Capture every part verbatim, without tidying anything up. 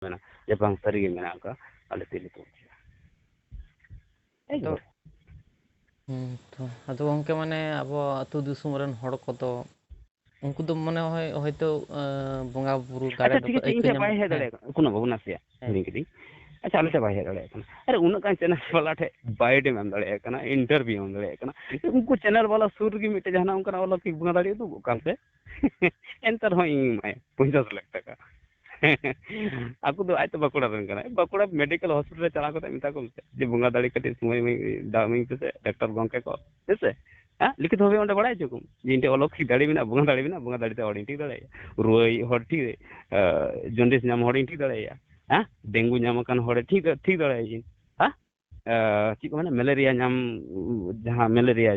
ᱢᱮᱱᱟ ᱡᱮ ᱵᱟᱝ ᱥᱟᱹᱨᱤ ᱜᱮ ᱢᱮᱱᱟᱜ ᱟᱠᱟᱫ ᱟᱞᱮ ᱛᱤᱨᱞᱟᱹ ᱠᱚ᱾ ᱮᱠᱫᱚᱢ᱾ ᱦᱩᱸ, ᱛᱚ, ᱟᱫᱚ ᱜᱚᱝᱠᱮ, ᱢᱟᱱᱮ, ᱟᱵᱚ ᱟᱹᱛᱩ ᱫᱤᱥᱚᱢ ᱨᱮᱱ ᱦᱚᱲ ᱠᱚᱫᱚ, ᱩᱱᱠᱩ ᱫᱚ ᱢᱚᱱᱮ ᱦᱚᱭ, ᱦᱚᱭᱛᱳ, ᱟᱸ, ᱵᱚᱸᱜᱟ ᱵᱩᱨᱩ ᱫᱟᱲᱮ ᱟᱪᱪᱷᱟ, ᱫᱚᱠᱚ ᱴᱷᱤᱠ ᱟᱪᱷᱮ, ᱤᱧ ᱟᱹᱭᱠᱟᱹᱣ ᱴᱷᱮᱱ ᱧᱟᱢ ᱵᱟᱭ ᱦᱮᱡ ᱦᱮᱸ᱾ ᱫᱟᱲᱮᱭᱟᱜ ᱠᱟᱱᱟ, ᱠᱳᱱᱳ ᱵᱟᱹᱵᱩ, ᱱᱟᱥᱮᱭᱟᱜ ᱦᱮᱸ᱾ ᱦᱤᱲᱤᱧ ᱠᱤᱫᱟᱹᱧ᱾ ᱟᱪᱪᱷᱟ, ᱟᱞᱮ ᱴᱷᱮᱱ ᱵᱟᱭ ᱦᱮᱡ ᱫᱟᱲᱮᱭᱟᱜ ᱠᱟᱱᱟ᱾ ᱟᱨᱮ, ᱩᱱᱟᱹᱜ ᱜᱟᱱ ᱪᱮᱱᱮᱞ ᱵᱟᱞᱟ ᱴᱷᱮᱱ ᱵᱟᱭᱤᱴ ᱮᱢ ᱮᱢ ᱫᱟᱲᱮᱭᱟᱜ ᱠᱟᱱᱟ, ᱤᱱᱴᱟᱨᱵᱷᱤᱭᱩ ᱮᱢ ᱫᱟᱲᱮᱭᱟᱜ ᱠᱟᱱᱟ, ᱩᱱᱠᱩ ᱪᱮᱱᱮᱞ ᱵᱟᱞᱟ ᱥᱩᱨ ᱨᱮᱜᱮ ᱢᱤᱫᱴᱮᱱ ᱡᱟᱦᱟᱱᱟᱜ ᱚᱱᱠᱟᱱᱟᱜ ᱚᱞᱚᱠᱤᱠ ᱵᱚᱸᱜᱟ ᱫᱟᱲᱮ ᱩᱫᱩᱜᱚᱜ ᱠᱟᱱ ᱛᱮ, ᱮᱱᱛᱮ ᱨᱮᱦᱚᱸ ᱤᱧ ᱮᱢᱟᱭᱟ ᱯᱚᱧᱪᱟᱥ ᱞᱟᱠᱷ ᱴᱟᱠᱟ᱾ ᱟᱠᱚ ᱫᱚ ᱟᱡ ᱫᱚ ᱵᱟᱸᱠᱩᱲᱟ ᱨᱮᱱ ᱠᱟᱱᱟᱭ, ᱵᱟᱸᱠᱩᱲᱟ ᱢᱮᱰᱤᱠᱮᱞ ᱦᱚᱥᱯᱤᱴᱟᱞ ᱨᱮ ᱪᱟᱞᱟᱣ ᱠᱟᱛᱮ ᱢᱮᱛᱟ ᱠᱚᱢ ᱥᱮ ᱡᱮ, "ᱵᱚᱸᱜᱟ ᱫᱟᱲᱮ ᱠᱟᱹᱴᱤᱡ ᱥᱚᱢᱚᱭ ᱮᱢᱟᱹᱧ, ᱫᱟᱣ ᱤᱢᱟᱹᱧ ᱯᱮᱥᱮ ᱰᱟᱠᱛᱟᱨ ᱜᱚᱢᱠᱮ ᱠᱚ", ᱦᱮᱸ ᱥᱮ? ᱦᱮᱸ, ᱞᱤᱠᱷᱤᱛ ᱵᱷᱟᱵᱮ ᱚᱸᱰᱮ ᱵᱟᱲᱟᱭ ᱦᱚᱪᱚ ᱠᱚᱢ ᱡᱮ, "ᱤᱧ ᱴᱷᱮᱱ ᱚᱞᱚᱠᱤᱠ ᱫᱟᱲᱮ ᱢᱮᱱᱟᱜᱼᱟ, ᱵᱚᱸᱜᱟ ᱫᱟᱲᱮ ᱢᱮᱱᱟᱜᱼᱟ, ᱵᱚᱸᱜᱟ ᱫᱟᱲᱮ ᱛᱮ ᱦᱚᱲᱤᱧ ᱴᱷᱤᱠ ᱫᱟᱲᱮᱭᱟᱜᱼᱟ, ᱨᱩᱣᱟᱹᱭᱤᱡ ᱦᱚᱲ ᱴᱷᱤᱠ, ᱡᱚᱱᱰᱤᱥ ᱧᱟᱢ ᱦᱚᱲᱤᱧ ᱴᱷᱤᱠ ᱫᱟᱲᱮᱭᱟᱭᱟ, ᱦᱮᱸ, ᱰᱮᱝᱜᱩ ᱧᱟᱢ ᱟᱠᱟᱱ ᱦᱚᱲᱮ ᱴᱷᱤᱠ, ᱴᱷᱤᱠ ᱫᱟᱲᱮᱭᱟᱭᱟ, ᱦᱮᱸ, ᱪᱮᱫ ᱠᱚ ᱢᱮᱱᱟ, ᱢᱮᱞᱮᱨᱤᱭᱟ ᱧᱟᱢ, ᱡᱟᱦᱟᱸ ᱢᱮᱞᱮᱨᱤᱭᱟ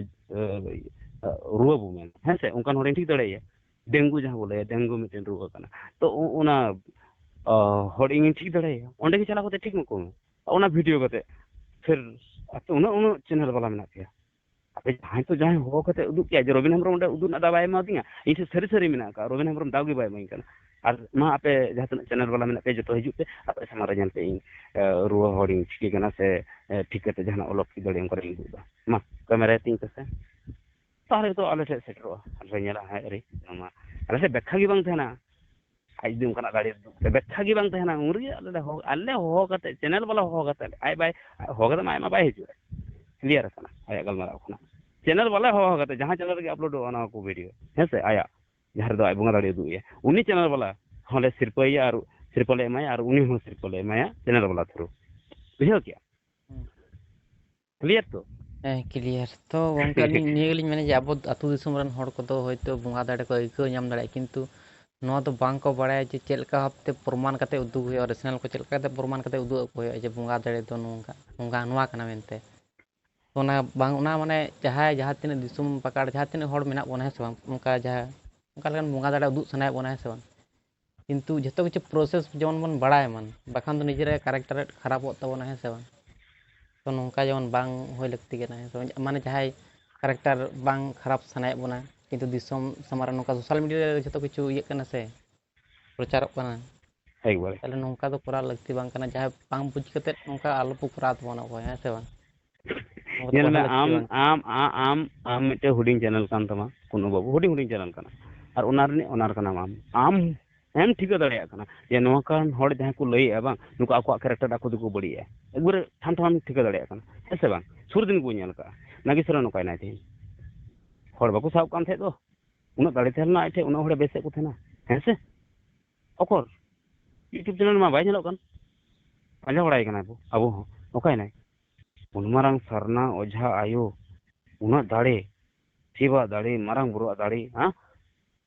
ᱨᱩᱣᱟᱹ ᱵᱚ ᱢᱮᱱᱟ, ᱦᱮᱸ ᱥᱮ, ᱚᱱᱠᱟᱱ ᱦᱚᱲᱤᱧ ᱴᱷᱤᱠ ᱫᱟᱲᱮᱭᱟᱭᱟ, ᱰᱮᱝᱜᱩ ᱡᱟᱦᱟᱸ ᱵᱚ ᱞᱟᱹᱭᱟ, ᱰᱮᱝᱜᱩ ᱢᱤᱫᱴᱮᱱ ᱨᱩᱣᱟᱹ ᱠᱟᱱᱟ, ᱛᱚ ᱚ-, ᱚᱱᱟ ᱦᱚᱲ ᱤᱧᱤᱧ ᱴᱷᱤᱠ ᱫᱟᱲᱮᱭᱟᱭᱟ, ᱚᱸᱰᱮ ᱜᱮ ᱪᱟᱞᱟᱣ ᱠᱟᱛᱮ ᱴᱷᱤᱠ ᱢᱟᱠᱚ ᱢᱮ, ᱚᱱᱟ ᱵᱷᱤᱰᱤᱭᱳ ᱠᱟᱛᱮ᱾ ᱯᱷᱤᱨ ᱟᱯᱮ ᱩᱱᱟᱹᱜ, ᱩᱱᱟᱹᱜ ᱪᱮᱱᱮᱞ ᱵᱟᱞᱟ ᱢᱮᱱᱟᱜ ᱯᱮᱭᱟ, ᱟᱯᱮ ᱡᱟᱦᱟᱸᱭ ᱛᱚ ᱡᱟᱦᱟᱸᱭ ᱦᱚᱦᱚ ᱠᱟᱛᱮ ᱩᱫᱩᱜ ᱠᱮᱭᱟ ᱡᱮ ᱨᱚᱵᱤᱱ ᱦᱮᱢᱵᱨᱚᱢ ᱚᱸᱰᱮ ᱩᱫᱩᱜ ᱨᱮᱱᱟᱜ ᱫᱟᱣ ᱵᱟᱭ ᱮᱢᱟᱫᱤᱧᱟ, ᱤᱧ ᱴᱷᱮᱱ ᱥᱟᱹᱨᱤ ᱥᱟᱹᱨᱤ ᱢᱮᱱᱟᱜ ᱟᱠᱟᱫ, ᱨᱚᱵᱤᱱ ᱦᱮᱢᱵᱨᱚᱢ ᱫᱟᱣ ᱜᱮ ᱵᱟᱭ ᱮᱢᱟᱹᱧ ᱠᱟᱱᱟ᱾ ᱟᱨ ᱢᱟ ᱟᱯᱮ ᱡᱟᱦᱟᱸ ᱛᱤᱱᱟᱹᱜ ᱪᱮᱱᱮᱞ ᱵᱟᱞᱟ ᱢᱮᱱᱟᱜ ᱯᱮᱭᱟ ᱡᱚᱛᱚ ᱦᱤᱡᱩᱜ ᱯᱮ, ᱟᱯᱮ ᱥᱟᱢᱟᱝ ᱨᱮ ᱧᱮᱞ ᱯᱮ ᱤᱧ ᱨᱩᱣᱟᱹ ᱦᱚᱲᱤᱧ ᱪᱤᱠᱟᱹ ᱠᱟᱱᱟ ᱥᱮ ᱴᱷᱤᱠ ᱠᱟᱛᱮ ᱡᱟᱦᱟᱱᱟᱜ ᱚᱞᱚᱜ ᱴᱷᱤᱠ ᱫᱟᱲᱮᱭᱟᱜ ᱚᱱᱠᱟᱱᱟᱜ ᱤᱧ ᱩᱫᱩᱜ ᱮᱫᱟ, ᱢᱟ ᱠᱮᱢᱮᱨᱟᱭ ᱛᱤᱧ ᱯᱮᱥᱮ᱾ ᱛᱟᱦᱚᱞᱮ ᱛᱚ ᱟᱞᱮ ᱴᱷᱮᱱ ᱥᱮᱴᱮᱨᱚᱜᱼᱟ, ᱟᱞᱮ ᱞᱮ ᱧᱮᱞᱟ, ᱦᱮᱸ ᱟᱹᱨᱤ ᱢᱟ ᱟᱞᱮ ᱴᱷᱮᱱ ᱵᱮᱠᱠᱷᱟ ᱜᱮ ᱵᱟᱝ ᱛᱟᱦᱮᱱᱟ᱾ ᱟᱡ ᱡᱩᱫᱤ ᱚᱱᱠᱟᱱᱟᱜ ᱫᱟᱲᱮ ᱩᱫᱩᱜ ᱛᱮ ᱵᱮᱠᱠᱷᱟ ᱜᱮ ᱵᱟᱝ ᱛᱟᱦᱮᱱᱟ, ᱩᱱ ᱨᱮᱜᱮ ᱟᱞᱮ ᱞᱮ ᱦᱚᱦᱚ, ᱟᱞᱮ ᱦᱚᱦᱚ ᱠᱟᱛᱮ, ᱪᱮᱱᱮᱞ ᱵᱟᱞᱟ ᱦᱚᱦᱚ ᱠᱟᱛᱮ, ᱟᱡ ᱵᱟᱭ ᱦᱚᱦᱚ ᱠᱟᱛᱮ ᱢᱟ ᱟᱡ ᱢᱟ ᱵᱟᱭ ᱦᱤᱡᱩᱜᱼᱟ, ᱠᱞᱤᱭᱟᱨ ᱟᱠᱟᱱᱟ ᱟᱭᱟᱜ ᱜᱟᱞᱢᱟᱨᱟᱣ ᱠᱷᱚᱱᱟᱜ᱾ ᱪᱮᱱᱮᱞ ᱵᱟᱞᱟ ᱦᱚᱦᱚ ᱠᱟᱛᱮ ᱡᱟᱦᱟᱸ ᱪᱮᱱᱮᱞ ᱨᱮᱜᱮ ᱟᱯᱞᱳᱰᱚᱜᱼᱟ ᱱᱚᱣᱟ ᱠᱚ ᱵᱷᱤᱰᱤᱭᱳ, ᱦᱮᱸ ᱥᱮ, ᱟᱭᱟᱜ ᱡᱟᱦᱟᱸ ᱨᱮᱫᱚ ᱟᱡ ᱵᱚᱸᱜᱟ ᱫᱟᱲᱮ ᱩᱫᱩᱜ ᱮᱭᱟ, ᱩᱱᱤ ᱪᱮᱱᱮᱞ ᱵᱟᱞᱟ ᱦᱚᱸᱞᱮ ᱥᱤᱨᱯᱟᱹᱭᱮᱭᱟ ᱟᱨ ᱥᱤᱨᱯᱟᱹ ᱞᱮ ᱮᱢᱟᱭᱟ ᱟᱨ ᱩᱱᱤ ᱦᱚᱸ ᱥᱤᱨᱯᱟᱹ ᱞᱮ ᱮᱢᱟᱭᱟ ᱪᱮᱱᱮᱞ ᱵᱟᱞᱟ ᱛᱷᱨᱩ᱾ ᱵᱩᱡᱷᱟᱹᱣ ᱠᱮᱜᱼᱟ? ᱦᱩᱸ᱾ ᱠᱞᱤᱭᱟᱨ ᱛᱚ? ᱦᱮᱸ, ᱠᱞᱤᱭᱟᱨ᱾ ᱛᱚ ᱜᱚᱝᱠᱮ, ᱟᱹᱞᱤᱧ ᱱᱤᱭᱟᱹ ᱜᱮᱞᱤᱧ ᱢᱮᱱᱟ ᱡᱮ ᱟᱵᱚ ᱟᱹᱛᱩ ᱫᱤᱥᱚᱢ ᱨᱮᱱ ᱦᱚᱲ ᱠᱚᱫᱚ ᱦᱚᱭᱛᱳ ᱵᱚᱸᱜᱟ ᱫᱟᱲᱮ ᱠᱚ ᱟᱹᱭᱠᱟᱹᱣ ᱧᱟᱢ ᱫᱟᱲᱮᱭᱟᱜᱼᱟ, ᱠᱤᱱᱛᱩ ᱱᱚᱣᱟ ᱫᱚ ᱵᱟᱝ ᱠᱚ ᱵᱟᱲᱟᱭᱟ ᱡᱮ ᱪᱮᱫ ᱞᱮᱠᱟ ᱵᱷᱟᱵᱛᱮ ᱯᱨᱚᱢᱟᱱ ᱠᱟᱛᱮ ᱩᱫᱩᱜ ᱦᱩᱭᱩᱜᱼᱟ, ᱚᱨᱤᱡᱤᱱᱟᱞ ᱠᱚ ᱪᱮᱫ ᱞᱮᱠᱟ ᱠᱟᱛᱮ ᱯᱨᱚᱢᱟᱱ ᱠᱟᱛᱮ ᱩᱫᱩᱜ ᱟᱠᱚ ᱦᱩᱭᱩᱜᱼᱟ ᱡᱮ ᱵᱚᱸᱜᱟ ᱫᱟᱲᱮ ᱫᱚ ᱱᱚᱝᱠᱟ, ᱱᱚᱝᱠᱟ, ᱱᱚᱣᱟ ᱠᱟᱱᱟ ᱢᱮᱱᱛᱮ᱾ ᱚᱱᱟ ᱵᱟᱝ, ᱚᱱᱟ ᱢᱟᱱᱮ ᱡᱟᱦᱟᱸᱭ ᱡᱟᱦᱟᱸ ᱛᱤᱱᱟᱹᱜ ᱫᱤᱥᱚᱢ ᱯᱟᱠᱟᱲ ᱡᱟᱦᱟᱸ ᱛᱤᱱᱟᱹᱜ ᱦᱚᱲ ᱢᱮᱱᱟᱜ ᱵᱚᱱᱟ, ᱦᱮᱸ ᱥᱮ ᱵᱟᱝ, ᱚᱱᱠᱟ ᱡᱟᱦᱟᱸ, ᱚᱱᱠᱟ ᱞᱮᱠᱟᱱ ᱵᱚᱸᱜᱟ ᱫᱟᱲᱮ ᱩᱫᱩᱜ ᱥᱟᱱᱟᱭᱮᱫ ᱵᱚᱱᱟ, ᱦᱮᱸ ᱥᱮ ᱵᱟᱝ? ᱠᱤᱱᱛᱩ ᱡᱷᱚᱛᱚ ᱠᱤᱪᱷᱩ ᱯᱨᱚᱥᱮᱥ ᱡᱮᱢᱚᱱ ᱵᱚᱱ ᱵᱟᱲᱟᱭ ᱢᱟ, ᱵᱟᱠᱷᱟᱱ ᱫᱚ ᱱᱤᱡᱮᱨᱟᱜ ᱠᱮᱨᱮᱠᱴᱟᱨ ᱠᱷᱟᱨᱟᱯᱚᱜ ᱛᱟᱵᱚᱱᱟ, ᱦᱮᱸ ᱥᱮ ᱵᱟᱝ? ᱛᱚ ᱱᱚᱝᱠᱟ ᱡᱮᱢᱚᱱ ᱵᱟᱝ ᱦᱩᱭ ᱞᱟᱹᱠᱛᱤ ᱠᱟᱱᱟ, ᱦᱮᱸ ᱥᱮ ᱵᱟᱝ? ᱢᱟᱱᱮ ᱡᱟᱦᱟᱸᱭ ᱠᱮᱨᱮᱠᱴᱟᱨ ᱵᱟᱝ ᱠᱷᱟᱨᱟᱯ ᱥᱟᱱᱟᱭᱮᱫ ᱵᱚᱱᱟ, ᱠᱤᱱᱛᱩ ᱫᱤᱥᱚᱢ ᱥᱟᱢᱟᱝ ᱨᱮ ᱱᱚᱝᱠᱟ ᱥᱳᱥᱟᱞ ᱢᱤᱰᱤᱭᱟ ᱨᱮ ᱡᱷᱚᱛᱚ ᱠᱤᱪᱷᱩ ᱤᱭᱟᱹᱜ ᱠᱟᱱᱟ ᱥᱮ, ᱯᱨᱚᱪᱟᱨᱚᱜ ᱠᱟᱱᱟ᱾ ᱮᱠᱵᱟᱨᱮ᱾ ᱛᱟᱦᱚᱞᱮ ᱱᱚᱝᱠᱟ ᱫᱚ ᱠᱚᱨᱟᱣ ᱞᱟᱹᱠᱛᱤ ᱵᱟᱝ ᱠᱟᱱᱟ, ᱡᱟᱦᱟᱸᱭ ᱵᱟᱝ ᱵᱩᱡᱽ ᱠᱟᱛᱮᱫ ᱱᱚᱝᱠᱟ ᱟᱞᱚ ᱯᱮ ᱠᱚᱨᱟᱣ ᱛᱟᱵᱚᱱᱟ ᱚᱠᱚᱭ, ᱦᱮᱸ ᱥᱮ ᱵᱟᱝ? ᱱᱚᱣᱟ ᱠᱚᱫᱚ ᱧᱮᱞ ᱵᱟᱝ ᱢᱮ, ᱞᱟᱹᱠᱛᱤ ᱟᱢ ᱵᱟᱝ ᱠᱟᱱᱟ᱾ ᱟᱢ ᱟ- ᱟᱢ ᱟᱢ ᱢᱤᱫᱴᱮᱱ ᱦᱩᱰᱤᱧ ᱪᱮᱱᱮᱞ ᱠᱟᱱ ᱛᱟᱢᱟ ᱠᱩᱱᱩ ᱵᱟᱹᱵᱩ, ᱦᱩᱰᱤᱧ ᱦᱩᱰᱤᱧ ᱪᱮᱱᱮᱞ ᱠᱟᱱᱟ, ᱟᱨ ᱚᱱᱟ ᱨᱤᱱᱤᱡ ᱚᱱᱟᱨ ᱠᱟᱱᱟᱢ ᱟᱢ᱾ ᱟᱢ ᱮᱢ ᱴᱷᱤᱠᱟᱹ ᱫᱟᱲᱮᱭᱟᱜ ᱠᱟᱱᱟ ᱡᱮ ᱱᱚᱝᱠᱟᱱ ᱦᱚᱲ ᱡᱟᱦᱟᱸᱭ ᱠᱚ ᱞᱟᱹᱭᱮᱜᱼᱟ, ᱵᱟᱝ, ᱱᱩᱠᱩ ᱟᱠᱚᱣᱟᱜ ᱠᱮᱨᱮᱠᱴᱟᱨ ᱟᱠᱚ ᱛᱮᱠᱚ ᱵᱟᱹᱲᱤᱡᱮᱜᱼᱟ, ᱮᱠᱵᱟᱨᱮ ᱴᱷᱟᱢ ᱴᱷᱟᱢ ᱴᱷᱤᱠᱟᱹ ᱫᱟᱲᱮᱭᱟᱜ ᱠᱟᱱᱟ, ᱦᱮᱸ ᱥᱮ ᱵᱟᱝ? ᱥᱩᱨ ᱫᱤᱱ ᱠᱚ ᱧᱮᱞ ᱠᱟᱜᱼᱟ, ᱱᱟᱜᱮᱥᱚᱨᱮᱱ ᱱᱚᱝᱠᱟᱭᱱᱟᱭ ᱛᱮᱦᱮᱧ, ᱦᱚᱲ ᱵᱟᱠᱚ ᱥᱟᱵ ᱠᱟᱱ ᱛᱟᱦᱮᱸᱫ ᱫᱚ, ᱩᱱᱟᱹᱜ ᱫᱟᱲᱮ ᱛᱟᱦᱮᱸ ᱞᱮᱱᱟ ᱟᱡ ᱴᱷᱮᱱ, ᱩᱱᱟᱹᱜ ᱦᱚᱲᱮ ᱵᱮᱥᱮᱫ ᱠᱚ ᱛᱟᱦᱮᱱᱟ, ᱦᱮᱸ ᱥᱮ? ᱚᱠᱚᱨ YouTube ᱪᱮᱱᱮᱞ ᱢᱟ ᱵᱟᱭ ᱧᱮᱞᱚᱜ ᱠᱟᱱ, ᱯᱟᱸᱡᱟ ᱵᱟᱲᱟᱭ ᱠᱟᱱᱟ ᱵᱚ ᱟᱵᱚ ᱦᱚᱸ, ᱚᱠᱟᱭᱱᱟᱭ? ᱩᱱ ᱢᱟᱨᱟᱝ ᱥᱟᱨᱱᱟ ᱚᱡᱷᱟ ᱟᱭᱳ, ᱩᱱᱟᱹᱜ ᱫᱟᱲᱮ, ᱥᱤᱵᱟᱜ ᱫᱟᱲᱮ, ᱢᱟᱨᱟᱝ ᱵᱩᱨᱩᱣᱟᱜ ᱫᱟᱲᱮ, ᱦᱮᱸ?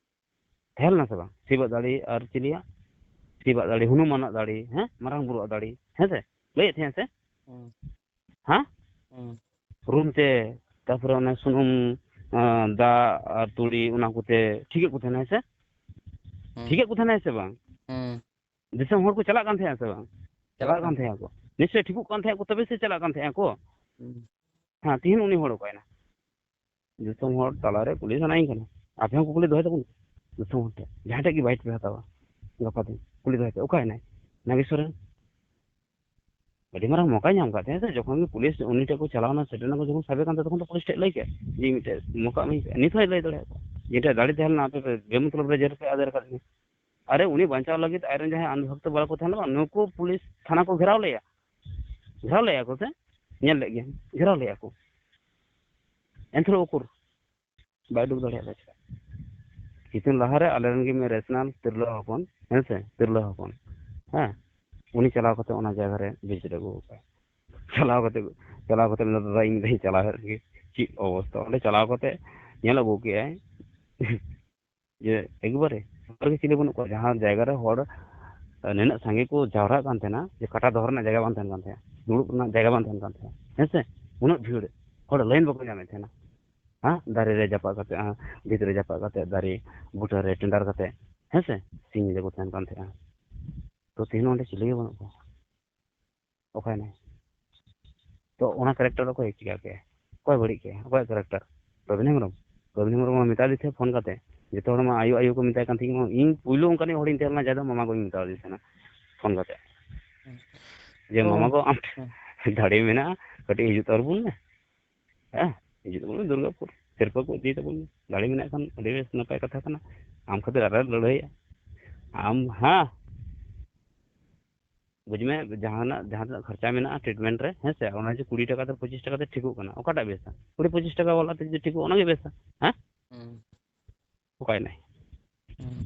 ᱛᱟᱦᱮᱸ ᱞᱮᱱᱟ ᱥᱮ ᱵᱟᱝ? ᱥᱤᱵᱟᱜ ᱫᱟᱲᱮ ᱟᱨ ᱪᱤᱞᱤᱭᱟᱜ? ᱥᱤᱵᱟᱜ ᱫᱟᱲᱮ, ᱦᱚᱱᱩᱢᱟᱱᱟᱜ ᱫᱟᱲᱮ, ᱦᱮᱸ? ᱢᱟᱨᱟᱝ ᱵᱩᱨᱩᱣᱟᱜ ᱫᱟᱲᱮ, ᱦᱮᱸ ᱥᱮ? ᱞᱟᱹᱭᱮᱫ ᱛᱟᱦᱮᱸ ᱥᱮ? ᱦᱩᱸ᱾ ᱦᱮᱸ? ᱦᱩᱸ᱾ ᱨᱩᱢ ᱛᱮ, ᱛᱟᱨᱯᱚᱨᱮ ᱚᱱᱮ ᱥᱩᱱᱩᱢ, ᱟᱸ, ᱫᱟᱜ ᱟᱨ ᱛᱩᱲᱤ, ᱚᱱᱟ ᱠᱚᱛᱮ ᱴᱷᱤᱠᱮᱫ ᱠᱚ ᱛᱟᱦᱮᱱᱟ, ᱦᱮᱸ ᱥᱮ? ᱦᱩᱸ᱾ ᱴᱷᱤᱠᱮᱫ ᱠᱚ ᱛᱟᱦᱮᱱᱟ, ᱦᱮᱸ ᱥᱮ ᱵᱟᱝ? ᱦᱩᱸ᱾ ᱫᱤᱥᱚᱢ ᱦᱚᱲ ᱠᱚ ᱪᱟᱞᱟᱜ ᱠᱟᱱ ᱛᱟᱦᱮᱸᱜᱼᱟ ᱥᱮ ᱵᱟᱝ? ᱪᱟᱞᱟᱜ ᱪᱟᱞᱟᱜ ᱠᱟᱱ ᱠᱟᱱ ᱛᱟᱦᱮᱸᱜᱼᱟ ᱠᱚ᱾ ᱱᱤᱥᱪᱚᱭ ᱴᱷᱤᱠᱚᱜ ᱠᱟᱱ ᱛᱟᱦᱮᱸᱜ ᱠᱚ, ᱛᱚᱵᱮ ᱥᱮ ᱪᱟᱞᱟᱜ ᱠᱟᱱ ᱛᱟᱦᱮᱸᱜᱼᱟ ᱠᱚ᱾ ᱦᱩᱸ᱾ ᱦᱮᱸ, ᱛᱤᱦᱤᱧ ᱩᱱᱤ ᱦᱚᱲ ᱚᱠᱟᱭᱮᱱᱟ? ᱫᱤᱥᱚᱢ ᱦᱚᱲ ᱛᱟᱞᱟᱨᱮ ᱠᱩᱞᱤ ᱥᱟᱱᱟᱭᱤᱧ ᱠᱟᱱᱟ᱾ ᱟᱯᱮ ᱦᱚᱸ ᱠᱩᱠᱞᱤ ᱫᱚᱦᱚᱭ ᱛᱟᱵᱚᱱ ᱯᱮ᱾ ᱫᱤᱥᱚᱢ ᱦᱚᱲ ᱴᱷᱮᱱ, ᱡᱟᱦᱟᱸᱭ ᱴᱷᱮᱱ ᱜᱮ ᱵᱟᱭᱤᱴ ᱯᱮ ᱦᱟᱛᱟᱣᱟ, ᱜᱟᱯᱟ ᱫᱤᱱ ᱠᱩᱞᱤ ᱫᱚᱦᱚᱭ ᱯᱮ, ᱚᱠᱟᱭᱮᱱᱟᱭ ᱱᱟᱜᱮᱥ ᱥᱚᱨᱮᱱ? ᱟᱹᱰᱤ ᱢᱟᱨᱟᱝ ᱢᱚᱠᱟᱭ ᱧᱟᱢ ᱠᱟᱫ ᱛᱟᱦᱮᱸ ᱥᱮ, ᱡᱚᱠᱷᱚᱱ ᱜᱮ ᱯᱩᱞᱤᱥ ᱩᱱᱤ ᱴᱷᱮᱱ ᱠᱚ ᱪᱟᱞᱟᱣ ᱮᱱᱟ, ᱥᱮᱴᱮᱨ ᱮᱱᱟ ᱠᱚ, ᱡᱚᱠᱷᱚᱱ ᱥᱟᱵᱮ ᱠᱟᱱ ᱛᱟᱦᱮᱸ, ᱛᱚᱠᱷᱚᱱ ᱫᱚ ᱯᱩᱞᱤᱥ ᱴᱷᱮᱱ ᱞᱟᱹᱭ ᱠᱮᱫ ᱡᱮ ᱢᱤᱫᱴᱮᱡ ᱢᱚᱠᱟ ᱮᱢᱟᱹᱧ ᱯᱮ᱾ ᱱᱤᱛ ᱦᱚᱸᱭ ᱞᱟᱹᱭ ᱫᱟᱲᱮᱭᱟᱜ ᱠᱚᱣᱟ ᱡᱮ ᱢᱤᱫᱴᱮᱡ ᱫᱟᱲᱮ ᱛᱟᱦᱮᱸ ᱞᱮᱱᱟ, ᱟᱯᱮ ᱯᱮ ᱵᱮᱢᱚᱛᱞᱚᱵ ᱨᱮ ᱡᱮᱞ ᱯᱮ ᱟᱫᱮᱨ ᱟᱠᱟᱫ ᱞᱤᱧᱟ᱾ ᱟᱨᱮ, ᱩᱱᱤ ᱵᱟᱧᱪᱟᱣ ᱞᱟᱹᱜᱤᱫ ᱟᱡᱨᱮᱱ ᱡᱟᱦᱟᱸᱭ ᱟᱱᱫᱷᱚ ᱵᱷᱚᱠᱛᱚ ᱵᱟᱞᱟ ᱠᱚ ᱛᱟᱦᱮᱸ ᱞᱮᱱᱟ, ᱱᱩᱠᱩ ᱯᱩᱞᱤᱥ ᱛᱷᱟᱱᱟ ᱠᱚ ᱜᱷᱮᱨᱟᱣ ᱞᱮᱜᱼᱟ᱾ ᱜᱷᱮᱨᱟᱣ ᱞᱮᱜᱼᱟ ᱠᱚ ᱥᱮ? ᱧᱮᱞ ᱞᱮᱫ ᱜᱮᱭᱟ, ᱜᱷᱮᱨᱟᱣ ᱞᱮᱜᱼᱟ ᱠᱚ᱾ ᱮᱱᱛᱮ ᱨᱮᱦᱚᱸ ᱩᱠᱩᱨ ᱵᱟᱭ ᱩᱰᱩᱠ ᱫᱟᱲᱮᱭᱟᱫᱟ᱾ ᱪᱮᱫᱟᱜ? ᱠᱤᱪᱷᱩ ᱫᱤᱱ ᱞᱟᱦᱟᱨᱮ ᱟᱞᱮᱨᱮᱱ ᱜᱮ ᱢᱤᱫ ᱨᱮᱥᱱᱟᱞ ᱛᱤᱨᱞᱟᱹ ᱦᱚᱯᱚᱱ, ᱦᱮᱸ ᱥᱮ, ᱛᱤᱨᱞᱟᱹ ᱦᱚᱯᱚᱱ, ᱦᱮᱸ, ᱩᱱᱤ ᱪᱟᱞᱟᱣ ᱠᱟᱛᱮ ᱚᱱᱟ ᱡᱟᱭᱜᱟ ᱨᱮ ᱵᱷᱤᱡᱤᱴ ᱟᱹᱜᱩ ᱟᱠᱟᱫ᱾ ᱪᱟᱞᱟᱣ ᱠᱟᱛᱮ, ᱪᱟᱞᱟᱣ ᱠᱟᱛᱮ ᱢᱮᱱᱫᱟ, "ᱫᱟᱫᱟ, ᱤᱧ ᱫᱚᱧ ᱪᱟᱞᱟᱣ ᱞᱮᱱ ᱜᱮ, ᱪᱮᱫ ᱚᱵᱚᱥᱛᱟ?" ᱚᱸᱰᱮ ᱪᱟᱞᱟᱣ ᱠᱟᱛᱮ ᱧᱮᱞ ᱟᱹᱜᱩ ᱠᱮᱜᱼᱟᱭ ᱡᱮ ᱮᱠᱵᱟᱨᱮ ᱦᱚᱲ ᱜᱮ ᱪᱤᱞᱤ ᱵᱟᱹᱱᱩᱜ ᱠᱚᱣᱟ᱾ ᱡᱟᱦᱟᱸ ᱡᱟᱭᱜᱟ ᱨᱮ ᱦᱚᱲ ᱱᱤᱱᱟᱹᱜ ᱥᱟᱸᱜᱮ ᱠᱚ ᱡᱟᱣᱨᱟᱜ ᱠᱟᱱ ᱛᱟᱦᱮᱱᱟ ᱡᱮ ᱠᱟᱴᱟ ᱫᱚᱦᱚ ᱨᱮᱱᱟᱜ ᱡᱟᱭᱜᱟ ᱵᱟᱝ ᱛᱟᱦᱮᱱ ᱠᱟᱱ ᱛᱟᱦᱮᱸᱫ, ᱫᱩᱲᱩᱵ ᱨᱮᱱᱟᱜ ᱡᱟᱭᱜᱟ ᱵᱟᱝ ᱛᱟᱦᱮᱱ ᱠᱟᱱ ᱛᱟᱦᱮᱸᱫ, ᱦᱮᱸ ᱥᱮ? ᱩᱱᱟᱹᱜ ᱵᱷᱤᱲ, ᱦᱚᱲ ᱞᱟᱭᱤᱱ ᱵᱟᱠᱚ ᱧᱟᱢᱮᱫ ᱛᱟᱦᱮᱱᱟ᱾ ᱦᱮᱸ, ᱫᱟᱨᱮ ᱨᱮ ᱡᱟᱯᱟᱜ ᱠᱟᱛᱮ, ᱦᱮᱸ, ᱵᱷᱤᱛ ᱨᱮ ᱡᱟᱯᱟᱜ ᱠᱟᱛᱮ, ᱫᱟᱨᱮ ᱵᱩᱴᱟᱹ ᱨᱮ ᱴᱮᱸᱰᱟᱨ ᱠᱟᱛᱮ, ᱦᱮᱸ ᱥᱮ, ᱥᱤᱧ ᱧᱤᱫᱟᱹ ᱠᱚ ᱛᱟᱦᱮᱱ ᱠᱟᱱ ᱛᱟᱦᱮᱸᱜᱼᱟ᱾ ᱛᱚ, ᱛᱮᱦᱮᱧ ᱚᱸᱰᱮ ᱪᱤᱞᱤ ᱜᱮ ᱵᱟᱹᱱᱩᱜ ᱠᱚᱣᱟ᱾ ᱚᱠᱟᱭᱮᱱᱟᱭ? ᱛᱚ, ᱚᱱᱟ ᱠᱮᱨᱮᱠᱴᱟᱨ ᱫᱚ ᱚᱠᱚᱭ ᱪᱤᱠᱟ ᱠᱮᱜᱼᱟ? ᱚᱠᱚᱭ ᱵᱟᱹᱲᱤᱡ ᱠᱮᱜᱼᱟ? ᱚᱠᱚᱭᱟᱜ ᱠᱮᱨᱮᱠᱴᱟᱨ? ᱨᱚᱵᱤᱱ ᱦᱮᱢᱵᱨᱚᱢ᱾ ᱨᱚᱵᱤᱱ ᱦᱮᱢᱵᱨᱚᱢ ᱢᱮᱛᱟ ᱫᱮ ᱛᱟᱦᱮᱸ ᱯᱷᱳᱱ ᱠᱟᱛᱮ, ᱡᱚᱛᱚ ᱦᱚᱲ ᱢᱟ ᱟᱭᱳ, ᱟᱭᱳ ᱠᱚ ᱢᱮᱛᱟᱭ ᱠᱟᱱ ᱛᱟᱦᱮᱸ᱾ ᱤᱧ ᱯᱩᱭᱞᱩ ᱚᱱᱠᱟᱱᱤᱡ ᱦᱚᱲᱤᱧ ᱛᱟᱦᱮᱸ ᱞᱮᱱᱟ, ᱡᱟᱦᱟᱸ ᱫᱚ ᱢᱟᱢᱟ ᱜᱚᱧ ᱢᱮᱛᱟᱣ ᱫᱤᱧ ᱛᱟᱦᱮᱱᱟ ᱯᱷᱳᱱ ᱠᱟᱛᱮ, ᱡᱮ, ᱚ᱾ "ᱢᱟᱢᱟ ᱜᱚ, ᱟᱢ ᱴᱷᱮᱱ ᱦᱮᱸ᱾ ᱫᱟᱲᱮ ᱢᱮᱱᱟᱜᱼᱟ, ᱠᱟᱹᱴᱤᱡ ᱦᱤᱡᱩᱜ ᱛᱟᱵᱚᱱ ᱢᱮ, ᱦᱮᱸ, ᱦᱤᱡᱩᱜ ᱛᱟᱵᱚᱱ ᱢᱮ ᱫᱩᱨᱜᱟᱯᱩᱨ, ᱥᱤᱨᱯᱟᱹ ᱠᱚ ᱤᱫᱤᱭ ᱛᱟᱵᱚᱱ ᱢᱮ, ᱫᱟᱲᱮ ᱢᱮᱱᱟᱜ ᱠᱷᱟᱱ ᱟᱹᱰᱤ ᱵᱮᱥ ᱱᱟᱯᱟᱭ ᱠᱟᱛᱷᱟ ᱠᱟᱱᱟ, ᱟᱢ ᱠᱷᱟᱹᱛᱤᱨ ᱟᱞᱮ ᱞᱮ ᱞᱟᱹᱲᱦᱟᱹᱭᱟ, ᱟᱢ, ᱦᱮᱸ, ᱵᱩᱡᱽ ᱢᱮ, ᱡᱟᱦᱟᱱᱟᱜ, ᱡᱟᱦᱟᱸ ᱛᱤᱱᱟᱹᱜ ᱠᱷᱚᱨᱪᱟ ᱢᱮᱱᱟᱜᱼᱟ ᱴᱨᱤᱴᱢᱮᱱᱴ ᱨᱮ, ᱦᱮᱸ ᱥᱮ, ᱚᱱᱟ ᱡᱮ ᱠᱩᱲᱤ ᱴᱟᱠᱟ ᱛᱮ ᱯᱚᱸᱪᱤᱥ ᱴᱟᱠᱟ ᱛᱮ ᱴᱷᱤᱠᱚᱜ ᱠᱟᱱᱟ, ᱚᱠᱟᱴᱟᱜ ᱵᱮᱥᱟ? ᱠᱩᱲᱤ ᱯᱚᱸᱪᱤᱥ ᱴᱟᱠᱟ ᱵᱟᱞᱟ ᱛᱮ ᱡᱩᱫᱤ ᱴᱷᱤᱠᱚᱜ, ᱚᱱᱟ ᱜᱮ ᱵᱮᱥᱟ, ᱦᱮᱸ?" ᱦᱩᱸ᱾ ᱚᱠᱟᱭᱮᱱᱟᱭ? ᱦᱩᱸ᱾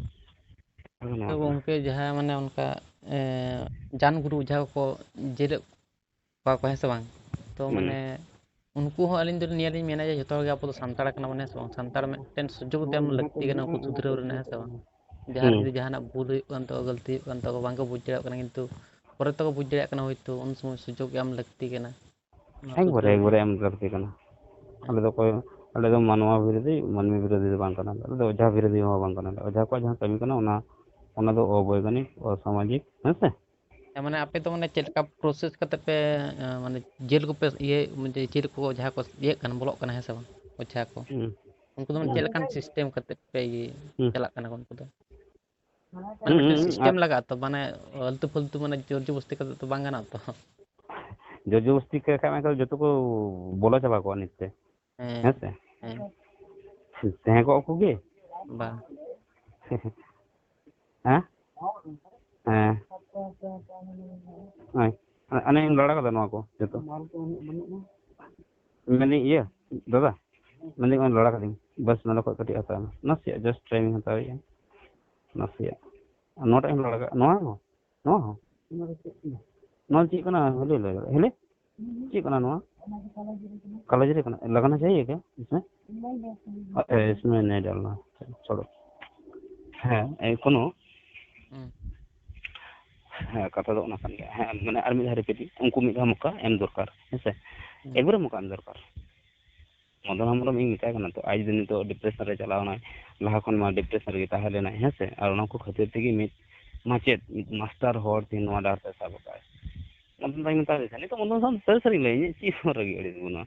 ᱟᱫᱚ ᱛᱚ ᱱᱚᱣᱟ ᱠᱟᱱᱟ᱾ ᱜᱚᱢᱠᱮ, ᱡᱟᱦᱟᱸ ᱢᱟᱱᱮ ᱚᱱᱠᱟ, ᱮᱸ, ᱡᱟᱱ ᱜᱩᱨᱩ ᱚᱡᱷᱟ ᱠᱚᱠᱚ ᱡᱮᱞᱮᱫ ᱠᱚᱣᱟ ᱠᱚ, ᱦᱮᱸ ᱥᱮ ᱵᱟᱝ? ᱛᱚ ᱦᱩᱸ᱾ ᱢᱟᱱᱮ ᱩᱱᱠᱩ ᱦᱚᱸ, ᱟᱹᱞᱤᱧ ᱫᱚ ᱱᱤᱭᱟᱹ ᱞᱤᱧ ᱢᱮᱱᱟ ᱡᱮ ᱡᱚᱛᱚ ᱦᱚᱲ ᱜᱮ ᱟᱵᱚ ᱫᱚ ᱥᱟᱱᱛᱟᱲ ᱠᱟᱱᱟ ᱵᱚᱱ, ᱦᱮᱸ ᱥᱮ ᱵᱟᱝ? ᱥᱟᱱᱛᱟᱲ ᱢᱤᱫᱴᱮᱱ ᱥᱩᱡᱳᱜᱽ ᱮᱢ ᱞᱟᱹᱠᱛᱤ ᱠᱟᱱᱟ ᱩᱱᱠᱩ ᱥᱩᱫᱷᱨᱟᱹᱣ ᱨᱮᱱᱟᱜ, ᱦᱮᱸ ᱥᱮ ᱵᱟᱝ? ᱡᱟᱦᱟᱸ ᱨᱮ ᱦᱩᱸ᱾ ᱡᱩᱫᱤ ᱡᱟᱦᱟᱱᱟᱜ ᱵᱷᱩᱞ ᱦᱩᱭᱩᱜ ᱠᱟᱱ ᱛᱟᱠᱚᱣᱟ, ᱜᱟᱹᱞᱛᱤ ᱦᱩᱭᱩᱜ ᱠᱟᱱ ᱛᱟᱠᱚᱣᱟ, ᱵᱟᱝ ᱠᱚ ᱵᱩᱡᱽ ᱫᱟᱲᱮᱭᱟᱜ ᱠᱟᱱᱟ, ᱠᱤᱱᱛᱩ ᱯᱚᱨᱮ ᱛᱮᱠᱚ ᱵᱩᱡᱽ ᱫᱟᱲᱮᱭᱟᱜ ᱠᱟᱱᱟ, ᱦᱳᱭᱛᱳ ᱩᱱ ᱥᱚᱢᱚᱭ ᱥᱩᱡᱳᱜᱽ ᱮᱢ ᱞᱟᱹᱠᱛᱤ ᱠᱟᱱᱟ᱾ ᱚᱱᱟ ᱮᱠᱵᱟᱨᱮ, ᱥᱩᱫᱷᱨᱟᱹᱣ ᱮᱠᱵᱟᱨᱮ ᱨᱮᱱᱟᱜ᱾ ᱮᱢ ᱞᱟᱹᱠᱛᱤ ᱠᱟᱱᱟ᱾ ᱦᱮᱸ᱾ ᱟᱞᱮ ᱫᱚ ᱚᱠᱚᱭ, ᱟᱞᱮ ᱫᱚ ᱢᱟᱱᱣᱟ ᱵᱤᱨᱳᱫᱷᱤ, ᱢᱟᱹᱱᱢᱤ ᱵᱤᱨᱳᱫᱷᱤ ᱫᱚ ᱵᱟᱝ ᱠᱟᱱᱟᱞᱮ᱾ ᱟᱞᱮ ᱫᱚ ᱚᱡᱷᱟ ᱵᱤᱨᱳᱫᱷᱤ ᱦᱚᱸ ᱵᱟᱝ ᱠᱟᱱᱟᱞᱮ᱾ ᱚᱡᱷᱟ ᱠᱚᱣᱟᱜ ᱡᱟᱦᱟᱸ ᱠᱟᱹᱢᱤ ᱠᱟᱱᱟ, ᱚᱱᱟ, ᱚᱱᱟ ᱫᱚ ᱚᱵᱳᱭᱜᱟᱱᱤᱠ, ᱚᱥᱟᱢᱟᱡᱤᱠ, ᱦᱮᱸ ᱥᱮ? ᱦᱮᱸ, ᱢᱟᱱᱮ ᱟᱯᱮ ᱫᱚ ᱢᱟᱱᱮ ᱪᱮᱫ ᱞᱮᱠᱟ ᱯᱨᱚᱥᱮᱥ ᱠᱟᱛᱮ ᱯᱮ, ᱮᱸ, ᱢᱟᱱᱮ ᱡᱮᱞ ᱠᱚᱯᱮ ᱤᱭᱟᱹ, ᱢᱟᱱᱮ ᱡᱮᱞ ᱠᱚ ᱡᱟᱦᱟᱸ ᱠᱚ ᱤᱭᱟᱹᱜ ᱠᱟᱱᱟ, ᱵᱚᱞᱚᱜ ᱠᱟᱱᱟ, ᱦᱮᱸ ᱥᱮ ᱵᱟᱝ? ᱚᱡᱷᱟ ᱠᱚ᱾ ᱦᱩᱸ᱾ ᱩᱱᱠᱩ ᱫᱚ ᱢᱟᱱᱮ ᱦᱩᱸ᱾ ᱪᱮᱫ ᱞᱮᱠᱟᱱ ᱥᱤᱥᱴᱮᱢ ᱠᱟᱛᱮ ᱯᱮ ᱤᱭᱟᱹ ᱦᱩᱸ᱾ ᱪᱟᱞᱟᱜ ᱠᱟᱱᱟ ᱠᱚ ᱩᱱᱠᱩ ᱫᱚ? ᱢᱟᱱᱮ ᱦᱩᱸ, ᱢᱤᱫᱴᱮᱱ ᱦᱩᱸ, ᱦᱩᱸ, ᱥᱤᱥᱴᱮᱢ ᱟᱨ ᱞᱟᱜᱟᱜᱼᱟ ᱛᱚ, ᱢᱟᱱᱮ ᱟᱹᱞᱛᱩ ᱯᱷᱟᱹᱞᱛᱩ ᱢᱟᱱᱮ ᱡᱳᱨ ᱡᱚᱵᱚᱥᱛᱤ ᱠᱟᱛᱮ ᱛᱚ ᱵᱟᱝ ᱜᱟᱱᱚᱜᱼᱟ ᱛᱚ᱾ ᱡᱳᱨ ᱡᱚᱵᱚᱥᱛᱤ ᱠᱚ ᱠᱷᱟᱡ ᱢᱟ ᱡᱚᱛᱚ ᱠᱚ ᱵᱚᱞᱚ ᱪᱟᱵᱟ ᱠᱚᱜᱼᱟ ᱱᱤᱛ ᱛᱮ᱾ ᱦᱮᱸ, ᱦᱮᱸ ᱥᱮ? ᱦᱮᱸ᱾ ᱛᱟᱦᱮᱸ ᱠᱚᱜ ᱠᱚ ᱜᱮ? ᱵᱟᱝ᱾ ᱦᱮᱸ? ᱦᱮᱸ᱾ ᱦᱳᱭ᱾ ᱟᱱᱮ-, ᱟᱱᱮᱧ ᱞᱟᱲᱟ ᱠᱟᱫᱟ ᱱᱚᱣᱟ ᱠᱚ ᱡᱚᱛᱚ᱾ ᱢᱮᱱᱫᱟᱹᱧ ᱤᱭᱟᱹ, ᱫᱟᱫᱟ, ᱢᱮᱱᱫᱟᱹᱧ ᱱᱚᱜᱼᱚᱭ ᱞᱟᱲᱟ ᱠᱟᱫᱟᱹᱧ᱾ ᱵᱟᱥ ᱱᱚᱰᱮ ᱠᱷᱚᱡ ᱠᱟᱹᱴᱤᱡ ᱦᱟᱛᱟᱣ ᱢᱮ᱾ ᱱᱟᱥᱮᱭᱟᱜ just try ᱤᱧ ᱦᱟᱛᱟᱣᱮᱫᱼᱟ᱾ ᱱᱟᱥᱮᱭᱟᱜ᱾ ᱟᱨ ᱱᱚᱣᱟᱴᱟᱜ ᱤᱧ ᱞᱟᱲᱟ ᱠᱟᱜ, ᱱᱚᱣᱟ ᱦᱚᱸ? ᱱᱚᱣᱟ ᱦᱚᱸ? ᱱᱚᱣᱟ ᱫᱚ ᱪᱮᱫ ᱠᱟᱱᱟ? ᱦᱤᱞᱤ ᱞᱟᱹᱭ ᱫᱟᱲᱮᱭᱟᱜᱼᱟ᱾ ᱦᱤᱞᱤ? ᱪᱮᱫ ᱠᱟᱱᱟ ᱱᱚᱣᱟ? ᱠᱟᱞᱚ ᱡᱤᱨᱟᱹ ᱠᱟᱱᱟ᱾ लगाना चाहिए क्या इसमें? ए, इसमें नहीं डालना। चलो। ᱦᱮᱸ, ᱮ, ᱠᱳᱱᱳ ᱦᱩᱸ᱾ ᱦᱮᱸ, ᱠᱟᱛᱷᱟ ᱫᱚ ᱚᱱᱟ ᱠᱟᱱ ᱜᱮᱭᱟ᱾ ᱦᱮᱸ, ᱢᱟᱱᱮ ᱟᱨ ᱢᱤᱫ ᱫᱷᱟᱣ repeat ᱤᱧ, ᱩᱱᱠᱩ ᱢᱤᱫ ᱫᱷᱟᱣ ᱢᱚᱠᱟ ᱮᱢ ᱫᱚᱨᱠᱟᱨ, ᱦᱮᱸ ᱥᱮ? ᱦᱩᱸ᱾ ᱮᱠᱵᱟᱨᱮ ᱢᱚᱠᱟ ᱮᱢ ᱫᱚᱨᱠᱟᱨ᱾ ᱢᱚᱫᱚᱱ ᱦᱮᱢᱵᱨᱚᱢ ᱤᱧ ᱢᱮᱛᱟᱭ ᱠᱟᱱᱟ ᱛᱚ, ᱟᱡ ᱡᱩᱫᱤ ᱱᱤᱛᱚᱜ depression ᱨᱮ ᱪᱟᱞᱟᱣ ᱮᱱᱟᱭ, ᱞᱟᱦᱟ ᱠᱷᱚᱱ ᱢᱟ depression ᱨᱮᱜᱮ ᱛᱟᱦᱮᱸ ᱞᱮᱱᱟᱭ, ᱦᱮᱸ ᱥᱮ? ᱟᱨ ᱚᱱᱟ ᱠᱚ ᱠᱷᱟᱹᱛᱤᱨ ᱛᱮᱜᱮ ᱢᱤᱫ ᱢᱟᱪᱮᱫ, ᱢᱤᱫ ᱢᱟᱥᱴᱟᱨ ᱦᱚᱲ ᱛᱮᱦᱮᱧ ᱱᱚᱣᱟ ᱰᱟᱦᱟᱨ ᱛᱮ ᱥᱟᱵ ᱟᱠᱟᱫᱟᱭ᱾ ᱢᱚᱫᱚᱱ ᱫᱟᱧ ᱢᱮᱛᱟᱫᱮ ᱛᱟᱦᱮᱸᱫ, ᱱᱤᱛᱚᱜ ᱢᱚᱫᱚᱱ ᱥᱟᱶ ᱥᱟᱹᱨᱤ ᱥᱟᱹᱨᱤ ᱞᱟᱹᱭᱟᱹᱧ, ᱪᱮᱫ ᱦᱚᱸ ᱨᱟᱹᱜᱤ ᱟᱹᱲᱤᱥ ᱵᱟᱹᱱᱩᱜᱼᱟ᱾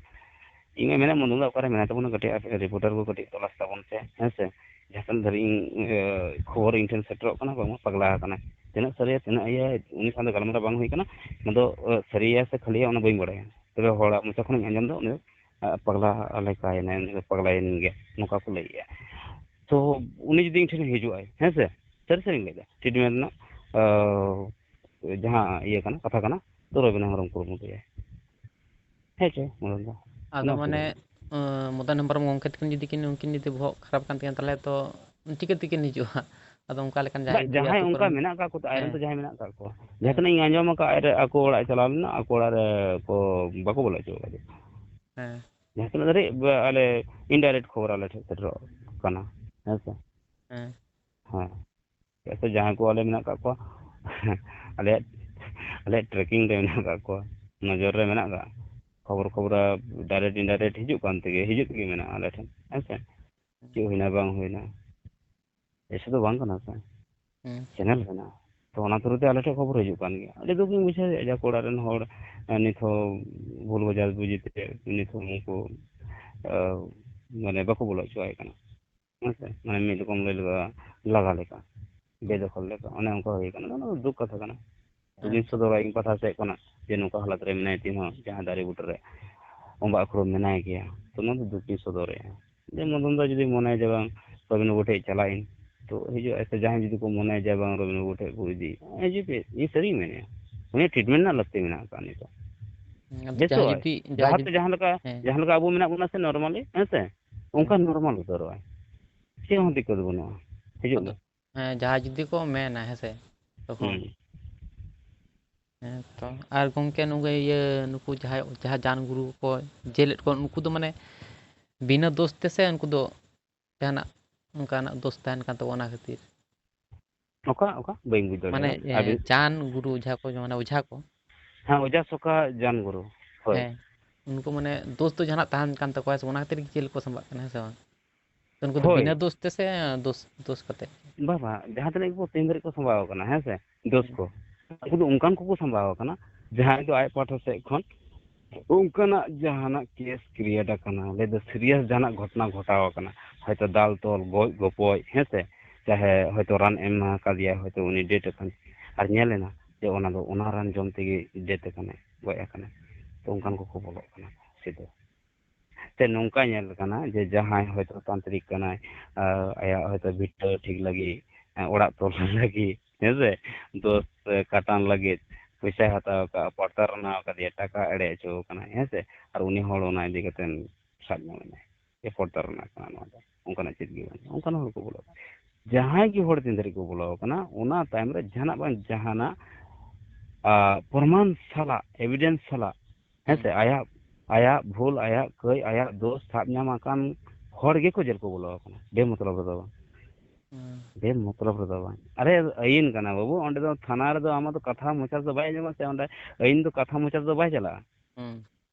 ᱤᱧ ᱢᱟ ᱢᱮᱱᱮᱫ, ᱢᱚᱫᱚᱱ ᱫᱟ ᱚᱠᱟᱨᱮ ᱢᱮᱱᱟᱭ ᱛᱟᱵᱚᱱᱟ? ᱠᱟᱹᱴᱤᱡ ᱟᱯᱮ ᱨᱤᱯᱳᱨᱴᱟᱨ ᱠᱚ ᱠᱟᱹᱴᱤᱡ ᱛᱚᱞᱟᱥ ᱛᱟᱵᱚᱱ ᱯᱮ, ᱦᱮᱸ ᱥᱮ? ᱡᱟᱦᱟᱸ ᱛᱤᱱᱟᱹᱜ ᱫᱷᱟᱹᱨᱤᱡ ᱤᱧ, ᱤᱭᱟᱹ, ᱠᱷᱚᱵᱚᱨ ᱤᱧ ᱴᱷᱮᱱ ᱥᱮᱴᱮᱨᱚᱜ ᱠᱟᱱᱟ, ᱵᱟᱝᱢᱟ ᱯᱟᱜᱽᱞᱟ ᱟᱠᱟᱱᱟᱭ᱾ ᱛᱤᱱᱟᱹᱜ ᱥᱟᱹᱨᱤᱭᱟ, ᱛᱤᱱᱟᱹᱜ ᱤᱭᱟᱹ, ᱩᱱᱤ ᱥᱟᱶᱛᱮ ᱜᱟᱞᱢᱟᱨᱟᱣ ᱵᱟᱝ ᱦᱩᱭ ᱠᱟᱱᱟ᱾ ᱚᱱᱟ ᱫᱚ, ᱮ, ᱥᱟᱹᱨᱤᱭᱟ ᱥᱮ ᱠᱷᱟᱹᱞᱤᱭᱟ, ᱚᱱᱟ ᱵᱟᱹᱧ ᱵᱟᱲᱟᱭᱟ᱾ ᱛᱚᱵᱮ ᱦᱚᱲᱟᱜ ᱢᱚᱪᱟ ᱠᱷᱚᱱᱤᱧ ᱟᱸᱡᱚᱢ ᱫᱟ, ᱩᱱᱤ ᱫᱚ, ᱮ, ᱯᱟᱜᱽᱞᱟ ᱞᱮᱠᱟᱭᱮᱱᱟᱭ, ᱩᱱᱤ ᱫᱚ ᱯᱟᱜᱽᱞᱟᱭᱮᱱ ᱜᱮᱭᱟ, ᱱᱚᱝᱠᱟ ᱠᱚ ᱞᱟᱹᱭᱮᱜᱼᱟ᱾ ᱛᱚ ᱩᱱᱤ ᱡᱩᱫᱤ ᱤᱧ ᱴᱷᱮᱱ ᱦᱤᱡᱩᱜᱼᱟᱭ, ᱦᱮᱸ ᱥᱮ, ᱥᱟᱹᱨᱤ ᱥᱟᱹᱨᱤᱧ ᱞᱟᱹᱭᱫᱟ, ᱴᱨᱤᱴᱢᱮᱱᱴ ᱨᱮᱱᱟᱜ, ᱮ, ᱡᱟᱦᱟᱸ ᱤᱭᱟᱹ ᱠᱟᱱᱟ, ᱠᱟᱛᱷᱟ ᱠᱟᱱᱟ, ᱛᱚ ᱨᱚᱵᱤᱱᱟ ᱦᱮᱢᱵᱨᱚᱢ ᱠᱩᱨᱩᱢᱩᱴᱩᱭᱟᱭ᱾ ᱦᱮᱸ ᱪᱮ, ᱢᱚᱫᱚᱱ ᱫᱟ? ᱟᱫᱚ ᱚᱱᱟ ᱠᱚ ᱢᱟᱱᱮ, ᱞᱟᱹᱭᱟ᱾ ᱟᱸ, ᱢᱚᱫᱚᱱ ᱦᱮᱢᱵᱨᱚᱢ ᱜᱚᱢᱠᱮ ᱛᱟᱹᱠᱤᱱ ᱡᱩᱫᱤ ᱠᱤᱱ, ᱩᱱᱠᱤᱱ ᱡᱩᱫᱤ ᱵᱚᱦᱚᱜ ᱠᱷᱟᱨᱟᱯ ᱠᱟᱱ ᱛᱟᱹᱠᱤᱱᱟ, ᱛᱟᱦᱚᱞᱮ ᱛᱚ ᱪᱤᱠᱟᱹ ᱛᱮᱠᱤᱱ ᱦᱤᱡᱩᱜᱼᱟ? ᱟᱫᱚ ᱚᱱᱠᱟ ᱞᱮᱠᱟᱱ ᱵᱟ, ᱡᱟᱦᱟᱸᱭ ᱡᱩᱫᱤ ᱡᱟᱦᱟᱸᱭ ᱟᱹᱛᱩ ᱚᱱᱠᱟ ᱠᱚᱨᱮᱱ, ᱢᱮᱱᱟᱜ ᱠᱟᱜ ᱠᱚ, ᱟᱭ ᱨᱮᱱ ᱦᱮᱸ, ᱛᱚ ᱡᱟᱦᱟᱸᱭ ᱢᱮᱱᱟᱜ ᱠᱟᱜ ᱠᱚ, ᱡᱟᱦᱟᱸ ᱦᱮᱸ᱾ ᱛᱤᱱᱟᱹᱜ ᱤᱧ ᱟᱸᱡᱚᱢ ᱟᱠᱟᱫ, ᱟᱡ ᱨᱮ, ᱟᱠᱚ ᱚᱲᱟᱜ ᱮ ᱪᱟᱞᱟᱣ ᱞᱮᱱᱟ, ᱟᱠᱚ ᱚᱲᱟᱜ ᱨᱮ ᱠᱚ, ᱵᱟᱠᱚ ᱵᱚᱞᱚ ᱦᱚᱪᱚ ᱟᱠᱟᱫᱮᱭᱟ᱾ ᱦᱮᱸ᱾ ᱡᱟᱦᱟᱸ ᱛᱤᱱᱟᱹᱜ ᱫᱷᱟᱹᱨᱤᱡ ᱵᱟ-, ᱟᱞᱮ indirect ᱠᱷᱚᱵᱚᱨ ᱟᱞᱮ ᱴᱷᱮᱱ ᱥᱮᱴᱮᱨᱚᱜ ᱠᱟᱱᱟ, ᱦᱮᱸ ᱥᱮ? ᱦᱮᱸ᱾ ᱦᱮᱸ᱾ ᱪᱮᱫᱟᱜ ᱥᱮ ᱡᱟᱦᱟᱸᱭ ᱠᱚ ᱟᱞᱮ ᱢᱮᱱᱟᱜ ᱠᱟᱜ ᱠᱚᱣᱟ, ᱟᱞᱮᱭᱟᱜ, ᱟᱞᱮᱭᱟᱜ tracking ᱨᱮ ᱢᱮᱱᱟᱜ ᱠᱟᱜ ᱠᱚᱣᱟ, ᱱᱚᱡᱚᱨ ᱨᱮ ᱢᱮᱱᱟᱜ ᱠᱟᱜ, ᱠᱷᱚᱵᱚᱨ, ᱠᱷᱚᱵᱚᱨ direct indirect ᱦᱤᱡᱩᱜ ᱠᱟᱱ ᱛᱮᱜᱮ, ᱦᱤᱡᱩᱜ ᱛᱮᱜᱮ ᱢᱮᱱᱟᱜᱼᱟ ᱟᱞᱮ ᱴᱷᱮᱱ, ᱦᱮᱸ ᱥᱮ? ᱪᱮᱫ ᱦᱩᱭᱱᱟ ᱵᱟᱝ ᱦᱩᱭᱱᱟ, ᱮᱥᱮ ᱫᱚ ᱵᱟᱝ ᱠᱟᱱᱟ ᱥᱮ, ᱦᱩᱸ᱾ ᱪᱮᱱᱮᱞ ᱠᱟᱱᱟ᱾ ᱛᱚ ᱚᱱᱟ through ᱛᱮ ᱟᱞᱮ ᱴᱷᱮᱱ ᱠᱷᱚᱵᱚᱨ ᱦᱤᱡᱩᱜ ᱠᱟᱱ ᱜᱮᱭᱟ᱾ ᱟᱹᱰᱤ ᱫᱩᱠ ᱤᱧ ᱵᱩᱡᱷᱟᱹᱣᱮᱫᱼᱟ ᱡᱮ ᱟᱠᱚ ᱚᱲᱟᱜ ᱨᱮᱱ ᱦᱚᱲ, ᱮ, ᱱᱤᱛ ᱦᱚᱸ ᱵᱷᱩᱞ ᱵᱩᱡᱷᱟᱹᱵᱩᱡᱷᱤ ᱛᱮ ᱱᱤᱛ ᱦᱚᱸ ᱩᱱᱠᱩ, ᱮ, ᱢᱟᱱᱮ ᱵᱟᱠᱚ ᱵᱚᱞᱚ ᱦᱚᱪᱚᱣᱟᱭ ᱠᱟᱱᱟ᱾ ᱦᱮᱸ ᱥᱮ? ᱢᱟᱱᱮ ᱢᱤᱫ ᱨᱚᱠᱚᱢ ᱞᱟᱹᱭ ᱞᱮᱠᱟ ᱞᱟᱜᱟ ᱞᱮᱠᱟ, ᱦᱩᱸ᱾ ᱵᱮᱫᱚᱠᱷᱚᱞ ᱞᱮᱠᱟ, ᱚᱱᱮ ᱚᱱᱠᱟ ᱦᱩᱭ ᱠᱟᱱᱟ᱾ ᱚᱱᱟ ᱫᱚ ᱫᱩᱠ ᱠᱟᱛᱷᱟ ᱠᱟᱱᱟ᱾ ᱦᱮᱸ᱾ ᱫᱩᱠᱤᱧ ᱥᱚᱫᱚᱨᱟ ᱤᱧ ᱯᱟᱦᱴᱟ ᱥᱮᱫ ᱠᱷᱚᱱᱟᱜ ᱡᱮ ᱱᱚᱝᱠᱟ ᱦᱟᱞᱚᱛ ᱨᱮ ᱢᱮᱱᱟᱭ ᱛᱤᱧ ᱦᱚᱸ, ᱡᱟᱦᱟᱸ ᱫᱟᱨᱮ ᱵᱩᱴᱟᱹ ᱨᱮ ᱚᱸᱵᱟᱜ ᱠᱷᱩᱲᱟᱹ ᱢᱮᱱᱟᱭ ᱜᱮᱭᱟ, ᱛᱚ ᱚᱱᱟ ᱫᱚ ᱫᱩᱠᱤᱧ ᱥᱚᱫᱚᱨᱮᱜᱼᱟ᱾ ᱡᱮ ᱢᱚᱫᱚᱱ ᱫᱟ ᱡᱩᱫᱤ ᱢᱚᱱᱮᱭᱟ ᱡᱮ ᱵᱟᱝ ᱨᱚᱵᱤᱱ ᱵᱟᱹᱵᱩ ᱴᱷᱮᱡ ᱪᱟᱞᱟᱜ ᱤᱧ, ᱛᱚ ᱦᱤᱡᱩᱜ ᱟᱭ᱾ ᱥᱮ ᱡᱟᱦᱟᱸᱭ ᱡᱩᱫᱤ ᱠᱚ ᱢᱚᱱᱮᱭᱟ ᱡᱮ ᱵᱟᱝ ᱨᱚᱵᱤᱱ ᱵᱟᱹᱵᱩ ᱴᱷᱮᱡ ᱠᱚ ᱤᱫᱤ, ᱦᱤᱡᱩᱜ ᱯᱮ, ᱤᱧ ᱥᱟᱹᱨᱤᱧ ᱢᱮᱱᱮᱫᱼᱟ, ᱩᱱᱤᱭᱟᱜ treatment ᱨᱮᱱᱟᱜ ᱞᱟᱹᱠᱛᱤ ᱢᱮᱱᱟᱜ ᱟᱠᱟᱫ ᱱᱤᱛᱚᱜ᱾ ᱦᱮᱸ, ᱟᱫᱚ ᱡᱟᱦᱟᱸᱭ ᱵᱮᱥᱚᱜ ᱟᱭ᱾ ᱡᱩᱫᱤ, ᱡᱟᱦᱟᱸᱭ ᱞᱟᱦᱟᱛᱮ ᱡᱩᱫᱤ, ᱡᱟᱦᱟᱸ ᱞᱮᱠᱟ, ᱦᱮᱸ᱾ ᱡᱟᱦᱟᱸ ᱞᱮᱠᱟ ᱟᱵᱚ ᱢᱮᱱᱟᱜ ᱵᱚᱱᱟ ᱥᱮ normally, ᱦᱮᱸ ᱥᱮ? ᱚᱱᱠᱟ ᱦᱮᱸ᱾ Normal ᱩᱛᱟᱹᱨᱚᱜ ᱟᱭ᱾ ᱪᱮᱫ ᱦᱚᱸ ᱫᱤᱠᱠᱟᱹᱛ ᱵᱟᱹᱱᱩᱜᱼᱟ᱾ ᱦᱤᱡᱩᱜ ᱟᱫᱚ, ᱢᱮ᱾ ᱦᱮᱸ, ᱡᱟᱦᱟᱸᱭ ᱡᱩᱫᱤ ᱠᱚ ᱢᱮᱱᱟ, ᱦᱮᱸ ᱥᱮ? ᱛᱚᱠᱷᱚᱱ᱾ ᱦᱩᱸ᱾ ᱦᱮᱸ ᱛᱚ᱾ ᱟᱨ ᱜᱚᱢᱠᱮ, ᱱᱩᱠᱩ ᱤᱭᱟᱹ, ᱱᱩᱠᱩ ᱡᱟᱦᱟᱸᱭ, ᱡᱟᱦᱟᱸ ᱡᱟᱱ ᱜᱩᱨᱩ ᱠᱚ ᱡᱮᱞᱮᱫ ᱠᱚ, ᱩᱱᱠᱩ ᱫᱚ ᱢᱟᱱᱮ ᱵᱤᱱᱟᱹ ᱫᱳᱥ ᱛᱮᱥᱮ ᱩᱱᱠᱩ ᱫᱚ ᱡᱟᱦᱟᱱᱟᱜ ᱚᱱᱠᱟᱱᱟᱜ ᱫᱳᱥ ᱛᱟᱦᱮᱱ ᱠᱟᱱ ᱛᱟᱠᱚᱣᱟ ᱚᱱᱟ ᱠᱷᱟᱹᱛᱤᱨ? ᱚᱠᱟ, ᱚᱠᱟ? ᱵᱟᱹᱧ ᱵᱩᱡᱽ ᱢᱟᱱᱮ, ᱫᱟᱲᱮᱭᱟᱫᱟ᱾ ᱮ, ᱟᱨ ᱡᱟᱱ ᱜᱩᱨᱩ ᱡᱟᱦᱟᱸ ᱠᱚ, ᱢᱟᱱᱮ ᱚᱡᱷᱟ ᱠᱚ᱾ ᱦᱮᱸ, ᱚᱡᱷᱟ ᱥᱚᱠᱟ ᱡᱟᱱ ᱜᱩᱨᱩ᱾ ᱦᱳᱭ᱾ ᱦᱮᱸ᱾ ᱩᱱᱠᱩ ᱢᱟᱱᱮ ᱫᱳᱥ ᱫᱚ ᱡᱟᱦᱟᱱᱟᱜ ᱛᱟᱦᱮᱱ ᱠᱟᱱ ᱛᱟᱠᱚᱣᱟ ᱥᱮ, ᱚᱱᱟ ᱠᱷᱟᱹᱛᱤᱨ ᱜᱮ ᱡᱮᱞ ᱠᱚ ᱥᱟᱢᱵᱟᱜ ᱠᱟᱱᱟ, ᱦᱮᱸ ᱥᱮ ᱵᱟᱝ? ᱩᱱᱠᱩ ᱫᱚ ᱦᱳᱭ᱾ ᱵᱤᱱᱟᱹ ᱫᱳᱥ ᱛᱮᱥᱮ ᱫᱳᱥ, ᱫᱳᱥ ᱠᱟᱛᱮ? ᱵᱟᱝ, ᱵᱟᱝ, ᱡᱟᱦᱟᱸ ᱛᱤᱱᱟᱹᱜ ᱜᱮᱠᱚ ᱛᱮᱦᱮᱧ ᱫᱷᱟᱹᱨᱤᱡ ᱠᱚ ᱥᱟᱢᱵᱟᱣ ᱟᱠᱟᱱᱟ, ᱦᱮᱸ ᱥᱮ, ᱫᱳᱥ ᱦᱩᱸ᱾ ᱠᱚ, ᱩᱱᱠᱩ ᱫᱚ ᱚᱱᱠᱟᱱ ᱠᱚᱠᱚ ᱥᱟᱢᱵᱟᱣ ᱟᱠᱟᱱᱟ, ᱡᱟᱦᱟᱸᱭ ᱫᱚ ᱟᱡ ᱯᱟᱦᱴᱟ ᱥᱮᱫ ᱠᱷᱚᱱ ᱚᱱᱠᱟᱱᱟᱜ ᱡᱟᱦᱟᱱᱟᱜ ᱠᱮᱥ ᱠᱨᱤᱭᱮᱴ ᱟᱠᱟᱱᱟ, ᱞᱟᱹᱭ ᱫᱚ ᱥᱤᱨᱤᱭᱟᱥ ᱡᱟᱦᱟᱱᱟᱜ ᱜᱷᱚᱴᱚᱱᱟ ᱜᱷᱚᱴᱟᱣ ᱟᱠᱟᱱᱟ, ᱦᱚᱭᱛᱳ ᱫᱟᱞ ᱛᱚᱞ, ᱜᱚᱡ ᱜᱚᱯᱚᱡ, ᱦᱮᱸ ᱥᱮ, ᱪᱟᱦᱮ ᱦᱚᱭᱛᱳ ᱨᱟᱱ ᱮᱢ ᱮᱢᱟ ᱠᱟᱫᱮᱭᱟ, ᱦᱚᱭᱛᱳ ᱩᱱᱤ ᱰᱮᱛᱷ ᱟᱠᱟᱱ, ᱟᱨ ᱧᱮᱞ ᱮᱱᱟ ᱡᱮ ᱚᱱᱟ ᱫᱚ ᱚᱱᱟ ᱨᱟᱱ ᱡᱚᱢ ᱛᱮᱜᱮ ᱰᱮᱛᱷ ᱟᱠᱟᱱᱟᱭ, ᱜᱚᱡ ᱟᱠᱟᱱᱟᱭ, ᱛᱚ ᱚᱱᱠᱟᱱ ᱠᱚᱠᱚ ᱵᱚᱞᱚᱜ ᱠᱟᱱᱟ ᱠᱚ ᱥᱤᱫᱷᱟᱹ᱾ ᱥᱮ ᱱᱚᱝᱠᱟ ᱧᱮᱞ ᱠᱟᱱᱟ ᱡᱮ ᱡᱟᱦᱟᱸᱭ ᱦᱚᱭᱛᱳ ᱛᱟᱱᱛᱨᱤᱠ ᱠᱟᱱᱟᱭ, ᱟᱨ ᱟᱭᱟᱜ ᱦᱚᱭᱛᱳ ᱵᱷᱤᱴᱟᱹ ᱴᱷᱤᱠ ᱞᱟᱹᱜᱤᱫ, ᱚᱲᱟᱜ ᱛᱚᱞ ᱞᱟᱹᱜᱤᱫ, ᱦᱮᱸ ᱥᱮ, ᱫᱳᱥ ᱠᱟᱴᱟᱱ ᱞᱟᱹᱜᱤᱫ ᱯᱚᱭᱥᱟᱭ ᱦᱟᱛᱟᱣ ᱠᱟᱜᱼᱟ, ᱯᱨᱚᱛᱟᱨᱚᱱᱟ ᱟᱠᱟᱫᱮᱭᱟ, ᱴᱟᱠᱟ ᱮᱲᱮ ᱦᱚᱪᱚ ᱠᱟᱱᱟᱭ, ᱦᱮᱸ ᱥᱮ, ᱟᱨ ᱩᱱᱤ ᱦᱚᱲ ᱚᱱᱟ ᱤᱫᱤ ᱠᱟᱛᱮ ᱥᱟᱵ ᱧᱟᱢ ᱮᱱᱟᱭ ᱡᱮ ᱯᱨᱚᱛᱟᱨᱚᱱᱟ ᱠᱟᱱᱟ ᱱᱚᱣᱟ ᱫᱚ, ᱚᱱᱠᱟᱱᱟᱜ ᱪᱮᱫ ᱜᱮ ᱵᱟᱹᱱᱩᱜᱼᱟ, ᱚᱱᱠᱟᱱ ᱦᱚᱲ ᱠᱚ ᱵᱚᱞᱚᱜᱼᱟ᱾ ᱡᱟᱦᱟᱸᱭ ᱜᱮ ᱦᱚᱲ ᱛᱤᱱ ᱫᱷᱟᱹᱨᱤᱡ ᱠᱚ ᱵᱚᱞᱚ ᱟᱠᱟᱱᱟ, ᱚᱱᱟ ᱛᱟᱭᱚᱢ ᱨᱮ ᱡᱟᱦᱟᱱᱟᱜ ᱵᱟᱝ ᱡᱟᱦᱟᱱᱟᱜ, ᱟ, ᱯᱨᱚᱢᱟᱱ ᱥᱟᱞᱟᱜ, ᱮᱵᱤᱰᱮᱱᱥ ᱥᱟᱞᱟᱜ, ᱦᱮᱸ ᱥᱮ, ᱦᱩᱸ᱾ ᱟᱭᱟᱜ, ᱟᱭᱟᱜ ᱵᱷᱩᱞ, ᱟᱭᱟᱜ ᱠᱟᱹᱭ, ᱟᱭᱟᱜ ᱫᱳᱥ ᱥᱟᱵ ᱧᱟᱢ ᱟᱠᱟᱱ ᱦᱚᱲ ᱜᱮᱠᱚ ᱡᱮᱞ ᱠᱚ ᱵᱚᱞᱚ ᱟᱠᱟᱱᱟ, ᱵᱮ ᱢᱚᱛᱞᱚᱵ ᱨᱮᱫᱚ ᱵᱟᱝ᱾ ᱦᱩᱸ᱾ ᱵᱮ ᱢᱚᱛᱞᱚᱵ ᱨᱮᱫᱚ ᱵᱟᱝ᱾ ᱟᱨᱮ, ᱟᱹᱭᱤᱱ ᱠᱟᱱᱟ ᱵᱟᱹᱵᱩ, ᱚᱸᱰᱮ ᱫᱚ ᱛᱷᱟᱱᱟ ᱨᱮᱫᱚ ᱟᱢᱟᱜ ᱫᱚ ᱠᱟᱛᱷᱟ ᱢᱚᱪᱟ ᱨᱮᱫᱚ ᱵᱟᱭ ᱟᱸᱡᱚᱢᱟ ᱥᱮ, ᱚᱸᱰᱮ ᱟᱹᱭᱤᱱ ᱫᱚ ᱠᱟᱛᱷᱟ ᱢᱚᱪᱟ ᱨᱮᱫᱚ ᱵᱟᱭ ᱪᱟᱞᱟᱜᱼᱟ᱾ ᱦᱩᱸ᱾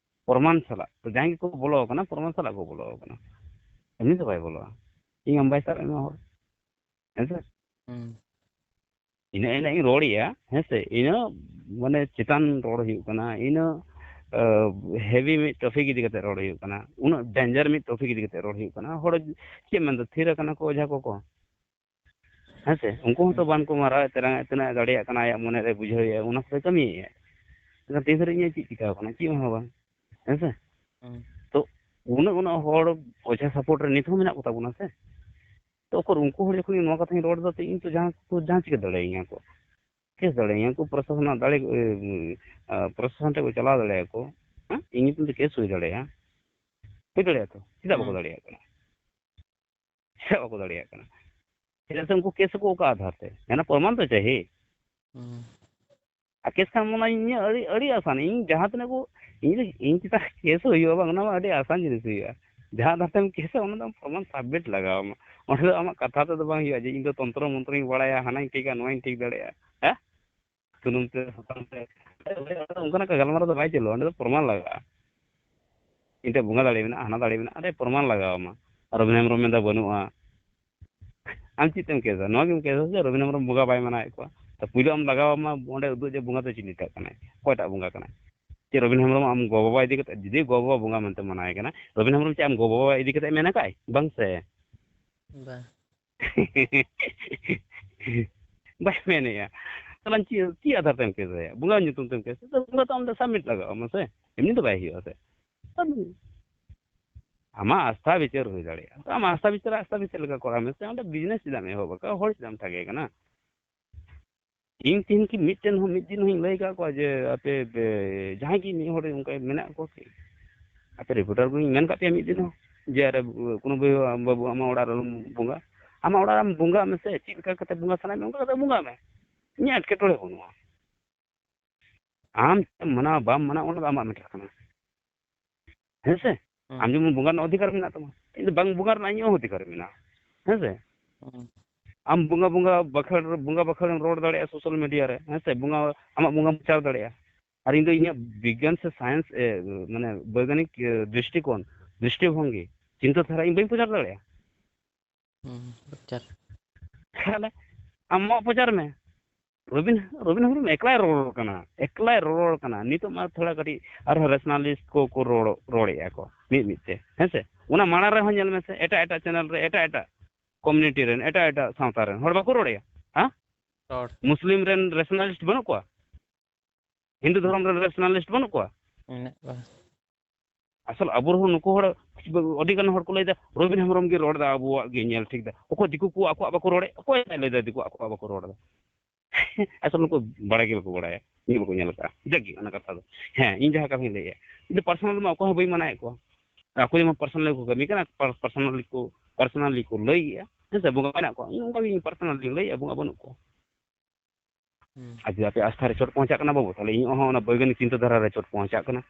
ᱯᱨᱚᱢᱟᱱ ᱥᱟᱞᱟᱜ᱾ ᱛᱚ, ᱡᱟᱦᱟᱸᱭ ᱜᱮᱠᱚ ᱵᱚᱞᱚ ᱟᱠᱟᱱᱟ, ᱯᱨᱚᱢᱟᱱ ᱥᱟᱞᱟᱜ ᱠᱚ ᱵᱚᱞᱚ ᱟᱠᱟᱱᱟ᱾ ᱮᱢᱱᱤ ᱫᱚ ᱵᱟᱭ ᱵᱚᱞᱚᱜᱼᱟ᱾ ᱤᱧ ᱟᱢ ᱵᱟᱭ ᱥᱟᱵ ᱮᱢᱟ ᱦᱚᱲ᱾ ᱦᱮᱸ ᱥᱮ? ᱦᱩᱸ᱾ ᱤᱱᱟᱹ, ᱤᱱᱟᱹ ᱤᱧ ᱨᱚᱲᱮᱜᱼᱟ, ᱦᱮᱸ ᱥᱮ? ᱤᱱᱟᱹ ᱢᱟᱱᱮ ᱪᱮᱛᱟᱱ ᱨᱚᱲ ᱦᱩᱭᱩᱜ ᱠᱟᱱᱟ, ᱤᱱᱟᱹ, ᱟ, ᱦᱮᱵᱤ ᱢᱤᱫ ᱴᱚᱯᱤᱠ ᱤᱫᱤ ᱠᱟᱛᱮ ᱨᱚᱲ ᱦᱩᱭᱩᱜ ᱠᱟᱱᱟ, ᱩᱱᱟᱹᱜ ᱰᱮᱧᱡᱟᱨ ᱢᱤᱫ ᱴᱚᱯᱤᱠ ᱤᱫᱤ ᱠᱟᱛᱮ ᱨᱚᱲ ᱦᱩᱭᱩᱜ ᱠᱟᱱᱟ᱾ ᱦᱚᱲ ᱪᱮᱫ ᱢᱮᱱᱫᱟ, ᱛᱷᱤᱨ ᱟᱠᱟᱱᱟ ᱠᱚ ᱚᱡᱷᱟ ᱠᱚᱠᱚ, ᱦᱮᱸ ᱥᱮ? ᱩᱱᱠᱩ ᱦᱚᱸᱛᱚ ᱦᱩᱸ᱾ ᱵᱟᱝ ᱠᱚ ᱢᱟᱨᱟᱣᱮᱫ ᱛᱟᱨᱟ, ᱛᱤᱱᱟᱹᱜ ᱫᱟᱲᱮᱭᱟᱜ ᱠᱟᱱᱟ, ᱟᱭᱟᱜ ᱢᱚᱱᱮ ᱨᱮ ᱵᱩᱡᱷᱟᱹᱣᱮᱫᱼᱟ, ᱚᱱᱟ ᱠᱚᱫᱚᱭ ᱠᱟᱹᱢᱤᱭᱮᱫᱼᱟ᱾ ᱮᱱᱠᱷᱟᱱ ᱛᱤᱱ ᱫᱷᱟᱹᱨᱤᱡ ᱤᱧᱟᱹᱜ ᱪᱮᱫ ᱪᱤᱠᱟᱹᱣ ᱠᱟᱱᱟ? ᱪᱮᱫ ᱦᱚᱸ ᱵᱟᱝ, ᱦᱮᱸ ᱥᱮ? ᱦᱩᱸ᱾ ᱛᱚ, ᱩᱱᱟᱹᱜ, ᱩᱱᱟᱹᱜ ᱦᱚᱲ ᱚᱡᱷᱟ ᱥᱟᱯᱳᱨᱴ ᱨᱮ ᱱᱤᱛ ᱦᱚᱸ ᱢᱮᱱᱟᱜ ᱠᱚᱛᱟ ᱵᱚᱱᱟ ᱥᱮ? ᱛᱚ, ᱩᱠᱩᱨ ᱩᱱᱠᱩ ᱦᱚᱲ ᱡᱚᱠᱷᱚᱱ ᱤᱧ ᱱᱚᱣᱟ ᱠᱟᱛᱷᱟᱧ ᱨᱚᱲ ᱮᱫᱟ, ᱛᱚ, ᱤᱧ ᱛᱚ ᱡᱟᱦᱟᱸ, ᱛᱚ, ᱡᱟᱦᱟᱸ ᱪᱤᱠᱟᱹ ᱫᱟᱲᱮᱭᱟᱹᱧᱟ ᱠᱚ? ᱠᱮᱥ ᱫᱟᱲᱮᱭᱟᱹᱧᱟ ᱠᱚ, ᱯᱨᱚᱥᱟᱥᱚᱱ ᱨᱮᱱᱟᱜ ᱫᱟᱲᱮ, ᱮ, ᱮ, ᱯᱨᱚᱥᱟᱥᱚᱱ ᱴᱷᱮᱱ ᱠᱚ ᱪᱟᱞᱟᱣ ᱫᱟᱲᱮᱭᱟᱜᱼᱟ ᱠᱚ, ᱦᱮᱸ? ᱤᱧ ᱧᱩᱛᱩᱢ ᱛᱮ ᱠᱮᱥ ᱦᱩᱭ ᱫᱟᱲᱮᱭᱟᱜᱼᱟ᱾ ᱦᱩᱭ ᱫᱟᱲᱮᱭᱟᱜᱼᱟ ᱛᱚ? ᱪᱮᱫᱟᱜ ᱵᱟᱠᱚ ᱦᱩᱸ᱾ ᱫᱟᱲᱮᱭᱟᱜ ᱠᱟᱱᱟ? ᱪᱮᱫᱟᱜ ᱵᱟᱠᱚ ᱫᱟᱲᱮᱭᱟᱜ ᱠᱟᱱᱟ? ᱪᱮᱫᱟᱜ ᱥᱮ ᱩᱱᱠᱩ ᱠᱮᱥ ᱟᱠᱚ ᱚᱠᱟ ᱟᱫᱷᱟᱨ ᱛᱮ? ᱡᱟᱦᱟᱱᱟᱜ ᱯᱨᱚᱢᱟᱱ ᱛᱚ ᱪᱟᱹᱦᱤ᱾ ᱦᱩᱸ᱾ ᱟᱨ ᱠᱮᱥ ᱠᱷᱟᱱ ᱚᱱᱟ ᱤᱧᱟᱹᱜ ᱟᱹᱰᱤ, ᱟᱹᱰᱤ ᱟᱥᱟᱱ᱾ ᱤᱧ ᱡᱟᱦᱟᱸ ᱛᱤᱱᱟᱹᱜ ᱠᱚ, ᱤᱧ ᱫᱚ, ᱤᱧ ᱪᱮᱛᱟᱱ ᱨᱮ ᱠᱮᱥ ᱦᱩᱭᱩᱜᱼᱟ ᱵᱟᱝ, ᱚᱱᱟ ᱢᱟ ᱟᱹᱰᱤ ᱟᱥᱟᱱ ᱡᱤᱱᱤᱥ ᱦᱩᱭᱩᱜᱼᱟ᱾ ᱡᱟᱦᱟᱸ ᱟᱫᱷᱟᱨ ᱛᱮᱢ ᱠᱮᱥᱟ, ᱚᱱᱟ ᱫᱚ ᱟᱢ ᱯᱨᱚᱢᱟᱱ ᱥᱟᱵᱢᱤᱴ ᱞᱟᱜᱟᱣ ᱟᱢᱟ᱾ ᱚᱸᱰᱮ ᱫᱚ ᱟᱢᱟᱜ ᱠᱟᱛᱷᱟ ᱛᱮᱫᱚ ᱵᱟᱝ ᱦᱩᱭᱩᱜᱼᱟ ᱡᱮ ᱤᱧ ᱫᱚ ᱛᱚᱱᱛᱨᱚ ᱢᱚᱱᱛᱨᱚᱧ ᱵᱟᱲᱟᱭᱟ, ᱦᱟᱱᱟᱧ ᱴᱷᱤᱠᱟ, ᱱᱚᱣᱟᱧ ᱴᱷᱤᱠ ᱫᱟᱲᱮᱭᱟᱜᱼᱟ᱾ ᱦᱮᱸ? ᱥᱩᱱᱩᱢ ᱛᱮ, ᱥᱟᱥᱟᱝ ᱛᱮ, ᱚᱱᱠᱟᱱᱟᱜ ᱜᱟᱞᱢᱟᱨᱟᱣ ᱫᱚ ᱵᱟᱭ ᱪᱟᱹᱞᱩᱜᱼᱟ᱾ ᱚᱸᱰᱮ ᱫᱚ ᱯᱨᱚᱢᱟᱱ ᱞᱟᱜᱟᱜᱼᱟ᱾ ᱤᱧ ᱴᱷᱮᱱ ᱵᱚᱸᱜᱟ ᱫᱟᱲᱮ ᱢᱮᱱᱟᱜᱼᱟ, ᱦᱟᱱᱟ ᱫᱟᱲᱮ ᱢᱮᱱᱟᱜᱼᱟ, ᱟᱨᱮ ᱯᱨᱚᱢᱟᱱ ᱞᱟᱜᱟᱣ ᱟᱢᱟ᱾ ᱟᱨ ᱨᱚᱵᱤᱱ ᱦᱮᱢᱵᱨᱚᱢ ᱢᱮᱱᱫᱟ ᱵᱟᱹᱱᱩᱜᱼᱟ᱾ ᱟᱢ ᱪᱮᱫ ᱛᱮᱢ ᱠᱮᱥᱟ? ᱱᱚᱣᱟ ᱜᱮᱢ ᱠᱮᱥᱟ ᱡᱮ ᱨᱚᱵᱤᱱ ᱦᱮᱢᱵᱨᱚᱢ ᱵᱚᱸᱜᱟ ᱵᱟᱭ ᱢᱟᱱᱟᱣᱮᱫ ᱠᱚᱣᱟ᱾ ᱛᱚ, ᱯᱩᱭᱞᱩ ᱟᱢ ᱞᱟᱜᱟᱣ ᱟᱢᱟ ᱚᱸᱰᱮ ᱩᱫᱩᱜ ᱡᱮ ᱵᱚᱸᱜᱟ ᱫᱚ ᱪᱤᱞᱤᱴᱟᱜ ᱠᱟᱱᱟᱭ, ᱚᱠᱚᱭᱴᱟᱜ ᱵᱚᱸᱜᱟ ᱠᱟᱱᱟᱭ᱾ ᱪᱮᱫ ᱨᱚᱵᱤᱱ ᱦᱮᱢᱵᱨᱚᱢ ᱟᱢ ᱜᱚ-ᱵᱟᱵᱟ ᱤᱫᱤ ᱠᱟᱛᱮ, ᱡᱩᱫᱤ ᱜᱚ-ᱵᱟᱵᱟ ᱵᱚᱸᱜᱟ ᱢᱮᱱᱛᱮ ᱢᱟᱱᱟᱣᱮ ᱠᱟᱱᱟ, ᱨᱚᱵᱤᱱ ᱦᱮᱢᱵᱨᱚᱢ ᱪᱮᱫ ᱟᱢ ᱜᱚ-ᱵᱟᱵᱟ ᱤᱫᱤ ᱠᱟᱛᱮ ᱢᱮᱱ ᱟᱠᱟᱫᱼᱟᱭ? ᱵᱟᱝ ᱥᱮ? ᱵᱟᱝ᱾ ᱵᱟᱭ ᱢᱮᱱᱮᱜᱼᱟ᱾ ᱛᱟᱦᱞᱮ ᱪᱮᱫ, ᱪᱮᱫ ᱟᱫᱷᱟᱨ ᱛᱮᱢ ᱠᱮᱥ ᱟᱭᱟ? ᱵᱚᱸᱜᱟ ᱧᱩᱛᱩᱢ ᱛᱮᱢ ᱠᱮᱥ, ᱛᱚ ᱵᱚᱸᱜᱟ ᱛᱚ ᱟᱢ ᱫᱚ submit ᱞᱟᱜᱟᱣ ᱟᱢᱟ ᱥᱮ, ᱮᱢᱱᱤ ᱫᱚ ᱵᱟᱭ ᱦᱩᱭᱩᱜᱼᱟ ᱥᱮ᱾ ᱟᱢᱟᱜ ᱟᱥᱛᱷᱟ ᱵᱤᱪᱟᱹᱨ ᱦᱩᱭ ᱫᱟᱲᱮᱭᱟᱜᱼᱟ᱾ ᱛᱚ ᱟᱢᱟᱜ ᱟᱥᱛᱷᱟ ᱵᱤᱪᱟᱹᱨ, ᱟᱥᱛᱷᱟ ᱵᱤᱪᱟᱹᱨ ᱞᱮᱠᱟ ᱠᱚᱨᱟᱣ ᱢᱮ ᱥᱮ, ᱚᱸᱰᱮ business ᱪᱮᱫᱟᱜ ᱮᱢ ᱮᱦᱚᱵ ᱟᱠᱟᱫᱼᱟ? ᱦᱚᱲ ᱪᱮᱫᱟᱜ ᱮᱢ ᱴᱷᱟᱜᱮ ᱠᱟᱱᱟ? ᱤᱧ ᱛᱤᱦᱤᱧ ᱠᱤ ᱢᱤᱫᱴᱮᱱ ᱦᱚᱸ, ᱢᱤᱫ ᱫᱤᱱ ᱦᱚᱸᱧ ᱞᱟᱹᱭ ᱟᱠᱟᱫ ᱠᱚᱣᱟ ᱡᱮ ᱟᱯᱮ, ᱯᱮ, ᱡᱟᱦᱟᱸᱭ ᱜᱮ ᱢᱤᱫ ᱦᱚᱲ ᱚᱱᱠᱟ ᱢᱮᱱᱟᱜ ᱠᱚᱣᱟ ᱠᱤ? ᱟᱯᱮ reporter ᱠᱚᱧ ᱢᱮᱱ ᱠᱟᱜ ᱯᱮᱭᱟ ᱢᱤᱫ ᱫᱤᱱ ᱦᱚᱸ ᱡᱮ, "ᱟᱨᱮ, ᱠᱳᱱᱳ ᱵᱟᱹᱵᱩ, ᱵᱟᱹᱵᱩ, ᱟᱢᱟᱜ ᱚᱲᱟᱜ ᱨᱮ ᱟᱞᱚᱢ ᱵᱚᱸᱜᱟ, ᱟᱢᱟᱜ ᱚᱲᱟᱜ ᱨᱮᱢ ᱵᱚᱸᱜᱟᱜ ᱢᱮᱥᱮ, ᱪᱮᱫ ᱞᱮᱠᱟ ᱠᱟᱛᱮ ᱵᱚᱸᱜᱟ ᱥᱟᱱᱟᱭᱮᱫ ᱢᱮ, ᱚᱱᱠᱟ ᱠᱟᱛᱮ ᱵᱚᱸᱜᱟᱜ ᱢᱮ, ᱤᱧᱟᱹᱜ ᱮᱴᱠᱮᱴᱚᱬᱮ ᱵᱟᱹᱱᱩᱜᱼᱟ᱾ ᱟᱢ ᱪᱮᱫ ᱮᱢ ᱢᱟᱱᱟᱣᱟ ᱵᱟᱢ ᱢᱟᱱᱟᱣᱟ, ᱚᱱᱟ ᱫᱚ ᱟᱢᱟᱜ matter ᱠᱟᱱᱟ, ᱦᱮᱸ ᱥᱮ? ᱦᱩᱸ᱾ ᱟᱢ ᱡᱮᱢᱚᱱ ᱵᱚᱸᱜᱟ ᱨᱮᱱᱟᱜ ᱚᱫᱷᱤᱠᱟᱨ ᱢᱮᱱᱟᱜ ᱛᱟᱢᱟ, ᱤᱧ ᱫᱚ ᱵᱟᱝ ᱵᱚᱸᱜᱟ ᱨᱮᱱᱟᱜ ᱤᱧᱟᱹᱜ ᱦᱚᱸ ᱚᱫᱷᱤᱠᱟᱨ ᱢᱮᱱᱟᱜᱼᱟ, ᱦᱮᱸ ᱥᱮ?" ᱦᱩᱸ᱾ ᱟᱢ ᱵᱚᱸᱜᱟ, ᱵᱚᱸᱜᱟ ᱵᱟᱠᱷᱮᱲ, ᱵᱚᱸᱜᱟ ᱵᱟᱠᱷᱮᱲ ᱮᱢ ᱨᱚᱲ ᱫᱟᱲᱮᱭᱟᱜᱼᱟ social media ᱨᱮ, ᱦᱮᱸ ᱥᱮ? ᱵᱚᱸᱜᱟ, ᱟᱢᱟᱜ ᱵᱚᱸᱜᱟᱢ ᱯᱨᱚᱪᱟᱨ ᱫᱟᱲᱮᱭᱟᱜᱼᱟ᱾ ᱟᱨ ᱤᱧ ᱫᱚ ᱤᱧᱟᱹᱜ ᱵᱤᱜᱽᱜᱟᱱ ᱥᱮ science, ᱮ, ᱢᱟᱱᱮ ᱵᱳᱭᱜᱟᱱᱤᱠ, ᱮ, ᱫᱨᱤᱥᱴᱤᱠᱳᱱ, ᱫᱨᱤᱥᱴᱤᱵᱷᱚᱝᱜᱤ, ᱪᱤᱱᱛᱟᱹ ᱫᱷᱟᱨᱟ ᱤᱧ ᱵᱟᱹᱧ ᱯᱨᱚᱪᱟᱨ ᱫᱟᱲᱮᱭᱟᱜᱼᱟ᱾ ᱦᱩᱸ, ᱯᱨᱚᱪᱟᱨ᱾ ᱛᱟᱦᱞᱮ ᱟᱢ ᱟᱢᱟᱜ ᱯᱨᱚᱪᱟᱨ ᱢᱮ᱾ ᱨᱚᱵᱤᱱ, ᱨᱚᱵᱤᱱ ᱦᱮᱢᱵᱨᱚᱢ ᱮᱠᱞᱟᱭ ᱨᱚᱲ ᱠᱟᱱᱟ, ᱮᱠᱞᱟᱭ ᱨᱚᱲ ᱠᱟᱱᱟ᱾ ᱱᱤᱛᱚᱜ ᱢᱟ ᱛᱷᱚᱲᱟ ᱠᱟᱹᱴᱤᱡ ᱟᱨᱦᱚᱸ rationalist ᱠᱚ, ᱠᱚ ᱨᱚᱲ, ᱨᱚᱲᱮᱫᱼᱟ ᱠᱚ ᱢᱤᱫ ᱢᱤᱫ ᱛᱮ, ᱦᱮᱸ ᱥᱮ? ᱚᱱᱟ ᱢᱟᱲᱟᱝ ᱨᱮᱦᱚᱸ ᱧᱮᱞ ᱢᱮᱥᱮ, ᱮᱴᱟᱜ ᱮᱴᱟᱜ channel ᱨᱮ, ᱮᱴᱟᱜ ᱮᱴᱟᱜ community ᱨᱮᱱ, ᱮᱴᱟᱜ ᱮᱴᱟᱜ ᱥᱟᱶᱛᱟ ᱨᱮᱱ ᱦᱚᱲ ᱵᱟᱠᱚ ᱨᱚᱲᱮᱫᱼᱟ, ᱦᱮᱸ? ᱨᱚᱲ᱾ ᱢᱩᱥᱞᱤᱢ ᱨᱮᱱ rationalist ᱵᱟᱹᱱᱩᱜ ᱠᱚᱣᱟ? ᱦᱤᱱᱫᱩ ᱫᱷᱚᱨᱚᱢ ᱨᱮᱱ rationalist ᱵᱟᱹᱱᱩᱜ ᱠᱚᱣᱟ? ᱢᱮᱱᱟᱜ ᱠᱚᱣᱟ᱾ ᱟᱥᱚᱞ ᱟᱵᱚ ᱨᱮᱦᱚᱸ ᱱᱩᱠᱩ ᱦᱚᱲ, ᱟᱹᱰᱤ ᱜᱟᱱ ᱦᱚᱲ ᱠᱚ ᱞᱟᱹᱭᱫᱟ, "ᱨᱚᱵᱤᱱ ᱦᱮᱢᱵᱨᱚᱢ ᱜᱮ ᱨᱚᱲ ᱮᱫᱟ, ᱟᱵᱚᱣᱟᱜ ᱜᱮ ᱧᱮᱞ ᱴᱷᱤᱠ ᱫᱟ᱾" ᱚᱠᱚᱭ ᱫᱤᱠᱩ ᱠᱚ ᱟᱠᱚᱣᱟᱜ ᱵᱟᱠᱚ ᱨᱚᱲᱮᱫ? ᱚᱠᱚᱭ ᱞᱟᱹᱭᱫᱟ ᱫᱤᱠᱩ ᱟᱠᱚᱣᱟᱜ ᱵᱟᱠᱚ ᱨᱚᱲ ᱮᱫᱟ? ᱟᱥᱚᱞ ᱱᱩᱠᱩ ᱵᱟᱲᱟᱭ ᱜᱮ ᱵᱟᱠᱚ ᱵᱟᱲᱟᱭᱟ, ᱧᱮᱞ ᱵᱟᱠᱚ ᱧᱮᱞ ᱟᱠᱟᱫᱼᱟ᱾ ᱡᱟᱠ ᱜᱮ, ᱚᱱᱟ ᱠᱟᱛᱷᱟ ᱫᱚ᱾ ᱦᱮᱸ, ᱤᱧ ᱡᱟᱦᱟᱸ ᱠᱟᱛᱷᱟᱧ ᱞᱟᱹᱭᱮᱫᱼᱟ, ᱤᱧ ᱫᱚ personal ᱢᱟ ᱚᱠᱚᱭ ᱦᱚᱸ ᱵᱟᱹᱧ ᱢᱟᱱᱟᱭᱮᱫ ᱠᱚᱣᱟ᱾ ᱟᱠᱚ ᱡᱮᱢᱚᱱ personal ᱠᱚ ᱠᱟᱹᱢᱤ ᱠᱟᱱᱟ, per-, personally ᱠᱚ, personally ᱠᱚ ᱞᱟᱹᱭᱮᱫᱼᱟ, ᱦᱮᱸ ᱥᱮ, ᱵᱚᱸᱜᱟ ᱢᱮᱱᱟᱜ ᱠᱚᱣᱟ, ᱤᱧ ᱚᱱᱠᱟ ᱜᱮ personally ᱞᱟᱹᱭᱮᱫᱼᱟ, ᱵᱚᱸᱜᱟ ᱵᱟᱹᱱᱩᱜ ᱠᱚᱣᱟ᱾ ᱦᱩᱸ᱾ ᱟᱨ ᱡᱩᱫᱤ ᱟᱯᱮ ᱟᱥᱛᱷᱟ ᱨᱮ ᱪᱳᱴ ᱯᱚᱦᱚᱸᱪᱟᱜ ᱠᱟᱱᱟ ᱵᱟᱹᱵᱩ, ᱛᱟᱦᱞᱮ ᱤᱧᱟᱹᱜ ᱦᱚᱸ ᱚᱱᱟ ᱵᱳᱭᱜᱟᱱᱤᱠ ᱪᱤᱱᱛᱟᱹ ᱫᱷᱟᱨᱟ ᱨᱮ ᱪᱳᱴ ᱯᱚᱦᱚᱸᱪᱟᱜ ᱠᱟᱱᱟ᱾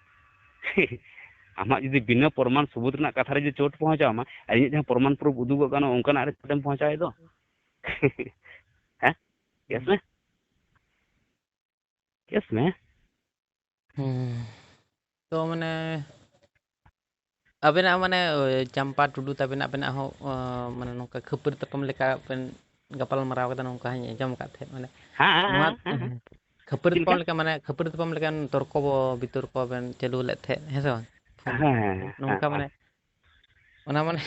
ᱟᱢᱟᱜ ᱡᱩᱫᱤ ᱵᱤᱱᱟᱹ ᱯᱨᱚᱢᱟᱱ ᱥᱩᱵᱩᱛ ᱨᱮᱱᱟᱜ ᱠᱟᱛᱷᱟ ᱨᱮ ᱡᱩᱫᱤ ᱪᱳᱴ ᱯᱚᱦᱚᱸᱪᱟᱣ ᱟᱢᱟ, ᱟᱨ ᱤᱧᱟᱹᱜ ᱡᱟᱦᱟᱸ ᱯᱨᱚᱢᱟᱱ proof ᱩᱫᱩᱜᱚᱜ ᱠᱟᱱᱟ, ᱚᱱᱠᱟᱱᱟᱜ ᱨᱮ ᱪᱳᱴᱮᱢ ᱯᱚᱦᱚᱸᱪᱟᱣᱮᱫ ᱫᱚ᱾ ᱦᱮᱸ? Yes ᱢᱮ? Yes ᱢᱮ? ᱦᱩᱸ᱾ ᱛᱚ ᱢᱟᱱᱮ ᱟᱵᱮᱱᱟᱜ ᱢᱟᱱᱮ, ᱳᱭ, ᱪᱟᱢᱯᱟ ᱴᱩᱰᱩ ᱛᱟᱵᱮᱱ, ᱟᱵᱮᱱᱟᱜ ᱦᱚᱸ, ᱚ, ᱢᱟᱱᱮ ᱱᱚᱝᱠᱟ ᱠᱷᱟᱹᱯᱟᱹᱨᱤ ᱛᱟᱯᱟᱢ ᱞᱮᱠᱟ ᱵᱮᱱ ᱜᱟᱯᱟᱞ ᱢᱟᱨᱟᱣ ᱠᱟᱫᱟ, ᱱᱚᱝᱠᱟ ᱦᱚᱸᱧ ᱟᱸᱡᱚᱢ ᱟᱠᱟᱫ ᱛᱟᱦᱮᱸᱫ, ᱢᱟᱱᱮ ᱦᱮᱸ, ᱦᱮᱸ, ᱱᱚᱣᱟ, ᱦᱮᱸ, ᱦᱮᱸ, ᱦᱮᱸ᱾ ᱠᱷᱟᱹᱯᱟᱹᱨᱤ ᱪᱮᱫ ᱛᱟᱯᱟᱢ ᱞᱮᱠᱟ? ᱞᱮᱠᱟ, ᱢᱟᱱᱮ ᱠᱷᱟᱹᱯᱟᱹᱨᱤ ᱛᱟᱯᱟᱢ ᱞᱮᱠᱟᱱ ᱛᱚᱨᱠᱚ ᱵᱚ ᱵᱤᱛᱚᱨᱠᱚ ᱵᱮᱱ ᱪᱟᱹᱞᱩ ᱞᱮᱫ ᱛᱟᱦᱮᱸᱫ, ᱦᱮᱸ ᱥᱮ ᱵᱟᱝ? ᱦᱮᱸ, ᱦᱮᱸ, ᱦᱮᱸ, ᱱᱚᱝᱠᱟ ᱦᱮᱸ, ᱢᱟᱱᱮ, ᱦᱮᱸ᱾ ᱚᱱᱟ ᱢᱟᱱᱮ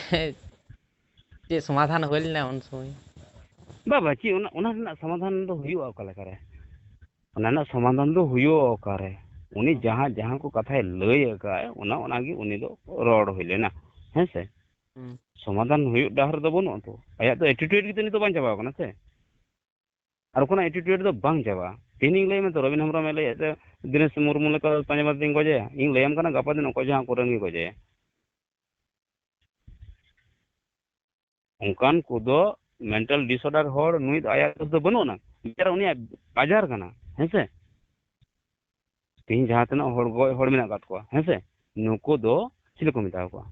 ᱪᱮᱫ ᱥᱚᱢᱟᱫᱷᱟᱱ ᱦᱩᱭ ᱞᱮᱱᱟ ᱩᱱ ᱥᱚᱢᱚᱭ? ᱵᱟᱵᱟ, ᱪᱮᱫ ᱚᱱᱟ, ᱚᱱᱟ ᱨᱮᱱᱟᱜ ᱥᱚᱢᱟᱫᱷᱟᱱ ᱫᱚ ᱦᱩᱭᱩᱜᱼᱟ ᱚᱠᱟ ᱞᱮᱠᱟᱨᱮ? ᱚᱱᱟ ᱨᱮᱱᱟᱜ ᱥᱚᱢᱟᱫᱷᱟᱱ ᱫᱚ ᱦᱩᱭᱩᱜᱼᱟ ᱚᱠᱟᱨᱮ? ᱩᱱᱤ ᱦᱩᱸ᱾ ᱡᱟᱦᱟᱸ, ᱡᱟᱦᱟᱸ ᱠᱚ ᱠᱟᱛᱷᱟᱭ ᱞᱟᱹᱭ ᱟᱠᱟᱫ, ᱚᱱᱟ, ᱚᱱᱟᱜᱮ ᱩᱱᱤ ᱫᱚ ᱨᱚᱲ ᱦᱩᱭ ᱞᱮᱱᱟ, ᱦᱮᱸ ᱥᱮ? ᱦᱩᱸ᱾ ᱥᱚᱢᱟᱫᱷᱟᱱ ᱦᱩᱭᱩᱜ ᱰᱟᱦᱟᱨ ᱫᱚ ᱵᱟᱹᱱᱩᱜᱼᱟ ᱛᱚ᱾ ᱟᱭᱟᱜ ᱫᱚ attitude ᱜᱮ ᱛᱚ ᱱᱤᱛᱚᱜ ᱵᱟᱝ ᱪᱟᱵᱟᱣ ᱠᱟᱱᱟ ᱥᱮ? ᱟᱨ ᱚᱱᱠᱟᱱᱟᱜ attitude ᱫᱚ ᱵᱟᱝ ᱪᱟᱵᱟᱜᱼᱟ᱾ ᱛᱮᱦᱮᱧ ᱤᱧ ᱞᱟᱹᱭ ᱢᱮ ᱛᱚ, ᱨᱚᱵᱤᱱ ᱦᱮᱢᱵᱨᱚᱢ ᱮ ᱞᱟᱹᱭᱮᱫ ᱛᱮ, ᱫᱤᱱᱮᱥ ᱢᱩᱨᱢᱩ ᱞᱮᱠᱟ ᱯᱟᱸᱡᱟ ᱵᱟᱫᱮᱧ ᱜᱚᱡᱮᱭᱟ? ᱤᱧ ᱞᱟᱹᱭᱟᱢ ᱠᱟᱱᱟ, ᱜᱟᱯᱟ ᱫᱤᱱ ᱚᱠᱚᱭ ᱡᱟᱦᱟᱸ ᱠᱚᱨᱮᱱ ᱜᱮ ᱜᱚᱡᱮᱭᱟ᱾ ᱚᱱᱠᱟᱱ ᱠᱚᱫᱚ mental disorder ᱦᱚᱲ, ᱱᱩᱭ ᱫᱚ ᱟᱭᱟᱜ ᱫᱳᱥ ᱫᱚ ᱵᱟᱹᱱᱩᱜ ᱟᱱᱟ, ᱵᱮᱪᱟᱨᱟ ᱩᱱᱤᱭᱟᱜ ᱟᱡᱟᱨ ᱠᱟᱱᱟ, ᱦᱮᱸ ᱥᱮ? ᱛᱮᱦᱮᱧ ᱡᱟᱦᱟᱸ ᱛᱤᱱᱟᱹᱜ ᱦᱚᱲ ᱜᱚᱡ ᱦᱚᱲ ᱢᱮᱱᱟᱜ ᱟᱠᱟᱫ ᱠᱚᱣᱟ, ᱦᱮᱸ ᱥᱮ? ᱱᱩᱠᱩ ᱫᱚ ᱪᱤᱞᱤ ᱠᱚ ᱢᱮᱛᱟ ᱠᱚᱣᱟ?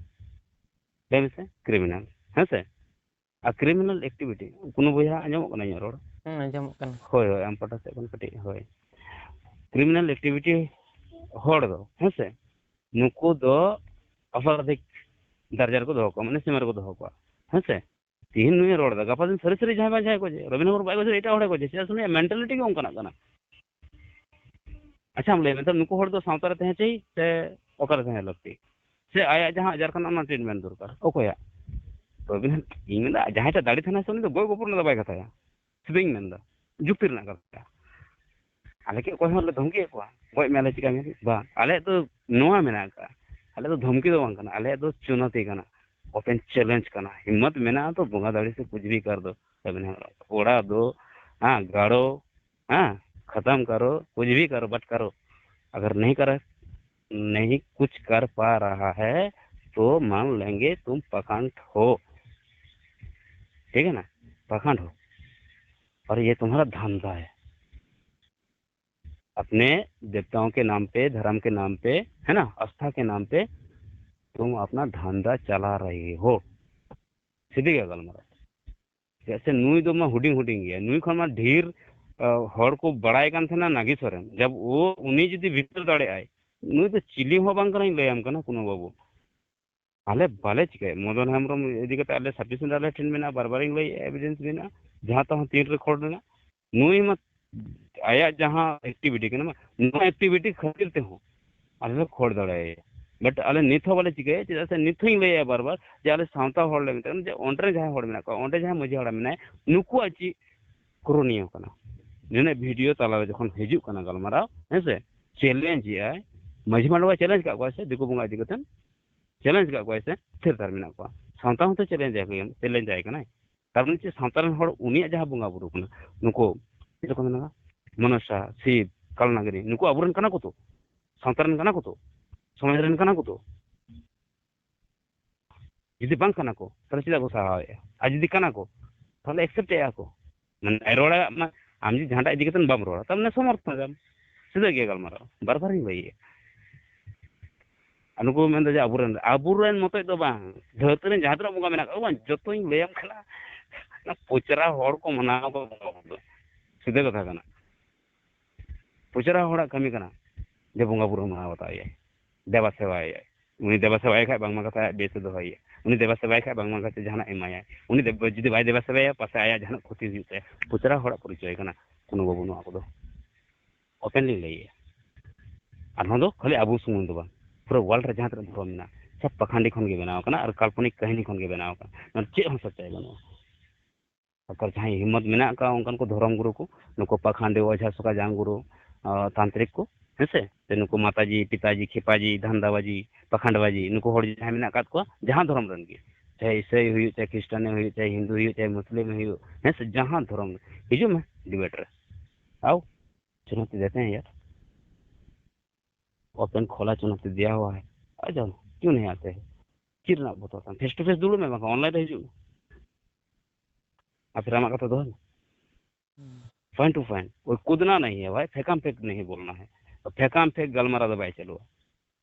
ᱞᱟᱹᱭ ᱢᱮᱥᱮ, criminal, ᱦᱮᱸ ᱥᱮ? ᱟᱨ criminal activity, ᱠᱳᱱᱳ ᱵᱚᱭᱦᱟ ᱟᱸᱡᱚᱢᱚᱜ ᱠᱟᱱᱟ ᱤᱧᱟᱹᱜ ᱨᱚᱲ? ᱦᱮᱸ, ᱟᱸᱡᱚᱢᱚᱜ ᱠᱟᱱᱟ᱾ ᱦᱳᱭ, ᱦᱳᱭ, ᱟᱢ ᱯᱟᱦᱴᱟ ᱥᱮᱫ ᱠᱷᱚᱱ ᱠᱟᱹᱴᱤᱡ, ᱦᱳᱭ᱾ Criminal activity ᱦᱚᱲ ᱫᱚ, ᱦᱮᱸ ᱥᱮ, ᱱᱩᱠᱩ ᱫᱚ ᱚᱯᱚᱨᱟᱫᱷᱤᱠ ᱫᱟᱨᱡᱟ ᱨᱮᱠᱚ ᱫᱚᱦᱚ ᱠᱚᱣᱟ, ᱢᱟᱱᱮ ᱥᱤᱢᱟᱹ ᱨᱮᱠᱚ ᱫᱚᱦᱚ ᱠᱚᱣᱟ, ᱦᱮᱸ ᱥᱮ᱾ ᱛᱤᱦᱤᱧ ᱱᱩᱭᱮ ᱨᱚᱲ ᱮᱫᱟ, ᱜᱟᱯᱟ ᱫᱤᱱ ᱥᱟᱹᱨᱤ ᱥᱟᱹᱨᱤ ᱡᱟᱦᱟᱸᱭ ᱵᱟᱝ ᱡᱟᱦᱟᱸᱭ ᱠᱚ ᱡᱮ, ᱨᱚᱵᱤᱱᱫᱨᱚ ᱵᱟᱭ ᱜᱚᱡᱮ, ᱮᱴᱟᱜ ᱦᱚᱲᱮ ᱜᱚᱡᱮ, ᱪᱮᱫᱟᱜ ᱥᱮ ᱩᱱᱤᱭᱟᱜ mentality ᱜᱮ ᱚᱱᱠᱟᱱᱟᱜ ᱠᱟᱱᱟ᱾ ᱟᱪᱪᱷᱟᱢ ᱞᱟᱹᱭ ᱢᱮ, ᱛᱟᱦᱞᱮ ᱱᱩᱠᱩ ᱦᱚᱲ ᱫᱚ ᱥᱟᱶᱛᱟ ᱨᱮ ᱛᱟᱦᱮᱸ ᱪᱟᱹᱭ ᱥᱮ ᱚᱠᱟᱨᱮ ᱛᱟᱦᱮᱸ ᱞᱟᱹᱠᱛᱤ? ᱥᱮ ᱟᱭᱟᱜ ᱡᱟᱦᱟᱸ ᱟᱡᱟᱨ ᱠᱟᱱᱟ, ᱚᱱᱟ treatment ᱫᱚᱨᱠᱟᱨ? ᱚᱠᱚᱭᱟᱜ? ᱨᱚᱵᱤᱱ, ᱤᱧ ᱢᱮᱱᱫᱟ, ᱡᱟᱦᱟᱸᱭ ᱴᱟᱜ ᱫᱟᱲᱮ ᱛᱟᱦᱮᱱᱟ ᱥᱮ, ᱩᱱᱤ ᱫᱚ ᱜᱚᱡ ᱜᱚᱯᱚᱡ ᱨᱮᱱᱟᱜ ᱫᱚ ᱵᱟᱭ ᱠᱟᱛᱷᱟᱭᱟ᱾ ᱥᱤᱫᱷᱟᱹᱧ ᱢᱮᱱᱫᱟ, ᱡᱩᱠᱛᱤ ᱨᱮᱱᱟᱜ ᱠᱟᱛᱷᱟ᱾ ᱟᱞᱮ ᱠᱤ ᱚᱠᱚᱭ ᱦᱚᱸ ᱞᱮ ᱫᱷᱚᱢᱠᱤᱭᱮᱫ ᱠᱚᱣᱟ? ᱜᱚᱡ ᱢᱮᱭᱟᱞᱮ, ᱪᱤᱠᱟᱹ ᱢᱮᱭᱟᱞᱮ? ᱵᱟᱝ, ᱟᱞᱮᱭᱟᱜ ᱫᱚ ᱱᱚᱣᱟ ᱢᱮᱱᱟᱜ ᱟᱠᱟᱫᱼᱟ, ᱟᱞᱮ ᱫᱚ ᱫᱷᱚᱢᱠᱤ ᱫᱚ ᱵᱟᱝ ᱠᱟᱱᱟ, ᱟᱞᱮᱭᱟᱜ ᱫᱚ ᱪᱩᱱᱚᱛᱤ ᱠᱟᱱᱟ, open challenge ᱠᱟᱱᱟ᱾ ᱦᱤᱢᱢᱚᱛ ᱢᱮᱱᱟᱜᱼᱟ ᱛᱚ, ᱵᱚᱸᱜᱟ ᱫᱟᱲᱮ ᱥᱮ ᱠᱩᱪ ᱵᱷᱤ ᱠᱟᱨ ᱫᱚ᱾ ᱠᱚᱲᱟ ᱫᱚ, ᱦᱮᱸ, ᱜᱟᱲᱚ, ᱦᱮᱸ, ᱠᱷᱟᱛᱟᱢ ᱠᱟᱨᱚ, ᱠᱩᱪ ᱵᱷᱤ ᱠᱟᱨᱚ, but ᱠᱟᱨᱚ᱾ ᱟᱜᱟᱨ ᱱᱟᱦᱤ ᱠᱟᱨᱟ, ᱱᱟᱦᱤ ᱠᱩᱪ ᱠᱟᱨ ᱯᱟ ᱨᱟᱦᱟ ᱦᱟᱭ, ᱛᱚ ᱢᱟᱱ ᱞᱮᱝᱜᱮ ᱛᱩᱢ ᱯᱟᱠᱷᱟᱱᱰ ᱦᱳ᱾ ᱴᱷᱤᱠ ᱦᱮ ᱱᱟ? ᱯᱟᱠᱷᱟᱱᱰ ᱦᱳ᱾ ᱚᱨ ᱭᱮ ᱛᱩᱢᱦᱟᱨᱟ ᱫᱷᱟᱱᱫᱟ ᱦᱟᱭ᱾ अपने देवताओं के नाम पे, धर्म के नाम पे, है ना, आस्था के नाम पे तुम अपना धंधा चला रहे हो। ᱥᱤᱫᱷᱤ ᱜᱮ ᱜᱟᱞᱢᱟᱨᱟᱣ᱾ ᱪᱮᱫᱟᱜ ᱥᱮ ᱱᱩᱭ ᱫᱚ ᱢᱟ ᱦᱩᱰᱤᱧ ᱦᱩᱰᱤᱧ ᱜᱮᱭᱟ, ᱱᱩᱭ ᱠᱷᱚᱱ ᱢᱟ ᱰᱷᱮᱨ, ᱟ, ᱦᱚᱲ ᱠᱚ ᱵᱟᱲᱟᱭ ᱠᱟᱱ ᱛᱟᱦᱮᱱᱟ ᱱᱟᱜᱮᱥᱚᱨ ᱨᱮᱱ᱾ ᱡᱟᱵ ᱳ, ᱩᱱᱤ ᱡᱩᱫᱤ ᱵᱷᱤᱛᱟᱹᱨ ᱫᱟᱲᱮᱭᱟᱜᱼᱟᱭ, ᱱᱩᱭ ᱫᱚ ᱪᱤᱞᱤ ᱦᱚᱸ ᱵᱟᱝ ᱠᱟᱱᱟᱧ ᱞᱟᱹᱭᱟᱢ ᱠᱟᱱᱟ ᱠᱳᱱᱳ ᱵᱟᱹᱵᱩ᱾ ᱟᱞᱮ ᱵᱟᱞᱮ ᱪᱤᱠᱟᱹᱭᱟ, ᱢᱚᱫᱚᱱ ᱦᱮᱢᱵᱨᱚᱢ ᱤᱫᱤ ᱠᱟᱛᱮ ᱟᱞᱮ sufficient ᱟᱞᱮ ᱴᱷᱮᱱ ᱢᱮᱱᱟᱜᱼᱟ, ᱵᱟᱨ ᱵᱟᱨᱤᱧ ᱞᱟᱹᱭᱮᱫᱼᱟ, evidence ᱢᱮᱱᱟᱜᱼᱟ, ᱡᱟᱦᱟᱸ ᱛᱟᱦᱚᱸ ᱛᱤᱱ record ᱢᱮᱱᱟᱜᱼᱟ᱾ ᱱᱩᱭ ᱢᱟ ᱟᱭᱟᱜ ᱡᱟᱦᱟᱸ ᱮᱠᱴᱤᱵᱷᱤᱴᱤ ᱠᱟᱱᱟ, ᱱᱚᱣᱟ ᱮᱠᱴᱤᱵᱷᱤᱴᱤ ᱠᱷᱟᱹᱛᱤᱨ ᱛᱮᱦᱚᱸ ᱟᱞᱮ ᱞᱮ ᱠᱷᱚᱲ ᱫᱟᱲᱮᱭᱟᱭᱟ᱾ ᱵᱟᱴ ᱟᱞᱮ ᱱᱤᱛ ᱦᱚᱸ ᱵᱟᱞᱮ ᱪᱤᱠᱟᱹᱭᱟ, ᱪᱮᱫᱟᱜ ᱥᱮ ᱱᱤᱛ ᱦᱚᱸᱧ ᱞᱟᱹᱭᱟ ᱵᱟᱨ ᱵᱟᱨ ᱡᱮ ᱟᱞᱮ ᱥᱟᱶᱛᱟ ᱦᱚᱲ ᱞᱮ ᱢᱮᱛᱟ ᱠᱚ ᱠᱟᱱᱟ ᱡᱮ ᱚᱸᱰᱮ ᱨᱮᱱ ᱡᱟᱦᱟᱸᱭ ᱦᱚᱲ ᱢᱮᱱᱟᱜ ᱠᱚᱣᱟ, ᱚᱸᱰᱮ ᱡᱟᱦᱟᱸᱭ ᱢᱟᱹᱡᱷᱤ ᱦᱟᱲᱟᱢ ᱢᱮᱱᱟᱭᱟ, ᱱᱩᱠᱩᱣᱟᱜ ᱪᱮᱫ ᱠᱚᱨᱚᱱᱤᱭᱚ ᱠᱟᱱᱟ? ᱱᱩᱱᱟᱹᱜ ᱵᱷᱤᱰᱤᱭᱳ ᱛᱟᱞᱟᱨᱮ ᱡᱚᱠᱷᱚᱱ ᱦᱤᱡᱩᱜ ᱠᱟᱱᱟ ᱜᱟᱞᱢᱟᱨᱟᱣ, ᱦᱮᱸ ᱥᱮ, ᱪᱮᱞᱮᱧᱡᱽ ᱮᱫᱟᱭ, ᱢᱟᱹᱡᱷᱤ ᱢᱟᱰᱣᱟ ᱪᱮᱞᱮᱧᱡᱽ ᱠᱟᱜ ᱠᱚᱣᱟ ᱥᱮ ᱫᱤᱠᱩ ᱵᱚᱸᱜᱟ ᱤᱫᱤ ᱠᱟᱛᱮ ᱪᱮᱞᱮᱧᱡᱽ ᱠᱟᱜ ᱠᱚᱣᱟᱭ ᱥᱮ ᱛᱷᱤᱨ ᱛᱷᱟᱨ ᱢᱮᱱᱟᱜ ᱠᱚᱣᱟ᱾ ᱥᱟᱶᱛᱟ ᱦᱚᱸᱛᱚ ᱪᱮᱞᱮᱧᱡᱽ ᱟᱭ ᱠᱟᱱᱟᱭ, ᱪᱮᱞᱮᱧᱡᱽ ᱟᱭ ᱠᱟᱱᱟᱭ᱾ ᱠᱟᱨᱚᱱ ᱪᱮᱫ? ᱥᱟᱶᱛᱟ ᱨᱮᱱ ᱦᱚᱲ ᱩᱱᱤᱭᱟᱜ ᱡᱟᱦᱟᱸ ᱵᱚᱸᱜᱟ ᱵᱩᱨᱩ ᱠᱟᱱᱟ, ᱱᱩᱠᱩ ᱪᱮᱫ ᱠᱚ ᱢᱮᱱᱟ, ᱢᱚᱱᱚᱥᱟ, ᱥᱤᱵ, ᱠᱟᱞᱱᱟᱜᱤᱱᱤ, ᱱᱩᱠᱩ ᱟᱵᱚᱨᱮᱱ ᱠᱟᱱᱟ ᱠᱚ ᱛᱚ, ᱥᱟᱶᱛᱟ ᱨᱮᱱ ᱠᱟᱱᱟ ᱠᱚ ᱛᱚ, ᱥᱚᱢᱟᱡᱽ ᱨᱮᱱ ᱠᱟᱱᱟ ᱠᱚ ᱛᱚ᱾ ᱡᱩᱫᱤ ᱵᱟᱝ ᱠᱟᱱᱟ ᱠᱚ, ᱛᱟᱦᱚᱞᱮ ᱪᱮᱫᱟᱜ ᱠᱚ ᱥᱟᱦᱟᱣᱮᱫᱼᱟ? ᱟᱨ ᱡᱩᱫᱤ ᱠᱟᱱᱟ ᱠᱚ, ᱛᱟᱦᱚᱞᱮ ᱮᱠᱥᱮᱯᱴ ᱮᱫᱼᱟ ᱠᱚ᱾ ᱢᱟᱱᱮ ᱨᱚᱲᱟᱜ ᱢᱟ, ᱟᱢ ᱡᱩᱫᱤ ᱡᱟᱦᱟᱸᱴᱟᱜ ᱤᱫᱤ ᱠᱟᱛᱮᱢ ᱵᱟᱢ ᱨᱚᱲᱟ, ᱛᱟᱨ ᱢᱟᱱᱮ ᱥᱚᱢᱚᱨᱛᱷᱚᱱ ᱮᱫᱟᱢ᱾ ᱥᱤᱫᱷᱟᱹ ᱜᱮ ᱜᱟᱞᱢᱟᱨᱟᱣ, ᱵᱟᱨ ᱵᱟᱨᱤᱧ ᱞᱟᱹᱭᱮᱫᱼᱟ᱾ ᱟᱨ ᱱᱩᱠᱩ ᱢᱮᱱᱫᱟ ᱡᱮ ᱟᱵᱚᱨᱮᱱ, ᱟᱵᱚᱨᱮᱱ ᱢᱚᱛᱚᱡ ᱫᱚ ᱵᱟᱝ, ᱫᱷᱟᱹᱨᱛᱤ ᱨᱮᱱ ᱡᱟᱦᱟᱸ ᱛᱤᱱᱟᱹᱜ ᱵᱚᱸᱜᱟ ᱢᱮᱱᱟᱜ ᱠᱚᱣᱟ, ᱵᱟᱝ, ᱡᱚᱛᱚᱧ ᱞᱟᱹᱭᱟᱢ ᱠᱟᱱᱟ᱾ ᱚᱱᱟ ᱯᱚᱪᱨᱟ ᱦᱚᱲ ᱠᱚ ᱢᱟᱱᱟᱣ ᱠᱚᱣᱟ ᱵᱚᱸᱜᱟ ᱵᱩᱨᱩ ᱫᱚ᱾ ᱥᱤᱫᱷᱟᱹ ᱠᱟᱛᱷᱟ ᱠᱟᱱᱟ, ᱯᱚᱪᱨᱟ ᱦᱚᱲᱟᱜ ᱠᱟᱹᱢᱤ ᱠᱟᱱᱟ ᱡᱮ ᱵᱚᱸᱜᱟ ᱵᱩᱨᱩ ᱢᱟᱱᱟᱣ ᱵᱟᱛᱟᱣ ᱮᱭᱟᱭ, ᱫᱮᱵᱟ ᱥᱮᱵᱟᱭᱟᱭ᱾ ᱩᱱᱤ ᱫᱮᱵᱟ ᱥᱮᱵᱟᱭ ᱠᱷᱟᱡ ᱵᱟᱝᱢᱟ ᱠᱟᱛᱷᱟ ᱟᱡ ᱵᱮᱥ ᱮ ᱫᱚᱦᱚᱭᱮᱭᱟ, ᱩᱱᱤ ᱫᱮᱵᱟ ᱥᱮᱵᱟᱭ ᱠᱷᱟᱡ ᱵᱟᱝᱢᱟ ᱠᱟᱛᱷᱟ ᱡᱟᱦᱟᱱᱟᱜ ᱮᱢᱟᱭᱟᱭ, ᱩᱱᱤ ᱫᱮᱵ-, ᱡᱩᱫᱤ ᱵᱟᱭ ᱫᱮᱵᱟ ᱥᱮᱵᱟᱭᱟ, ᱯᱟᱥᱮ ᱟᱭᱟᱜ ᱡᱟᱦᱟᱱᱟᱜ ᱠᱷᱚᱛᱤ ᱦᱩᱭᱩᱜ ᱛᱟᱭᱟ᱾ ᱯᱚᱪᱨᱟ ᱦᱚᱲᱟᱜ ᱯᱚᱨᱤᱪᱚᱭ ᱠᱟᱱᱟ ᱠᱳᱱᱳ ᱵᱟᱹᱵᱩ, ᱱᱚᱣᱟ ᱠᱚᱫᱚ ᱳᱯᱮᱱᱞᱤ ᱞᱟᱹᱭᱮᱜᱼᱟ᱾ ᱟᱨ ᱱᱚᱣᱟ ᱫᱚ ᱠᱷᱟᱹᱞᱤ ᱟᱵᱚ ᱥᱩᱢᱩᱝ ᱫᱚ ᱵᱟᱝ, ᱯᱩᱨᱟᱹ ᱣᱟᱨᱞᱰ ᱨᱮ ᱡᱟᱦᱟᱸ ᱛᱤᱱᱟᱹᱜ ᱫᱷᱚᱨᱚᱢ ᱢᱮᱱᱟᱜᱼᱟ, ᱥᱚᱵ ᱯᱟᱠᱷᱟᱱᱰᱤ ᱠᱷᱚᱱ ᱜᱮ ᱵᱮᱱᱟᱣ ᱟᱠᱟᱱᱟ ᱟᱨ ᱠᱟᱞᱯᱚᱱᱤᱠ ᱠᱟᱹᱦᱱᱤ ᱠᱷᱚᱱ ᱜᱮ ᱵᱮᱱᱟᱣ ᱟᱠᱟᱱᱟ᱾ ᱱᱚᱣᱟ ᱪᱮᱫ ᱦᱚᱸ ᱥᱚᱪᱟᱭ ᱵᱟᱹᱱᱩᱜᱼᱟ᱾ ᱥᱚᱨᱠᱟᱨ ᱡᱟᱦᱟᱸᱭ ᱦᱤᱢᱢᱚᱛ ᱢᱮᱱᱟᱜ ᱟᱠᱟᱫ ᱚᱱᱠᱟᱱ ᱠᱚ ᱫᱷᱚᱨᱚᱢ ᱜᱩᱨᱩ ᱠᱚ, ᱱᱩᱠᱩ ᱯᱟᱠᱷᱟᱱᱰᱤ, ᱚᱡᱷᱟ, ᱥᱚᱠᱟ, ᱡᱟᱝ ᱜᱩᱨᱩ, ᱟᱸ, ᱛᱟᱱᱛᱨᱤᱠ ᱠᱚ, ᱦᱮᱸ ᱥᱮ? ᱥᱮ ᱱᱩᱠᱩ ᱢᱟᱛᱟᱡᱤ, ᱯᱤᱛᱟᱡᱤ, ᱠᱷᱮᱯᱟᱡᱤ, ᱫᱷᱟᱱᱫᱟᱵᱟᱡᱤ, ᱯᱟᱠᱷᱟᱱᱰᱵᱟᱡᱤ, ᱱᱩᱠᱩ ᱦᱚᱲ ᱡᱟᱦᱟᱸᱭ ᱢᱮᱱᱟᱜ ᱟᱠᱟᱫ ᱠᱚᱣᱟ, ᱡᱟᱦᱟᱸ ᱫᱷᱚᱨᱚᱢ ᱨᱮᱱ ᱜᱮ, ᱪᱟᱦᱮ ᱤᱥᱟᱹᱭ ᱦᱩᱭᱩᱜ, ᱪᱟᱦᱮ ᱠᱷᱨᱤᱥᱴᱟᱱ ᱦᱩᱭᱩᱜ, ᱪᱟᱦᱮ ᱦᱤᱱᱫᱩ ᱦᱩᱭᱩᱜ, ᱪᱟᱦᱮ ᱢᱩᱥᱞᱤᱢ ᱦᱩᱭᱩᱜ, ᱦᱮᱸ ᱥᱮ? ᱡᱟᱦᱟᱸ ᱫᱷᱚᱨᱚᱢ ᱨᱮ, ᱦᱤᱡᱩᱜ ᱢᱮ ᱰᱤᱵᱮᱴ ᱨᱮ, ᱟᱣ, ᱪᱩᱱᱚᱣᱛᱤ ᱫᱮᱛᱮ ᱦᱮᱸ ᱭᱟᱨ, ᱳᱯᱮᱱ ᱠᱷᱳᱞᱟ ᱪᱩᱱᱚᱣᱛᱤ ᱫᱤᱭᱟ ᱦᱩᱣᱟ ᱦᱟᱭ, ᱟ ᱡᱟᱣ, ᱠᱤᱭᱩ ᱱᱟᱦᱤ ᱟᱛᱮ ᱦᱮ? ᱪᱮᱫ ᱨᱮᱱᱟᱜ ᱵᱚᱛᱚᱨ ᱛᱟᱢ? ᱯᱷᱮᱥ ᱴᱩ ᱯᱷᱮᱥ ᱫᱩᱲᱩᱵ ᱢᱮ, ᱵᱟᱝᱠᱷᱟᱱ ᱚᱱᱞᱟᱭᱤᱱ ᱨᱮ ᱦᱤᱡᱩᱜ ᱢᱮ᱾ ᱟᱨ ᱯᱷᱤᱨ ᱟᱢᱟᱜ ᱠᱟᱛᱷᱟ ᱫᱚᱦᱚᱭ ᱢᱮ᱾ ᱯᱚᱭᱮᱱᱴ ᱴᱩ ᱯᱚᱭᱮᱱᱴ, ᱠᱳᱭ ᱠᱩᱫᱱᱟ ᱱᱟᱦᱤ ᱦᱮ ᱵᱷᱟᱭ, ᱯᱷᱮᱠᱟᱢ ᱯᱷᱮᱠ ᱱᱟᱦᱤ ᱵᱳᱞᱱᱟ ᱦᱮ, ᱯᱷᱮᱠᱟᱢ ᱯᱷᱮᱠ ᱜᱟᱞᱢᱟᱨᱟᱣ ᱫᱚ ᱵᱟᱭ ᱪᱟᱹᱞᱩᱜᱼᱟ,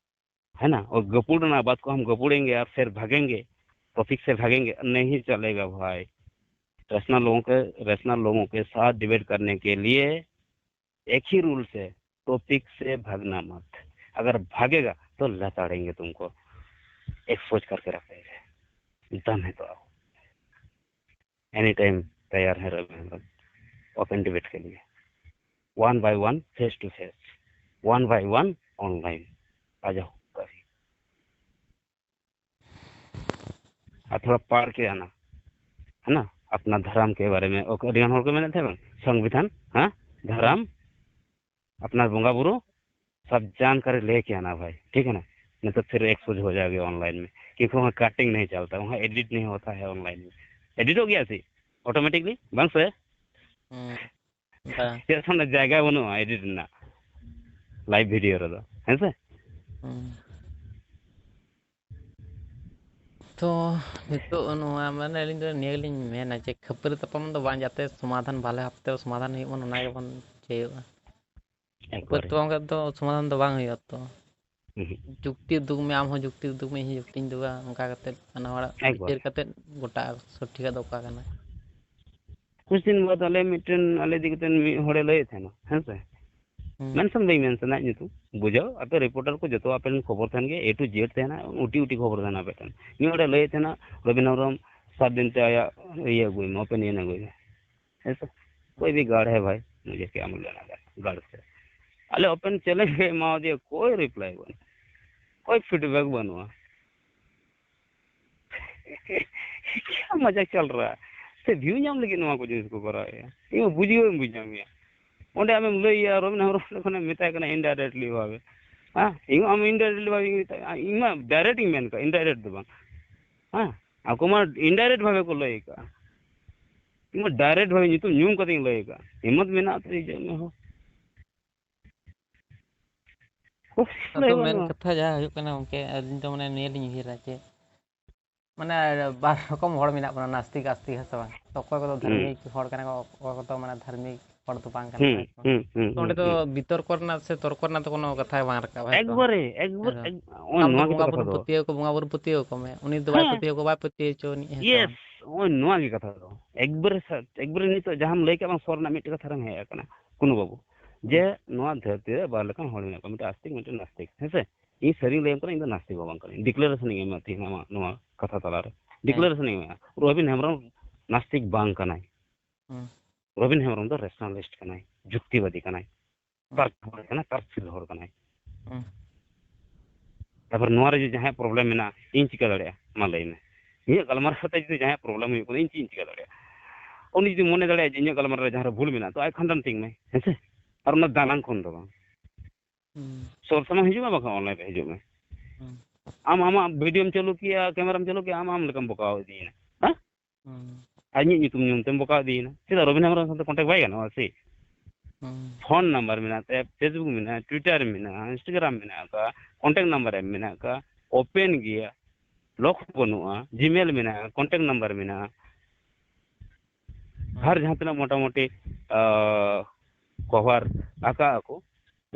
ᱦᱮ ᱱᱟ? ᱳᱭ ᱜᱟᱹᱯᱩᱲ ᱨᱮᱱᱟᱜ ᱵᱟᱛ ᱠᱚ ᱦᱟᱢ ᱜᱟᱹᱯᱩᱲᱮᱝᱜᱮ ᱟᱨ ᱯᱷᱤᱨ ᱵᱷᱟᱜᱮᱝᱜᱮ, ᱴᱚᱯᱤᱠ ᱥᱮ ᱵᱷᱟᱜᱮᱝᱜᱮ, ᱱᱟᱦᱤ ᱪᱟᱞᱮᱜᱟ ᱵᱷᱟᱭ᱾ ᱨᱮᱥᱱᱟᱞ ᱞᱳᱜᱳ ᱠᱮ, ᱨᱮᱥᱱᱟᱞ ᱞᱳᱜᱳ ᱠᱮ ᱥᱟᱛ ᱰᱤᱵᱮᱴ ᱠᱟᱨᱱᱮ ᱠᱮ ᱞᱤᱭᱮ ᱮᱠ ᱦᱤ ᱨᱩᱞ ᱥᱮ, ᱴᱚᱯᱤᱠ ᱥᱮ ᱵᱷᱟᱜᱽᱱᱟ ᱢᱟᱛ, ᱟᱜᱟᱨ ᱵᱷᱟᱜᱮᱜᱟ ᱛᱚ ᱞᱟᱛᱟᱲᱮᱝᱜᱮ ᱛᱩᱢᱠᱳ, ᱮᱠᱥᱯᱳᱡ ᱠᱟᱨᱠᱮ ᱨᱟᱠᱷᱮᱝᱜᱮ, ᱫᱟᱢ ᱦᱮ ᱛᱚ ᱟᱣ᱾ एनी टाइम तैयार हैं रवि हेम्ब्रम, ओपन डिबेट के लिए। One by one, face to face, one by one online आ जाओ कभी। और थोड़ा पढ़ के आना, है ना, अपना धर्म के बारे में। ओके, ᱟᱹᱰᱤ ᱜᱟᱱ ᱦᱚᱲ ᱠᱚ ᱢᱮᱱᱮᱫ ᱛᱟᱦᱮᱸ ᱵᱟᱝ, ᱥᱚᱝᱵᱤᱫᱷᱟᱱ, ᱦᱮᱸ, ᱫᱷᱚᱨᱚᱢ, अपना ᱵᱚᱸᱜᱟ ᱵᱩᱨᱩ, सब जानकारी लेके आना भाई, ठीक है ना? नहीं तो फिर एक्सपोज हो जाओगे ऑनलाइन में, क्योंकि वहाँ कटिंग नहीं चलता, वहाँ एडिट नहीं होता है ऑनलाइन में। एडिट हो गया सी ऑटोमेटिकली, ᱵᱟᱝ ᱥᱮ? ᱦᱩᱸ᱾ ᱵᱟᱝ᱾ ᱪᱮᱫ ᱥᱟᱢᱱᱮ ᱡᱟᱭᱜᱟ ᱵᱟᱹᱱᱩᱜᱼᱟ ᱮᱰᱤᱴ ᱨᱮᱱᱟᱜ, ᱞᱟᱭᱤᱵᱷ ᱵᱷᱤᱰᱤᱭᱳ ᱨᱮᱫᱚ, ᱦᱮᱸ ᱥᱮ? ᱦᱩᱸ᱾ ᱛᱚ ᱱᱤᱛᱚᱜ ᱱᱚᱣᱟ, ᱢᱟᱱᱮ, ᱟᱹᱞᱤᱧ ᱫᱚ ᱱᱤᱭᱟᱹ ᱜᱮᱞᱤᱧ ᱢᱮᱱᱟ ᱡᱮ ᱠᱷᱟᱹᱯᱟᱹᱨᱤ ᱛᱟᱯᱟᱢ ᱫᱚ ᱵᱟᱝ, ᱡᱟᱛᱮ ᱥᱚᱢᱟᱫᱷᱟᱱ ᱵᱷᱟᱞᱮ ᱵᱷᱟᱵᱽᱛᱮ ᱥᱚᱢᱟᱫᱷᱟᱱ ᱦᱩᱭᱩᱜ ᱢᱟ, ᱚᱱᱟ ᱜᱮᱵᱚᱱ ᱪᱟᱹᱭᱚᱜᱼᱟ᱾ ᱠᱷᱟᱹᱯᱟᱹᱨᱤ ᱮᱠᱵᱟᱨᱮ᱾ ᱛᱟᱯᱟᱢ ᱠᱟᱛᱮ ᱫᱚ ᱥᱚᱢᱟᱫᱷᱟᱱ ᱫᱚ ᱵᱟᱝ ᱦᱩᱭᱩᱜᱼᱟ ᱛᱚ᱾ ᱦᱩᱸ᱾ ᱡᱩᱠᱛᱤ ᱩᱫᱩᱜᱽ ᱢᱮ, ᱟᱢ ᱦᱚᱸ ᱡᱩᱠᱛᱤ ᱩᱫᱩᱜᱽ ᱢᱮ, ᱤᱧ ᱦᱚᱸ ᱡᱩᱠᱛᱤᱧ ᱩᱫᱩᱜᱟ, ᱚᱱᱠᱟ ᱠᱟᱛᱮ ᱵᱟᱱᱟ ᱦᱚᱲᱟᱜ ᱮᱠᱵᱟᱨ᱾ ᱵᱤᱪᱟᱹᱨ ᱠᱟᱛᱮ ᱜᱚᱴᱟ ᱥᱚᱴᱷᱤᱠᱟᱜ ᱫᱚ ᱚᱠᱟ ᱠᱟᱱᱟ᱾ ᱠᱩᱪ ᱫᱤᱱ ᱵᱟᱫ ᱟᱞᱮ ᱢᱤᱫᱴᱮᱱ, ᱟᱞᱮ ᱤᱫᱤ ᱠᱟᱛᱮ ᱢᱤᱫ ᱦᱚᱲᱮ ᱞᱟᱹᱭᱮᱫ ᱛᱟᱦᱮᱱᱟ, ᱦᱮᱸ ᱥᱮ? ᱦᱩᱸ᱾ ᱢᱮᱱᱥᱚᱱ ᱵᱟᱹᱧ ᱢᱮᱱᱥᱚᱱᱟ ᱟᱡ ᱧᱩᱛᱩᱢ, ᱵᱩᱡᱷᱟᱹᱣ, ᱟᱯᱮ ᱨᱤᱯᱳᱨᱴᱟᱨ ᱠᱚ ᱡᱚᱛᱚ ᱟᱯᱮ ᱨᱮᱱ ᱠᱷᱚᱵᱚᱨ ᱛᱟᱦᱮᱱ ᱜᱮᱭᱟ, A to Z ᱛᱟᱦᱮᱱᱟ, ᱩᱴᱤ ᱩᱴᱤ ᱠᱷᱚᱵᱚᱨ ᱛᱟᱦᱮᱱᱟ ᱟᱯᱮ ᱴᱷᱮᱱ᱾ ᱢᱤᱫ ᱦᱚᱲᱮ ᱞᱟᱹᱭᱮᱫ ᱛᱟᱦᱮᱱᱟ, ᱨᱚᱵᱤᱱ ᱦᱮᱢᱵᱨᱚᱢ ᱥᱟᱛ ᱫᱤᱱ ᱛᱮ ᱟᱭᱟᱜ ᱤᱭᱟᱹ ᱟᱹᱜᱩᱭ ᱢᱮ, ᱚᱯᱤᱱᱤᱭᱚᱱ ᱟᱹᱜᱩᱭ ᱢᱮ᱾ ᱦᱮᱸ ᱥᱮ? कोई भी गार्ड है भाई, मुझे क्या लेना देना गार्ड से। ᱟᱞᱮ ᱳᱯᱮᱱ ᱪᱮᱞᱮᱧᱡᱽ ᱞᱮ ᱮᱢᱟᱣᱟᱫᱮᱭᱟ, ᱠᱳᱭ ᱨᱤᱯᱞᱟᱭ ᱵᱟᱹᱱᱩᱜ, ᱠᱳᱭ ᱯᱷᱤᱰᱵᱮᱠ ᱵᱟᱹᱱᱩᱜᱼᱟ᱾ क्या मजाक चल रहा है? ᱥᱮ ᱵᱷᱤᱭᱩ ᱧᱟᱢ ᱞᱟᱹᱜᱤᱫ ᱱᱚᱣᱟ ᱠᱚ ᱡᱤᱱᱤᱥ ᱠᱚ ᱠᱚᱨᱟᱣᱮᱫᱼᱟ? ᱤᱧ ᱢᱟ ᱵᱩᱡᱽ ᱜᱮ ᱵᱟᱹᱧ ᱵᱩᱡᱽ ᱧᱟᱢᱮᱫᱼᱟ᱾ ᱚᱸᱰᱮ ᱟᱢᱮᱢ ᱞᱟᱹᱭᱮᱜᱼᱟ, ᱨᱚᱵᱤᱱ ᱦᱮᱢᱵᱨᱚᱢ ᱚᱸᱰᱮ ᱠᱷᱚᱱᱮᱢ ᱢᱮᱛᱟᱭ ᱠᱟᱱᱟ indirectly ᱵᱷᱟᱵᱮ, ᱦᱮᱸ? ᱤᱧ ᱦᱚᱸ ᱟᱢ indirectly ᱵᱷᱟᱵᱮ ᱤᱧ ᱢᱮᱛᱟᱭ, ᱤᱧ ᱢᱟ direct ᱤᱧ ᱢᱮᱱ ᱠᱟᱜᱼᱟ, indirect ᱫᱚ ᱵᱟᱝ, ᱦᱮᱸ? ᱟᱠᱚ ᱢᱟ indirect ᱵᱷᱟᱵᱮ ᱠᱚ ᱞᱟᱹᱭ ᱠᱟᱜᱼᱟ, ᱤᱧ ᱢᱟ direct ᱵᱷᱟᱵᱮ ᱧᱩᱛᱩᱢ ᱧᱩᱢ ᱠᱟᱛᱮᱧ ᱞᱟᱹᱭ ᱠᱟᱜᱼᱟ, ᱦᱤᱢᱢᱚᱛ ᱢᱮᱱᱟᱜ ᱛᱮ ᱤᱧ ᱦᱚᱸ ᱠᱩᱥᱤ ᱟᱫᱚ ᱞᱟᱹᱭ ᱢᱮᱱ ᱵᱟᱹᱱᱩᱜᱼᱟ᱾ ᱠᱟᱛᱷᱟ ᱡᱟᱦᱟᱸ ᱦᱩᱭᱩᱜ ᱠᱟᱱᱟ ᱜᱚᱢᱠᱮ, ᱟᱹᱞᱤᱧ ᱫᱚ ᱢᱟᱱᱮ ᱱᱤᱭᱟᱹ ᱞᱤᱧ ᱩᱭᱦᱟᱹᱨᱟ ᱡᱮ ᱢᱟᱱᱮ ᱵᱟᱨ ᱨᱚᱠᱚᱢ ᱦᱚᱲ ᱢᱮᱱᱟᱜ ᱵᱚᱱᱟ, ᱱᱟᱥᱛᱤᱠ ᱟᱥᱛᱤᱠ, ᱦᱮᱸ ᱥᱮ ᱵᱟᱝ? ᱚᱠᱚᱭ ᱠᱚᱫᱚ ᱦᱩᱸ᱾ ᱫᱷᱟᱨᱢᱤᱠ ᱦᱚᱲ ᱠᱟᱱᱟ ᱠᱚ, ᱚᱠᱚᱭ ᱠᱚᱫᱚ ᱢᱟᱱᱮ ᱫᱷᱟᱨᱢᱤᱠ ᱦᱚᱲ ᱫᱚ ᱵᱟᱝ ᱠᱟᱱᱟ ᱠᱚ, ᱦᱩᱸ, ᱦᱮᱸ ᱥᱮ ᱵᱟᱝ? ᱦᱩᱸ, ᱦᱩᱸ, ᱛᱚ ᱚᱸᱰᱮ ᱦᱩᱸ, ᱫᱚ ᱦᱩᱸ᱾ ᱵᱤᱛᱚᱨᱠᱚ ᱨᱮᱱᱟᱜ ᱥᱮ ᱛᱚᱨᱠᱚ ᱨᱮᱱᱟᱜ ᱫᱚ ᱠᱳᱱᱳ ᱠᱟᱛᱷᱟ ᱜᱮ ᱵᱟᱝ ᱨᱟᱠᱟᱵᱼᱟ, ᱦᱮᱸ ᱥᱮ ᱵᱟᱝ? ᱮᱠᱵᱟᱨᱮ, ᱮᱠᱵᱟᱨ-, ᱦᱮᱸ᱾ ᱮᱠ-, ᱱᱚᱜᱼᱚᱭ ᱟᱢ ᱫᱚ ᱱᱚᱣᱟ ᱜᱮ ᱵᱚᱸᱜᱟ ᱠᱟᱛᱷᱟ ᱵᱩᱨᱩᱢ ᱫᱚ᱾ ᱯᱟᱹᱛᱭᱟᱹᱣ ᱠᱚ, ᱵᱚᱸᱜᱟ ᱵᱩᱨᱩ ᱯᱟᱹᱛᱭᱟᱹᱣ ᱠᱚ ᱢᱮ, ᱩᱱᱤ ᱫᱚ ᱵᱟᱭ ᱦᱮᱸ᱾ ᱯᱟᱹᱛᱭᱟᱹᱣ ᱠᱚ, ᱵᱟᱭ ᱯᱟᱹᱛᱭᱟᱹᱣ ᱦᱚᱪᱚ ᱟᱹᱱᱤᱡ, ᱦᱮᱸ ᱥᱮ ᱵᱟᱝ? Yes, ᱱᱚᱜᱼᱚᱭ ᱱᱚᱣᱟ ᱜᱮ ᱠᱟᱛᱷᱟ ᱫᱚ᱾ ᱮᱠᱵᱟᱨᱮ ᱥᱟ-, ᱮᱠᱵᱟᱨᱮ ᱱᱤᱛᱚᱜ ᱡᱟᱦᱟᱸᱢ ᱞᱟᱹᱭ ᱠᱮᱫ ᱵᱟᱝ, ᱥᱚᱨ ᱨᱮᱱᱟᱜ ᱢᱤᱫᱴᱮᱱ ᱠᱟᱛᱷᱟ ᱨᱮᱢ ᱦᱮᱡ ᱟᱠᱟᱱᱟ, ᱠᱩᱱᱩ ᱵᱟᱹᱵᱩ, ᱡᱮ ᱦᱩᱸ᱾ ᱱᱚᱣᱟ ᱫᱷᱟᱹᱨᱛᱤ ᱨᱮ ᱵᱟᱨ ᱞᱮᱠᱟᱱ ᱦᱚᱲ ᱢᱮᱱᱟᱜ ᱠᱚᱣᱟ, ᱢᱤᱫᱴᱮᱱ ᱟᱥᱛᱤᱠ, ᱢᱤᱫᱴᱮᱱ ᱱᱟᱥᱛᱤᱠ, ᱦᱮᱸ ᱥᱮ? ᱤᱧ ᱥᱟᱹᱨᱤᱧ ᱞᱟᱹᱭᱟᱢ ᱠᱟᱱᱟ, ᱤᱧ ᱫᱚ ᱱᱟᱥᱛᱤᱠ ᱦᱚᱸ ᱵᱟᱝ ᱠᱟᱹᱱᱟᱹᱧ᱾ Declaration ᱤᱧ ᱮᱢᱟ ᱛᱮᱦᱮᱧ ᱟᱢᱟᱜ ᱱᱚᱣᱟ ᱠᱟᱛᱷᱟ ᱛᱟᱞᱟᱨᱮ᱾ ᱦᱮᱸ᱾ Declaration ᱤᱧ ᱮᱢᱟ, ᱨᱚᱵᱤᱱ ᱦᱮᱢᱵᱨᱚᱢ ᱱᱟᱥᱛᱤᱠ ᱵᱟᱝ ᱠᱟᱱᱟᱭ᱾ ᱦᱩᱸ᱾ ᱨᱚᱵᱤᱱ ᱦᱮᱢᱵᱨᱚᱢ ᱫᱚ rationalist ᱠᱟᱱᱟᱭ᱾ ᱡᱩᱠᱛᱤᱵᱟᱫᱤ ᱠᱟᱱᱟᱭ, ᱛᱟᱨᱠ ᱦᱚᱲ ᱠᱟᱱᱟᱭ, ᱛᱟᱨᱠᱥᱤᱞ ᱦᱚᱲ ᱠᱟᱱᱟᱭ᱾ ᱦᱩᱸ᱾ ᱛᱟᱨᱯᱚᱨ ᱱᱚᱣᱟ ᱨᱮ ᱡᱩᱫᱤ ᱡᱟᱦᱟᱸᱭᱟᱜ ᱯᱨᱚᱵᱞᱮᱢ ᱢᱮᱱᱟᱜᱼᱟ, ᱤᱧ ᱪᱤᱠᱟᱹ ᱫᱟᱲᱮᱭᱟᱜᱼᱟ? ᱢᱟ ᱞᱟᱹᱭ ᱢᱮ, ᱤᱧᱟᱹᱜ ᱜᱟᱞᱢᱟᱨᱟᱣ ᱠᱟᱛᱮ ᱡᱩᱫᱤ ᱡᱟᱦᱟᱸᱭᱟᱜ ᱯᱨᱚᱵᱞᱮᱢ ᱦᱩᱭᱩᱜ ᱠᱟᱱᱟ, ᱤᱧ ᱪᱮᱫ ᱤᱧ ᱪᱤᱠᱟᱹ ᱫᱟᱲᱮᱭᱟᱜᱼᱟ? ᱩᱱᱤ ᱡᱩᱫᱤ ᱢᱚᱱᱮ ᱫᱟᱲᱮᱭᱟᱜᱼᱟ ᱡᱮ ᱤᱧᱟᱹᱜ ᱜᱟᱞᱢᱟᱨᱟᱣ ᱨᱮ ᱡᱟᱦᱟᱸ ᱨᱮ ᱵᱷᱩᱞ ᱢᱮᱱᱟᱜᱼᱟ, ᱛᱚ ᱟᱡ ᱠᱷᱟᱱᱰᱟᱱ ᱛᱤᱧ ᱢᱮ, ᱦᱮᱸ ᱥᱮ? ᱟᱨ ᱚᱱᱟ ᱫᱟᱞᱟᱝ ᱠᱷᱚᱱ ᱫᱚ ᱵᱟᱝ᱾ ᱦᱩᱸ᱾ ᱥᱚᱵ ᱥᱚᱢᱚᱭ ᱦᱤᱡᱩᱜ ᱢᱮ, ᱵᱟᱠᱷᱟᱱ ᱚᱱᱞᱟᱭᱤᱱ ᱨᱮ ᱦᱤᱡᱩᱜ ᱢᱮ᱾ ᱦᱩᱸ᱾ ᱟᱢ ᱟᱢᱟᱜ ᱵᱷᱤᱰᱤᱭᱳᱢ ᱪᱟᱹᱞᱩ ᱠᱮᱜᱼᱟ, ᱠᱮᱢᱮᱨᱟᱢ ᱪᱟᱹᱞᱩ ᱠᱮᱜᱼᱟ, ᱟᱢ ᱟᱢ ᱞᱮᱠᱟᱢ ᱵᱚᱠᱟᱣ ᱤᱫᱤᱭᱮᱱᱟ᱾ ᱦᱮᱸ? ᱦᱩᱸ᱾ ᱟᱨ ᱤᱧᱟᱹᱜ ᱧᱩᱛᱩᱢ ᱧᱩᱢ ᱛᱮᱢ ᱵᱚᱠᱟᱣ ᱤᱫᱤᱭᱮᱱᱟ᱾ ᱪᱮᱫᱟᱜ ᱨᱚᱵᱤᱱ ᱦᱮᱢᱵᱨᱚᱢ ᱥᱟᱶᱛᱮ ᱠᱚᱱᱴᱟᱠᱴ ᱵᱟᱭ ᱜᱟᱱᱚᱜᱼᱟ ᱥᱮ? ᱦᱩᱸ᱾ ᱯᱷᱳᱱ ᱱᱟᱢᱵᱟᱨ ᱢᱮᱱᱟᱜ ᱛᱟᱭᱟ, ᱯᱷᱮᱥᱵᱩᱠ ᱢᱮᱱᱟᱜᱼᱟ, ᱴᱩᱭᱴᱟᱨ ᱢᱮᱱᱟᱜᱼᱟ, ᱤᱱᱥᱴᱟᱜᱨᱟᱢ ᱢᱮᱱᱟᱜ ᱟᱠᱟᱫᱼᱟ, ᱠᱚᱱᱴᱟᱠᱴ ᱱᱟᱢᱵᱟᱨ ᱮᱢ ᱢᱮᱱᱟᱜ ᱟᱠᱟᱫᱼᱟ, ᱳᱯᱮᱱ ᱜᱮᱭᱟ, ᱞᱚᱠ ᱵᱟᱹᱱᱩᱜᱼᱟ, ᱡᱤᱢᱮᱞ ᱢᱮᱱᱟᱜᱼᱟ, ᱠᱚᱱᱴᱟᱠᱴ ᱱᱟᱢᱵᱟᱨ ᱢᱮᱱᱟᱜᱼᱟ᱾ ᱟᱨ ᱡᱟᱦᱟᱸ ᱛᱤᱱᱟᱹᱜ ᱢᱚᱴᱟᱢᱩᱴᱤ, ᱟᱸ, ᱠᱚᱵᱷᱟᱨ ᱟᱠᱟᱜ ᱟᱠᱚ,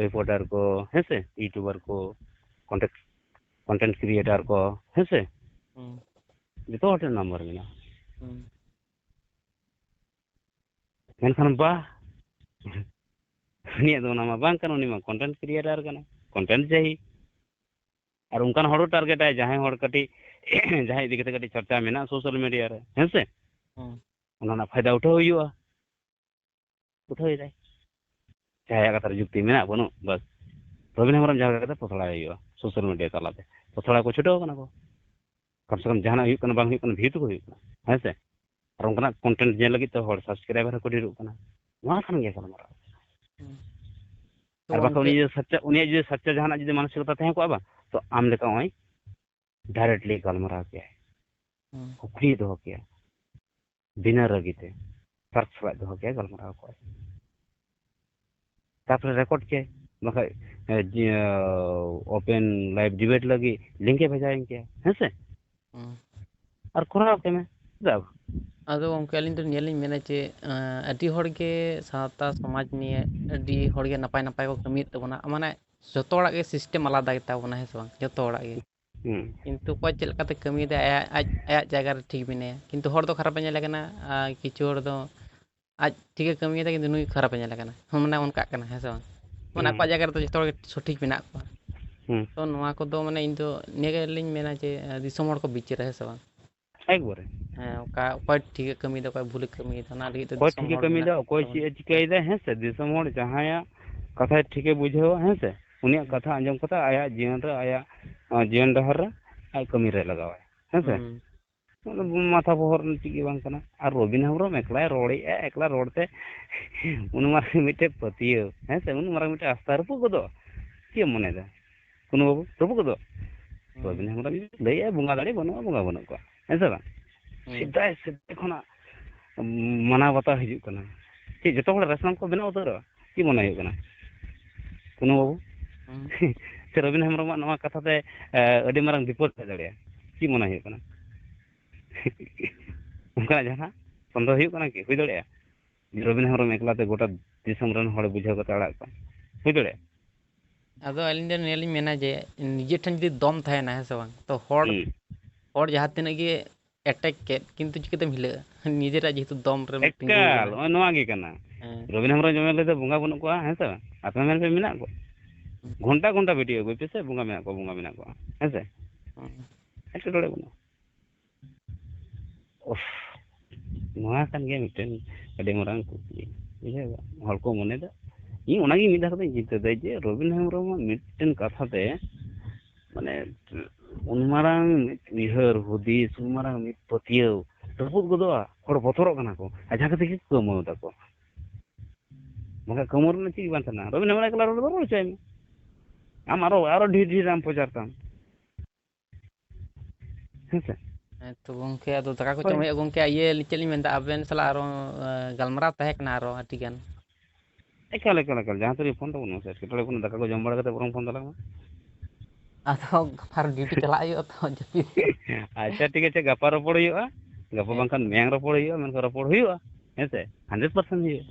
ᱨᱤᱯᱳᱨᱴᱟᱨ ᱠᱚ, ᱦᱮᱸ ᱥᱮ, ᱤᱭᱩᱴᱩᱵᱟᱨ ᱠᱚ, ᱠᱚᱱᱴᱮᱱᱴ, ᱠᱚᱱᱴᱮᱱᱴ ᱠᱨᱤᱭᱮᱴᱟᱨ ᱠᱚ, ᱦᱮᱸ ᱥᱮ, ᱦᱩᱸ᱾ ᱡᱚᱛᱚ ᱦᱚᱲ ᱴᱷᱮᱱ ᱱᱟᱢᱵᱟᱨ ᱢᱮᱱᱟᱜᱼᱟ᱾ ᱦᱩᱸ᱾ ᱢᱮᱱᱠᱷᱟᱱ ᱵᱟ, ᱩᱱᱤᱭᱟᱜ ᱫᱚ ᱚᱱᱟ ᱢᱟ ᱵᱟᱝ ᱠᱟᱱᱟ, ᱩᱱᱤ ᱢᱟ ᱠᱚᱱᱴᱮᱱᱴ ᱠᱨᱤᱭᱮᱴᱟᱨ ᱠᱟᱱᱟᱭ, ᱠᱚᱱᱴᱮᱱᱴ ᱪᱟᱹᱦᱤ᱾ ᱟᱨ ᱚᱱᱠᱟᱱ ᱦᱚᱲ ᱴᱟᱨᱜᱮᱴᱟᱭ, ᱡᱟᱦᱟᱸᱭ ᱦᱚᱲ ᱠᱟᱹᱴᱤᱡ, ᱡᱟᱦᱟᱸᱭ ᱤᱫᱤ ᱠᱟᱛᱮ ᱠᱟᱹᱴᱤᱡ ᱪᱚᱨᱪᱟ ᱢᱮᱱᱟᱜᱼᱟ ᱥᱳᱥᱟᱞ ᱢᱤᱰᱤᱭᱟ ᱨᱮ, ᱦᱮᱸ ᱥᱮ? ᱦᱩᱸ᱾ ᱚᱱᱟ ᱨᱮᱱᱟᱜ ᱯᱷᱟᱭᱫᱟ ᱩᱴᱷᱟᱹᱣ ᱦᱩᱭᱩᱜᱼᱟ᱾ ᱩᱴᱷᱟᱹᱣ ᱮᱫᱟᱭ᱾ ᱡᱟᱦᱟᱸᱭᱟᱜ ᱠᱟᱛᱷᱟ ᱨᱮ ᱡᱩᱠᱛᱤ ᱢᱮᱱᱟᱜ ᱵᱟᱹᱱᱩᱜ, ᱵᱟᱥ᱾ ᱨᱚᱵᱤᱱ ᱦᱮᱢᱵᱨᱚᱢ ᱡᱟᱦᱟᱸ ᱞᱮᱠᱟ ᱠᱟᱛᱮ ᱯᱚᱥᱲᱟᱭ ᱦᱩᱭᱩᱜᱼᱟ ᱥᱳᱥᱟᱞ ᱢᱤᱰᱤᱭᱟ ᱛᱟᱞᱟᱛᱮ᱾ ᱯᱚᱥᱲᱟ ᱠᱚ ᱪᱷᱩᱴᱟᱹᱣ ᱠᱟᱱᱟ ᱠᱚ᱾ ᱠᱚᱢ ᱥᱮ ᱠᱚᱢ ᱡᱟᱦᱟᱱᱟᱜ ᱦᱩᱭᱩᱜ ᱠᱟᱱᱟ ᱵᱟᱝ ᱦᱩᱭᱩᱜ ᱠᱟᱱᱟ, ᱵᱷᱤᱭᱩ ᱛᱟᱠᱚ ᱦᱩᱭᱩᱜ ᱠᱟᱱᱟ, ᱦᱮᱸ ᱥᱮ? ᱟᱨ ᱚᱱᱠᱟᱱᱟᱜ ᱠᱚᱱᱴᱮᱱᱴ ᱧᱮᱞ ᱞᱟᱹᱜᱤᱫ ᱛᱮ ᱦᱚᱲ ᱥᱟᱵᱥᱠᱨᱟᱭᱵᱟᱨ ᱦᱚᱸᱠᱚ ᱰᱷᱮᱨᱚᱜ ᱠᱟᱱᱟ᱾ ᱱᱚᱣᱟ ᱠᱷᱟᱱ ᱜᱮ ᱜᱟᱞᱢᱟᱨᱟᱣ᱾ ᱦᱩᱸ᱾ ᱛᱚ ᱟᱨ ᱵᱟᱠᱷᱟᱱ ᱜᱚᱢᱠᱮ ᱩᱱᱤ ᱡᱩᱫᱤ ᱥᱟᱪᱪᱟ, ᱩᱱᱤᱭᱟᱜ ᱡᱩᱫᱤ ᱥᱟᱪᱪᱟ ᱡᱟᱦᱟᱱᱟᱜ ᱡᱩᱫᱤ ᱢᱟᱱᱚᱥᱤᱠᱚᱛᱟ ᱛᱟᱦᱮᱸ ᱠᱚᱜᱼᱟ ᱵᱟᱝ, ᱛᱚ ᱟᱢ ᱞᱮᱠᱟ ᱱᱚᱜᱼᱚᱭ ᱰᱟᱭᱨᱮᱠᱴᱞᱤ ᱜᱟᱞᱢᱟᱨᱟᱣ ᱠᱮᱭᱟᱭ, ᱦᱩᱸ᱾ ᱠᱩᱠᱞᱤᱭ ᱫᱚᱦᱚ ᱠᱮᱭᱟ, ᱵᱤᱱᱟᱹ ᱨᱟᱹᱜᱤ ᱛᱮ ᱛᱟᱨᱠ ᱥᱟᱞᱟᱜ ᱫᱚᱦᱚ ᱠᱮᱭᱟ, ᱜᱟᱞᱢᱟᱨᱟᱣ ᱠᱚᱜᱼᱟᱭ᱾ ᱛᱟᱨᱯᱚᱨᱮ ᱨᱮᱠᱚᱨᱰ ᱠᱮᱭᱟᱭ, ᱵᱟᱠᱷᱟᱡ, ᱮ, ᱡᱮ, ᱳᱯᱮᱱ ᱞᱟᱭᱤᱵᱷ ᱰᱤᱵᱮᱴ ᱞᱟᱹᱜᱤᱫ ᱞᱤᱝᱠ ᱮ ᱵᱷᱮᱡᱟᱭᱟᱹᱧ ᱠᱮᱭᱟ, ᱦᱮᱸ ᱥᱮ? ᱦᱩᱸ᱾ ᱟᱨ ᱠᱚᱨᱟᱣ ᱠᱮᱢᱮ, ᱪᱮᱫᱟᱜ ᱵᱟᱝ? ᱟᱫᱚ ᱜᱚᱢᱠᱮ, ᱟᱹᱞᱤᱧ ᱫᱚ ᱧᱮᱞ ᱞᱤᱧ ᱢᱮᱱᱟ ᱡᱮ, ᱮᱸ, ᱟᱹᱰᱤ ᱦᱚᱲ ᱜᱮ ᱥᱟᱶᱛᱟ ᱥᱚᱢᱟᱡᱽ ᱱᱤᱭᱮ ᱟᱹᱰᱤ ᱦᱚᱲ ᱜᱮ ᱱᱟᱯᱟᱭ ᱱᱟᱯᱟᱭ ᱠᱚ ᱠᱟᱹᱢᱤᱭᱮᱫ ᱛᱟᱵᱚᱱᱟ, ᱢᱟᱱᱮ ᱡᱚᱛᱚ ᱦᱚᱲᱟᱜ ᱜᱮ ᱥᱤᱥᱴᱮᱢ ᱟᱞᱟᱫᱟ ᱜᱮᱛᱟ ᱵᱚᱱᱟ, ᱦᱮᱸ ᱥᱮ ᱵᱟᱝ? ᱡᱚᱛᱚ ᱦᱚᱲᱟᱜ ᱜᱮ᱾ ᱦᱩᱸ᱾ ᱠᱤᱱᱛᱩ ᱚᱠᱚᱭ ᱪᱮᱫ ᱞᱮᱠᱟᱛᱮ ᱠᱟᱹᱢᱤᱭᱮᱫᱟᱭ, ᱟᱭᱟᱜ, ᱟᱡ, ᱟᱭᱟᱜ ᱡᱟᱭᱜᱟ ᱨᱮ ᱴᱷᱤᱠ ᱢᱮᱱᱟᱭᱟ, ᱠᱤᱱᱛᱩ ᱦᱚᱲ ᱫᱚ ᱠᱷᱟᱨᱟᱯᱮ ᱧᱮᱞᱮ ᱠᱟᱱᱟ, ᱟᱨ ᱠᱤᱪᱷᱩ ᱦᱚᱲ ᱫᱚ ᱟᱡ ᱴᱷᱤᱠᱮ ᱠᱟᱹᱢᱤᱭᱮᱫᱟ, ᱠᱤᱱᱛᱩ ᱱᱩᱭ ᱠᱷᱟᱨᱟᱯᱮ ᱧᱮᱞᱮ ᱠᱟᱱᱟ, ᱢᱟᱱᱮ ᱚᱱᱠᱟᱜ ᱠᱟᱱᱟ, ᱦᱮᱸ ᱥᱮ ᱵᱟᱝ? ᱢᱟᱱᱮ ᱦᱩᱸ᱾ ᱟᱠᱚᱣᱟᱜ ᱡᱟᱭᱜᱟ ᱨᱮᱫᱚ ᱡᱚᱛᱚ ᱦᱚᱲ ᱜᱮ ᱥᱚᱴᱷᱤᱠ ᱢᱮᱱᱟᱜ ᱠᱚᱣᱟ᱾ ᱦᱩᱸ᱾ ᱛᱚ ᱱᱚᱣᱟ ᱠᱚᱫᱚ ᱢᱟᱱᱮ ᱤᱧ ᱫᱚ ᱱᱤᱭᱟᱹ ᱜᱮᱞᱤᱧ ᱢᱮᱱᱟ ᱡᱮ, ᱫᱤᱥᱚᱢ ᱦᱚᱲ ᱠᱚ ᱵᱤᱪᱟᱹᱨᱟ, ᱦᱮᱸ ᱥᱮ ᱵᱟᱝ? ᱮᱠᱵᱟᱨᱮ᱾ ᱦᱮᱸ, ᱚᱠᱟ, ᱚᱠᱚᱭ ᱴᱷᱤᱠᱮ ᱠᱟᱹᱢᱤᱭᱮᱫᱟ, ᱚᱠᱚᱭ ᱵᱷᱩᱞᱮ ᱠᱟᱹᱢᱤᱭᱮᱫᱟ, ᱚᱱᱟ ᱞᱟᱹᱜᱤᱫ ᱛᱮ ᱚᱠᱚᱭ ᱫᱤᱥᱚᱢ ᱴᱷᱤᱠᱮ ᱦᱚᱲ ᱠᱟᱹᱢᱤᱭᱮᱫᱟ, ᱢᱮᱱᱟᱜ ᱚᱠᱚᱭ ᱛᱟᱵᱚᱱᱟ᱾ ᱪᱮᱫ ᱮ ᱪᱤᱠᱟᱹᱭᱮᱫᱟ, ᱦᱮᱸ ᱥᱮ? ᱫᱤᱥᱚᱢ ᱦᱚᱲ ᱡᱟᱦᱟᱸᱭᱟᱜ ᱠᱟᱛᱷᱟᱭ ᱴᱷᱤᱠᱮ ᱵᱩᱡᱷᱟᱹᱣᱟ, ᱦᱮᱸ ᱥᱮ? ᱩᱱᱤᱭᱟᱜ ᱦᱩᱸ᱾ ᱠᱟᱛᱷᱟ ᱟᱸᱡᱚᱢ ᱠᱟᱛᱮ ᱟᱭᱟᱜ ᱡᱤᱭᱚᱱ ᱨᱮ, ᱟᱭᱟᱜ, ᱟᱸ, ᱡᱤᱭᱚᱱ ᱰᱟᱦᱟᱨ ᱨᱮ ᱟᱡ ᱠᱟᱹᱢᱤ ᱨᱮ ᱞᱟᱜᱟᱣᱟᱭ, ᱦᱮᱸ ᱥᱮ? ᱦᱩᱸ᱾ ᱚᱱᱟ ᱫᱚ ᱢᱟᱛᱷᱟ ᱵᱚᱦᱚᱜ ᱨᱮᱱᱟᱜ ᱪᱮᱫ ᱜᱮ ᱵᱟᱝ ᱠᱟᱱᱟ᱾ ᱟᱨ ᱨᱚᱵᱤᱱ ᱦᱮᱢᱵᱨᱚᱢ ᱮᱠᱞᱟᱭ ᱨᱚᱲᱮᱫᱼᱟ, ᱮᱠᱞᱟ ᱨᱚᱲᱛᱮ ᱩᱱ ᱢᱟᱨᱟᱝ ᱢᱤᱫᱴᱮᱡ ᱯᱟᱹᱛᱭᱟᱹᱣ, ᱦᱮᱸ ᱥᱮ? ᱩᱱ ᱢᱟᱨᱟᱝ ᱢᱤᱫᱴᱮᱡ ᱟᱥᱛᱷᱟ ᱨᱟᱹᱯᱩᱫ ᱜᱚᱫᱚᱜᱼᱟ᱾ ᱪᱮᱫ ᱮᱢ ᱢᱚᱱᱮᱭᱮᱫᱟ? ᱠᱩᱱᱩ ᱵᱟᱹᱵᱩ, ᱨᱟᱹᱯᱩᱫ ᱜᱚᱫᱚᱜ? ᱦᱩᱸ᱾ ᱨᱚᱵᱤᱱ ᱦᱮᱢᱵᱨᱚᱢ ᱞᱟᱹᱭᱮᱫᱼᱟ, ᱵᱚᱸᱜᱟ ᱫᱟᱲᱮ ᱵᱟᱹᱱᱩᱜᱼᱟ, ᱵᱚᱸᱜᱟ ᱵᱟᱹᱱᱩᱜ ᱠᱚᱣᱟ, ᱦᱮᱸ ᱥᱮ ᱵᱟᱝ? ᱦᱩᱸ᱾ ᱥᱮᱫᱟᱭ, ᱥᱮᱫᱟᱭ ᱠᱷᱚᱱᱟᱜ ᱢᱟᱱᱟᱣ ᱵᱟᱛᱟᱣ ᱦᱤᱡᱩᱜ ᱠᱟᱱᱟ᱾ ᱪᱮᱫ ᱡᱚᱛᱚ ᱦᱚᱲ ᱨᱮᱥᱱᱟᱞ ᱠᱚ ᱵᱮᱱᱟᱣ ᱩᱛᱟᱹᱨᱚᱜᱼᱟ? ᱪᱮᱫ ᱢᱚᱱᱮ ᱦᱩᱭᱩᱜ ᱠᱟᱱᱟ? ᱠᱩᱱᱩ ᱵᱟᱹᱵᱩ? ᱦᱩᱸ᱾ ᱥᱮ ᱨᱚᱵᱤᱱ ᱦᱮᱢᱵᱨᱚᱢᱟᱜ ᱱᱚᱣᱟ ᱠᱟᱛᱷᱟ ᱛᱮ, ᱮ, ᱟᱹᱰᱤ ᱢᱟᱨᱟᱝ ᱵᱤᱯᱚᱫ ᱦᱮᱡ ᱫᱟᱲᱮᱭᱟᱜᱼᱟ? ᱪᱮᱫ ᱢᱚᱱᱮ ᱦᱩᱭᱩᱜ ᱠᱟᱱᱟ? ᱚᱱᱠᱟᱱᱟᱜ ᱡᱟᱦᱟᱸ ᱥᱚᱱᱫᱮᱦᱚ ᱦᱩᱭᱩᱜ ᱠᱟᱱᱟ ᱠᱤ? ᱦᱩᱭ ᱫᱟᱲᱮᱭᱟᱜᱼᱟ? ᱨᱚᱵᱤᱱ ᱦᱮᱢᱵᱨᱚᱢ ᱮᱠᱞᱟ ᱛᱮ ᱜᱚᱴᱟ ᱫᱤᱥᱚᱢ ᱨᱮᱱ ᱦᱚᱲ ᱵᱩᱡᱷᱟᱹᱣ ᱠᱟᱛᱮ ᱟᱲᱟᱜ ᱠᱚᱣᱟ? ᱦᱩᱭ ᱫᱟᱲᱮᱭᱟᱜᱼᱟ? ᱟᱫᱚ ᱟᱹᱞᱤᱧ ᱫᱚ ᱱᱤᱭᱟᱹ ᱞᱤᱧ ᱢᱮᱱᱟ ᱡᱮ ᱱᱤᱡᱮ ᱴᱷᱮᱱ ᱡᱩᱫᱤ ᱫᱚᱢ ᱛᱟᱦᱮᱱᱟ, ᱦᱮᱸ ᱥᱮ ᱵᱟᱝ, ᱛᱚ ᱦᱚᱲ, ᱦᱩᱸ᱾ ᱦᱚᱲ ᱡᱟᱦᱟᱸ ᱛᱤᱱᱟᱹᱜ ᱜᱮ ᱮᱴᱮᱠ ᱠᱮᱫ, ᱠᱤᱱᱛᱩ ᱪᱤᱠᱟᱹᱛᱮᱢ ᱦᱤᱞᱟᱹᱜᱼᱟ? ᱱᱤᱡᱮᱨᱟᱜ ᱡᱮᱦᱮᱛᱩ ᱫᱚᱢ ᱨᱮᱢ ᱛᱤᱸᱜᱩ ᱮᱠᱟᱞ, ᱟᱠᱟᱱᱟ᱾ ᱱᱚᱜᱼᱚᱭ ᱱᱚᱣᱟ ᱜᱮ ᱠᱟᱱᱟ᱾ ᱦᱮᱸ᱾ ᱨᱚᱵᱤᱱ ᱦᱮᱢᱵᱨᱚᱢ ᱡᱮᱢᱚᱱ ᱞᱟᱹᱭ ᱫᱟ ᱵᱚᱸᱜᱟ ᱵᱟᱹᱱᱩᱜ ᱠᱚᱣᱟ, ᱦᱮᱸ ᱥᱮ ᱵᱟᱝ? ᱟᱯᱮ ᱢᱮᱱ ᱯᱮ ᱢᱮᱱᱟᱜ ᱠᱚᱣᱟ᱾ ᱦᱩᱸ᱾ ᱜᱷᱚᱱᱴᱟ ᱜᱷᱚᱱᱴᱟ ᱵᱷᱤᱰᱤᱭᱳ ᱟᱹᱜᱩᱭ ᱯᱮ ᱥᱮ, ᱵᱚᱸᱜᱟ ᱢᱮᱱᱟᱜ ᱠᱚᱣᱟ, ᱵᱚᱸᱜᱟ ᱢᱮᱱᱟᱜ ᱠᱚᱣᱟ, ᱦᱮᱸ ᱥᱮ? ᱦᱩᱸ᱾ ᱮᱴᱠᱮᱴᱚᱬᱮ ᱵᱟᱹᱱᱩᱜᱼᱟ᱾ ᱩᱯᱷ, ᱱᱚᱣᱟ ᱠᱟᱱ ᱜᱮᱭᱟ ᱢᱤᱫᱴᱮᱱ ᱟᱹᱰᱤ ᱢᱟᱨᱟᱝ ᱠᱩᱠᱞᱤ, ᱵᱩᱡᱷᱟᱹᱣ ᱫᱟ? ᱦᱚᱲ ᱠᱚ ᱢᱚᱱᱮ ᱫᱟ, ᱤᱧ ᱚᱱᱟᱜᱮ ᱢᱤᱫ ᱫᱷᱟᱣ ᱠᱟᱛᱮᱧ ᱪᱤᱱᱛᱟᱹ ᱫᱟ ᱡᱮ ᱨᱚᱵᱤᱱ ᱦᱮᱢᱵᱨᱚᱢᱟᱜ ᱢᱤᱫᱴᱮᱱ ᱠᱟᱛᱷᱟ ᱛᱮ, ᱢᱟᱱᱮ, ᱩᱱ ᱢᱟᱨᱟᱝ ᱢᱤᱫ ᱩᱭᱦᱟᱹᱨ ᱦᱩᱫᱤᱥ, ᱩᱱ ᱢᱟᱨᱟᱝ ᱢᱤᱫ ᱯᱟᱹᱛᱭᱟᱹᱣ ᱨᱟᱹᱯᱩᱫ ᱜᱚᱫᱚᱜᱼᱟ᱾ ᱦᱚᱲ ᱵᱚᱛᱚᱨᱚᱜ ᱠᱟᱱᱟ ᱠᱚ, ᱟᱨ ᱡᱟᱦᱟᱸ ᱠᱷᱟᱹᱛᱤᱨ ᱜᱮ ᱠᱟᱹᱣᱢᱟᱹᱣ ᱫᱟᱠᱚ᱾ ᱵᱟᱝᱠᱷᱟᱱ ᱠᱟᱹᱣᱢᱟᱹᱣ ᱨᱮᱱᱟᱜ ᱪᱮᱫ ᱜᱮ ᱵᱟᱝ ᱛᱟᱦᱮᱱᱟ᱾ ᱨᱚᱵᱤᱱ ᱦᱮᱢᱵᱨᱚᱢ ᱮᱠᱞᱟ ᱨᱚᱲ ᱫᱚ ᱨᱚᱲ ᱦᱚᱪᱚᱭ ᱢᱮ, ᱟᱢ ᱟᱨᱚ, ᱟᱨᱚ ᱰᱷᱮᱨ ᱰᱷᱮᱨ ᱟᱢ ᱯᱨᱚᱪᱟᱨ ᱛᱟᱢ᱾ ᱦᱮᱸ ᱥᱮ? ᱦᱮᱸ ᱛᱚ ᱜᱚᱢᱠᱮ, ᱟᱫᱚ ᱫᱟᱠᱟ ᱠᱚ ᱦᱳᱭ᱾ ᱡᱚᱢ ᱦᱩᱭᱩᱜᱼᱟ ᱜᱚᱢᱠᱮ᱾ ᱤᱭᱟᱹ, ᱪᱮᱫ ᱞᱤᱧ ᱢᱮᱱᱫᱟ, ᱟᱵᱮᱱ ᱥᱟᱞᱟᱜ ᱟᱨᱚ, ᱮ, ᱜᱟᱞᱢᱟᱨᱟᱣ ᱛᱟᱦᱮᱸ ᱠᱟᱱᱟ ᱟᱨᱚ ᱟᱹᱰᱤ ᱜᱟᱱ᱾ ᱮᱠᱟᱞ, ᱮᱠᱟᱞ, ᱮᱠᱟᱞ, ᱡᱟᱦᱟᱸ ᱛᱤᱨᱮ ᱯᱷᱳᱱ ᱛᱟᱵᱚᱱ ᱢᱮᱥᱮ, ᱮᱴᱠᱮᱴᱚᱬᱮ ᱵᱟᱹᱱᱩᱜ, ᱫᱟᱠᱟ ᱠᱚ ᱡᱚᱢ ᱵᱟᱲᱟ ᱠᱟᱛᱮ ᱵᱚᱨᱚᱝ ᱯᱷᱳᱱ ᱛᱟᱞᱟᱝ ᱢᱮ᱾ ᱟᱫᱚ ᱟᱨ ᱰᱤᱭᱩᱴᱤ ᱪᱟᱞᱟᱜ ᱦᱩᱭᱩᱜᱼᱟ ᱛᱚ, ᱡᱟᱹᱯᱤᱫ᱾ ᱟᱪᱪᱷᱟ, ᱴᱷᱤᱠ ᱟᱪᱷᱮ, ᱜᱟᱯᱟ ᱨᱚᱯᱚᱲ ᱦᱩᱭᱩᱜᱼᱟ, ᱜᱟᱯᱟ ᱦᱮᱸ᱾ ᱵᱟᱝᱠᱷᱟᱱ ᱢᱮᱭᱟᱝ ᱨᱚᱯᱚᱲ ᱦᱩᱭᱩᱜᱼᱟ, ᱢᱮᱱᱠᱷᱟᱱ ᱨᱚᱯᱚᱲ ᱦᱩᱭᱩᱜᱼᱟ, ᱦᱮᱸ ᱥᱮ, ᱦᱟᱱᱰᱨᱮᱰ ᱯᱟᱨᱥᱮᱱᱴ ᱦᱩᱭᱩᱜᱼᱟ᱾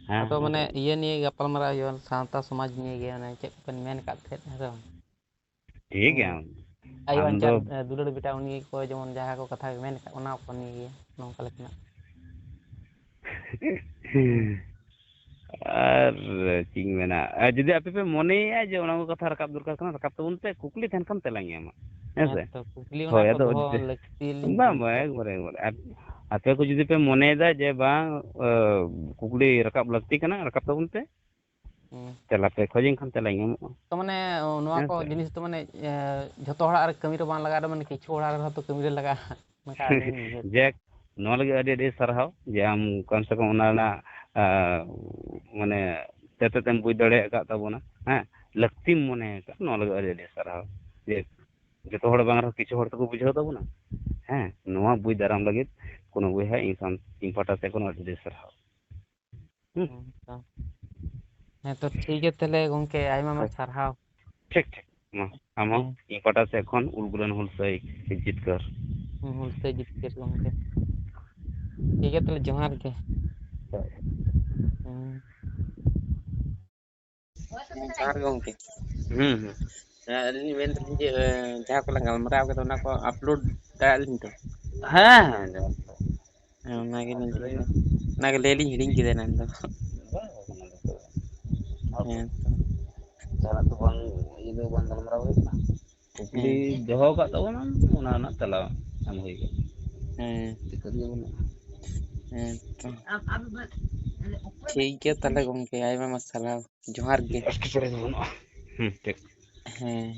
ᱦᱮᱸ, ᱟᱫᱚ ᱦᱮᱸ, ᱢᱟᱱᱮ ᱦᱮᱸ᱾ ᱤᱭᱟᱹ ᱱᱤᱭᱮ ᱜᱟᱯᱟᱞᱢᱟᱨᱟᱣ ᱦᱩᱭᱩᱜᱼᱟ, ᱥᱟᱶᱛᱟ ᱥᱚᱢᱟᱡᱽ ᱱᱤᱭᱮ ᱜᱮ, ᱚᱱᱮ ᱪᱮᱫ ᱠᱚᱵᱮᱱ ᱢᱮᱱ ᱟᱠᱟᱫ ᱛᱟᱦᱮᱸᱫ, ᱦᱮᱸ ᱥᱮ ᱵᱟᱝ? ᱴᱷᱤᱠ ᱜᱮᱭᱟ᱾ ᱟᱭᱳ ᱟᱢ ᱫᱚ ᱟᱧᱪᱟᱨ, ᱮ, ᱫᱩᱞᱟᱹᱲ ᱵᱮᱴᱟ, ᱩᱱᱤ ᱠᱚ ᱡᱮᱢᱚᱱ ᱡᱟᱦᱟᱸ ᱠᱚ ᱠᱟᱛᱷᱟ ᱢᱮᱱ ᱟᱠᱟᱫ, ᱚᱱᱟ ᱠᱚ ᱱᱤᱭᱮ ᱜᱮ ᱱᱚᱝᱠᱟ ᱞᱮᱠᱟᱱᱟᱜ᱾ ᱟᱨ ᱪᱮᱫ ᱤᱧ ᱢᱮᱱᱟ, ᱟᱨ ᱡᱩᱫᱤ ᱟᱯᱮ ᱯᱮ ᱢᱚᱱᱮᱭᱮᱫᱼᱟ ᱡᱮ ᱚᱱᱟ ᱠᱚ ᱠᱟᱛᱷᱟ ᱨᱟᱠᱟᱵ ᱫᱚᱨᱠᱟᱨ ᱠᱟᱱᱟ, ᱨᱟᱠᱟᱵ ᱛᱟᱵᱚᱱ ᱯᱮ, ᱠᱩᱠᱞᱤ ᱛᱟᱦᱮᱱ ᱠᱷᱟᱱ ᱛᱮᱞᱟᱧ ᱮᱢᱟ, ᱦᱮᱸ ᱥᱮ? ᱦᱮᱸ ᱛᱚ, ᱠᱩᱠᱞᱤ ᱚᱱᱟ ᱦᱳᱭ, ᱠᱚ ᱟᱫᱚ ᱫᱚᱦᱚ ᱡᱮ-, ᱞᱟᱹᱠᱛᱤ ᱞᱤᱧ ᱵᱟᱝ, ᱵᱟᱝ, ᱵᱩᱡᱷᱟᱹᱣ᱾ ᱮᱠᱵᱟᱨᱮ, ᱮᱠᱵᱟᱨᱮ᱾ ᱟᱨ ᱟᱯᱮ ᱠᱚ ᱡᱩᱫᱤ ᱯᱮ ᱢᱚᱱᱮᱭᱮᱫᱟ ᱡᱮ ᱵᱟᱝ, ᱟᱹ, ᱠᱩᱠᱞᱤ ᱨᱟᱠᱟᱵ ᱞᱟᱹᱠᱛᱤ ᱠᱟᱱᱟ, ᱨᱟᱠᱟᱵ ᱛᱟᱵᱚᱱ ᱯᱮ, ᱦᱩᱸ᱾ ᱛᱮᱞᱟ ᱯᱮ ᱠᱷᱚᱡᱽ ᱤᱧ ᱠᱷᱟᱱ ᱛᱮᱞᱟᱧ ᱮᱢᱚᱜᱼᱟ᱾ ᱛᱚ, ᱢᱟᱱᱮ, ᱱᱚᱣᱟ ᱦᱮᱸ ᱠᱚ ᱥᱮ? ᱡᱤᱱᱤᱥ ᱫᱚ, ᱢᱟᱱᱮ, ᱮ, ᱡᱷᱚᱛᱚ ᱦᱚᱲᱟᱜ ᱨᱮ ᱠᱟᱹᱢᱤ ᱨᱮ ᱵᱟᱝ ᱞᱟᱜᱟᱜ ᱨᱮᱦᱚᱸ, ᱢᱟᱱᱮ, ᱠᱤᱪᱷᱩ ᱦᱚᱲᱟᱜ ᱨᱮᱦᱚᱸ ᱛᱚ ᱠᱟᱹᱢᱤ ᱨᱮ ᱞᱟᱜᱟᱜᱼᱟ᱾ ᱚᱱᱠᱟ ᱟᱹᱞᱤᱧ ᱞᱤᱧ ᱩᱭᱦᱟᱹᱨ ᱫᱟ᱾ ᱡᱟᱠ, ᱱᱚᱣᱟ ᱞᱟᱹᱜᱤᱫ ᱟᱹᱰᱤ ᱟᱹᱰᱤ ᱥᱟᱨᱦᱟᱣ ᱡᱮ ᱟᱢ ᱠᱚᱢ ᱥᱮ ᱠᱚᱢ ᱚᱱᱟ ᱨᱮᱱᱟᱜ, ᱟ, ᱢᱟᱱᱮ, ᱛᱮᱛᱮᱫ ᱮᱢ ᱵᱩᱡᱽ ᱫᱟᱲᱮ ᱟᱠᱟᱫ ᱛᱟᱵᱚᱱᱟ, ᱦᱮᱸ, ᱞᱟᱹᱠᱛᱤᱢ ᱢᱚᱱᱮ ᱟᱠᱟᱫ, ᱱᱚᱣᱟ ᱞᱟᱹᱜᱤᱫ ᱟᱹᱰᱤ ᱟᱹᱰᱤ ᱥᱟᱨᱦᱟᱣ᱾ ᱡᱮ ᱡᱚᱛᱚ ᱦᱚᱲ ᱵᱟᱝ ᱨᱮᱦᱚᱸ ᱠᱤᱪᱷᱩ ᱦᱚᱲ ᱫᱚᱠᱚ ᱵᱩᱡᱷᱟᱹᱣ ᱛᱟᱵᱚᱱᱟ, ᱦᱮᱸ, ᱱᱚᱣᱟ ᱵᱩᱡᱽ ᱫᱟᱨᱟᱢ ᱞᱟᱹᱜᱤᱫ ᱠᱳᱱᱳ ᱵᱚᱭᱦᱟ ᱤᱧ ᱥᱟᱶ, ᱤᱧ ᱯᱟᱦᱴᱟ ᱥᱮᱫ ᱠᱷᱚᱱ ᱟᱹᱰᱤ ᱟᱹᱰᱤ ᱥᱟᱨᱦᱟᱣ᱾ ᱦᱩᱸ᱾ ᱦᱮᱸ ᱛᱚ᱾ ᱦᱮᱸ ᱛᱚ, ᱴᱷᱤᱠ ᱜᱮᱭᱟ ᱛᱟᱦᱞᱮ ᱜᱚᱝᱠᱮ, ᱟᱭᱢᱟ ᱟᱭᱢᱟ ᱦᱳᱭ᱾ ᱥᱟᱨᱦᱟᱣ᱾ ᱴᱷᱤᱠ, ᱴᱷᱤᱠ᱾ ᱢᱟ, ᱟᱢ ᱦᱚᱸ ᱦᱮᱸ᱾ ᱤᱧ ᱯᱟᱦᱴᱟ ᱥᱮᱫ ᱠᱷᱚᱱ ᱩᱞ ᱜᱩᱞᱟᱱ ᱦᱩᱞᱥᱟᱹᱭ ᱡᱤᱛᱠᱟᱹᱨ᱾ ᱦᱩᱸ, ᱦᱩᱞᱥᱟᱹᱭ ᱡᱤᱛᱠᱟᱹᱨ ᱜᱚᱝᱠᱮ᱾ ᱴᱷᱤᱠ ᱜᱮᱭᱟ ᱛᱟᱦᱞᱮ, ᱡᱚᱦᱟᱨ ᱜᱮ᱾ ᱦᱳᱭ᱾ ᱦᱩᱸ᱾ ᱡᱚᱦᱟᱨ ᱜᱮ ᱜᱚᱝᱠᱮ᱾ ᱦᱩᱸ, ᱦᱩᱸ᱾ ᱦᱮᱸ, ᱟᱹᱞᱤᱧ ᱞᱤᱧ ᱢᱮᱱ ᱫᱟᱞᱤᱧ ᱡᱮ, ᱮ, ᱡᱟᱦᱟᱸ ᱠᱚᱞᱟᱝ ᱜᱟᱞᱢᱟᱨᱟᱣ ᱠᱮᱫᱟ, ᱚᱱᱟ ᱠᱚ upload ᱫᱟᱲᱮᱭᱟᱜᱼᱟ ᱞᱤᱧ ᱛᱚ? ᱦᱮᱸ, ᱦᱮᱸ, ᱡᱚᱦᱟᱨ ᱜᱮ᱾ ᱦᱮᱸ, ᱚᱱᱟᱜᱮ ᱞᱤᱧ ᱞᱟᱹᱭ ᱫᱟ᱾ ᱚᱱᱟᱜᱮ ᱞᱟᱹᱭ ᱞᱤᱧ ᱦᱤᱲᱤᱧ ᱠᱮᱫᱟ ᱮᱱᱟᱝ ᱫᱚ᱾ ᱵᱟᱝ, ᱵᱟᱝ, ᱚᱱᱟ ᱫᱚ ᱪᱮᱫ ᱦᱚᱸ ᱵᱟᱝ᱾ ᱦᱮᱸ ᱛᱚ᱾ ᱡᱟᱦᱟᱱᱟᱜ ᱫᱚ ᱵᱟᱝ, ᱤᱭᱟᱹ ᱫᱚ ᱵᱟᱝ ᱜᱟᱞᱢᱟᱨᱟᱣ ᱦᱩᱭ ᱠᱟᱱᱟ᱾ ᱠᱩᱠᱞᱤ ᱦᱮᱸ᱾ ᱫᱚᱦᱚ ᱟᱠᱟᱫ ᱛᱟᱵᱚᱱᱟᱢ, ᱚᱱᱟ ᱨᱮᱱᱟᱜ ᱛᱮᱞᱟ ᱮᱢ ᱦᱩᱭ ᱠᱟᱱᱟ᱾ ᱦᱮᱸ᱾ ᱫᱤᱠᱠᱟᱹᱛ ᱜᱮ ᱵᱟᱹᱱᱩᱜᱼᱟ᱾ ᱦᱮᱸ ᱛᱚ᱾ ᱴᱷᱤᱠ ᱜᱮᱭᱟ ᱛᱟᱦᱞᱮ ᱜᱚᱝᱠᱮ, ᱟᱭᱢᱟ ᱟᱭᱢᱟ ᱥᱟᱨᱦᱟᱣ᱾ ᱡᱚᱦᱟᱨ ᱜᱮ᱾ ᱮᱴᱠᱮᱴᱚᱬᱮ ᱫᱚ ᱵᱟᱹᱱᱩᱜᱼᱟ᱾ ᱦᱩᱸ, ᱴᱷᱤᱠ᱾ ᱦᱮᱸ᱾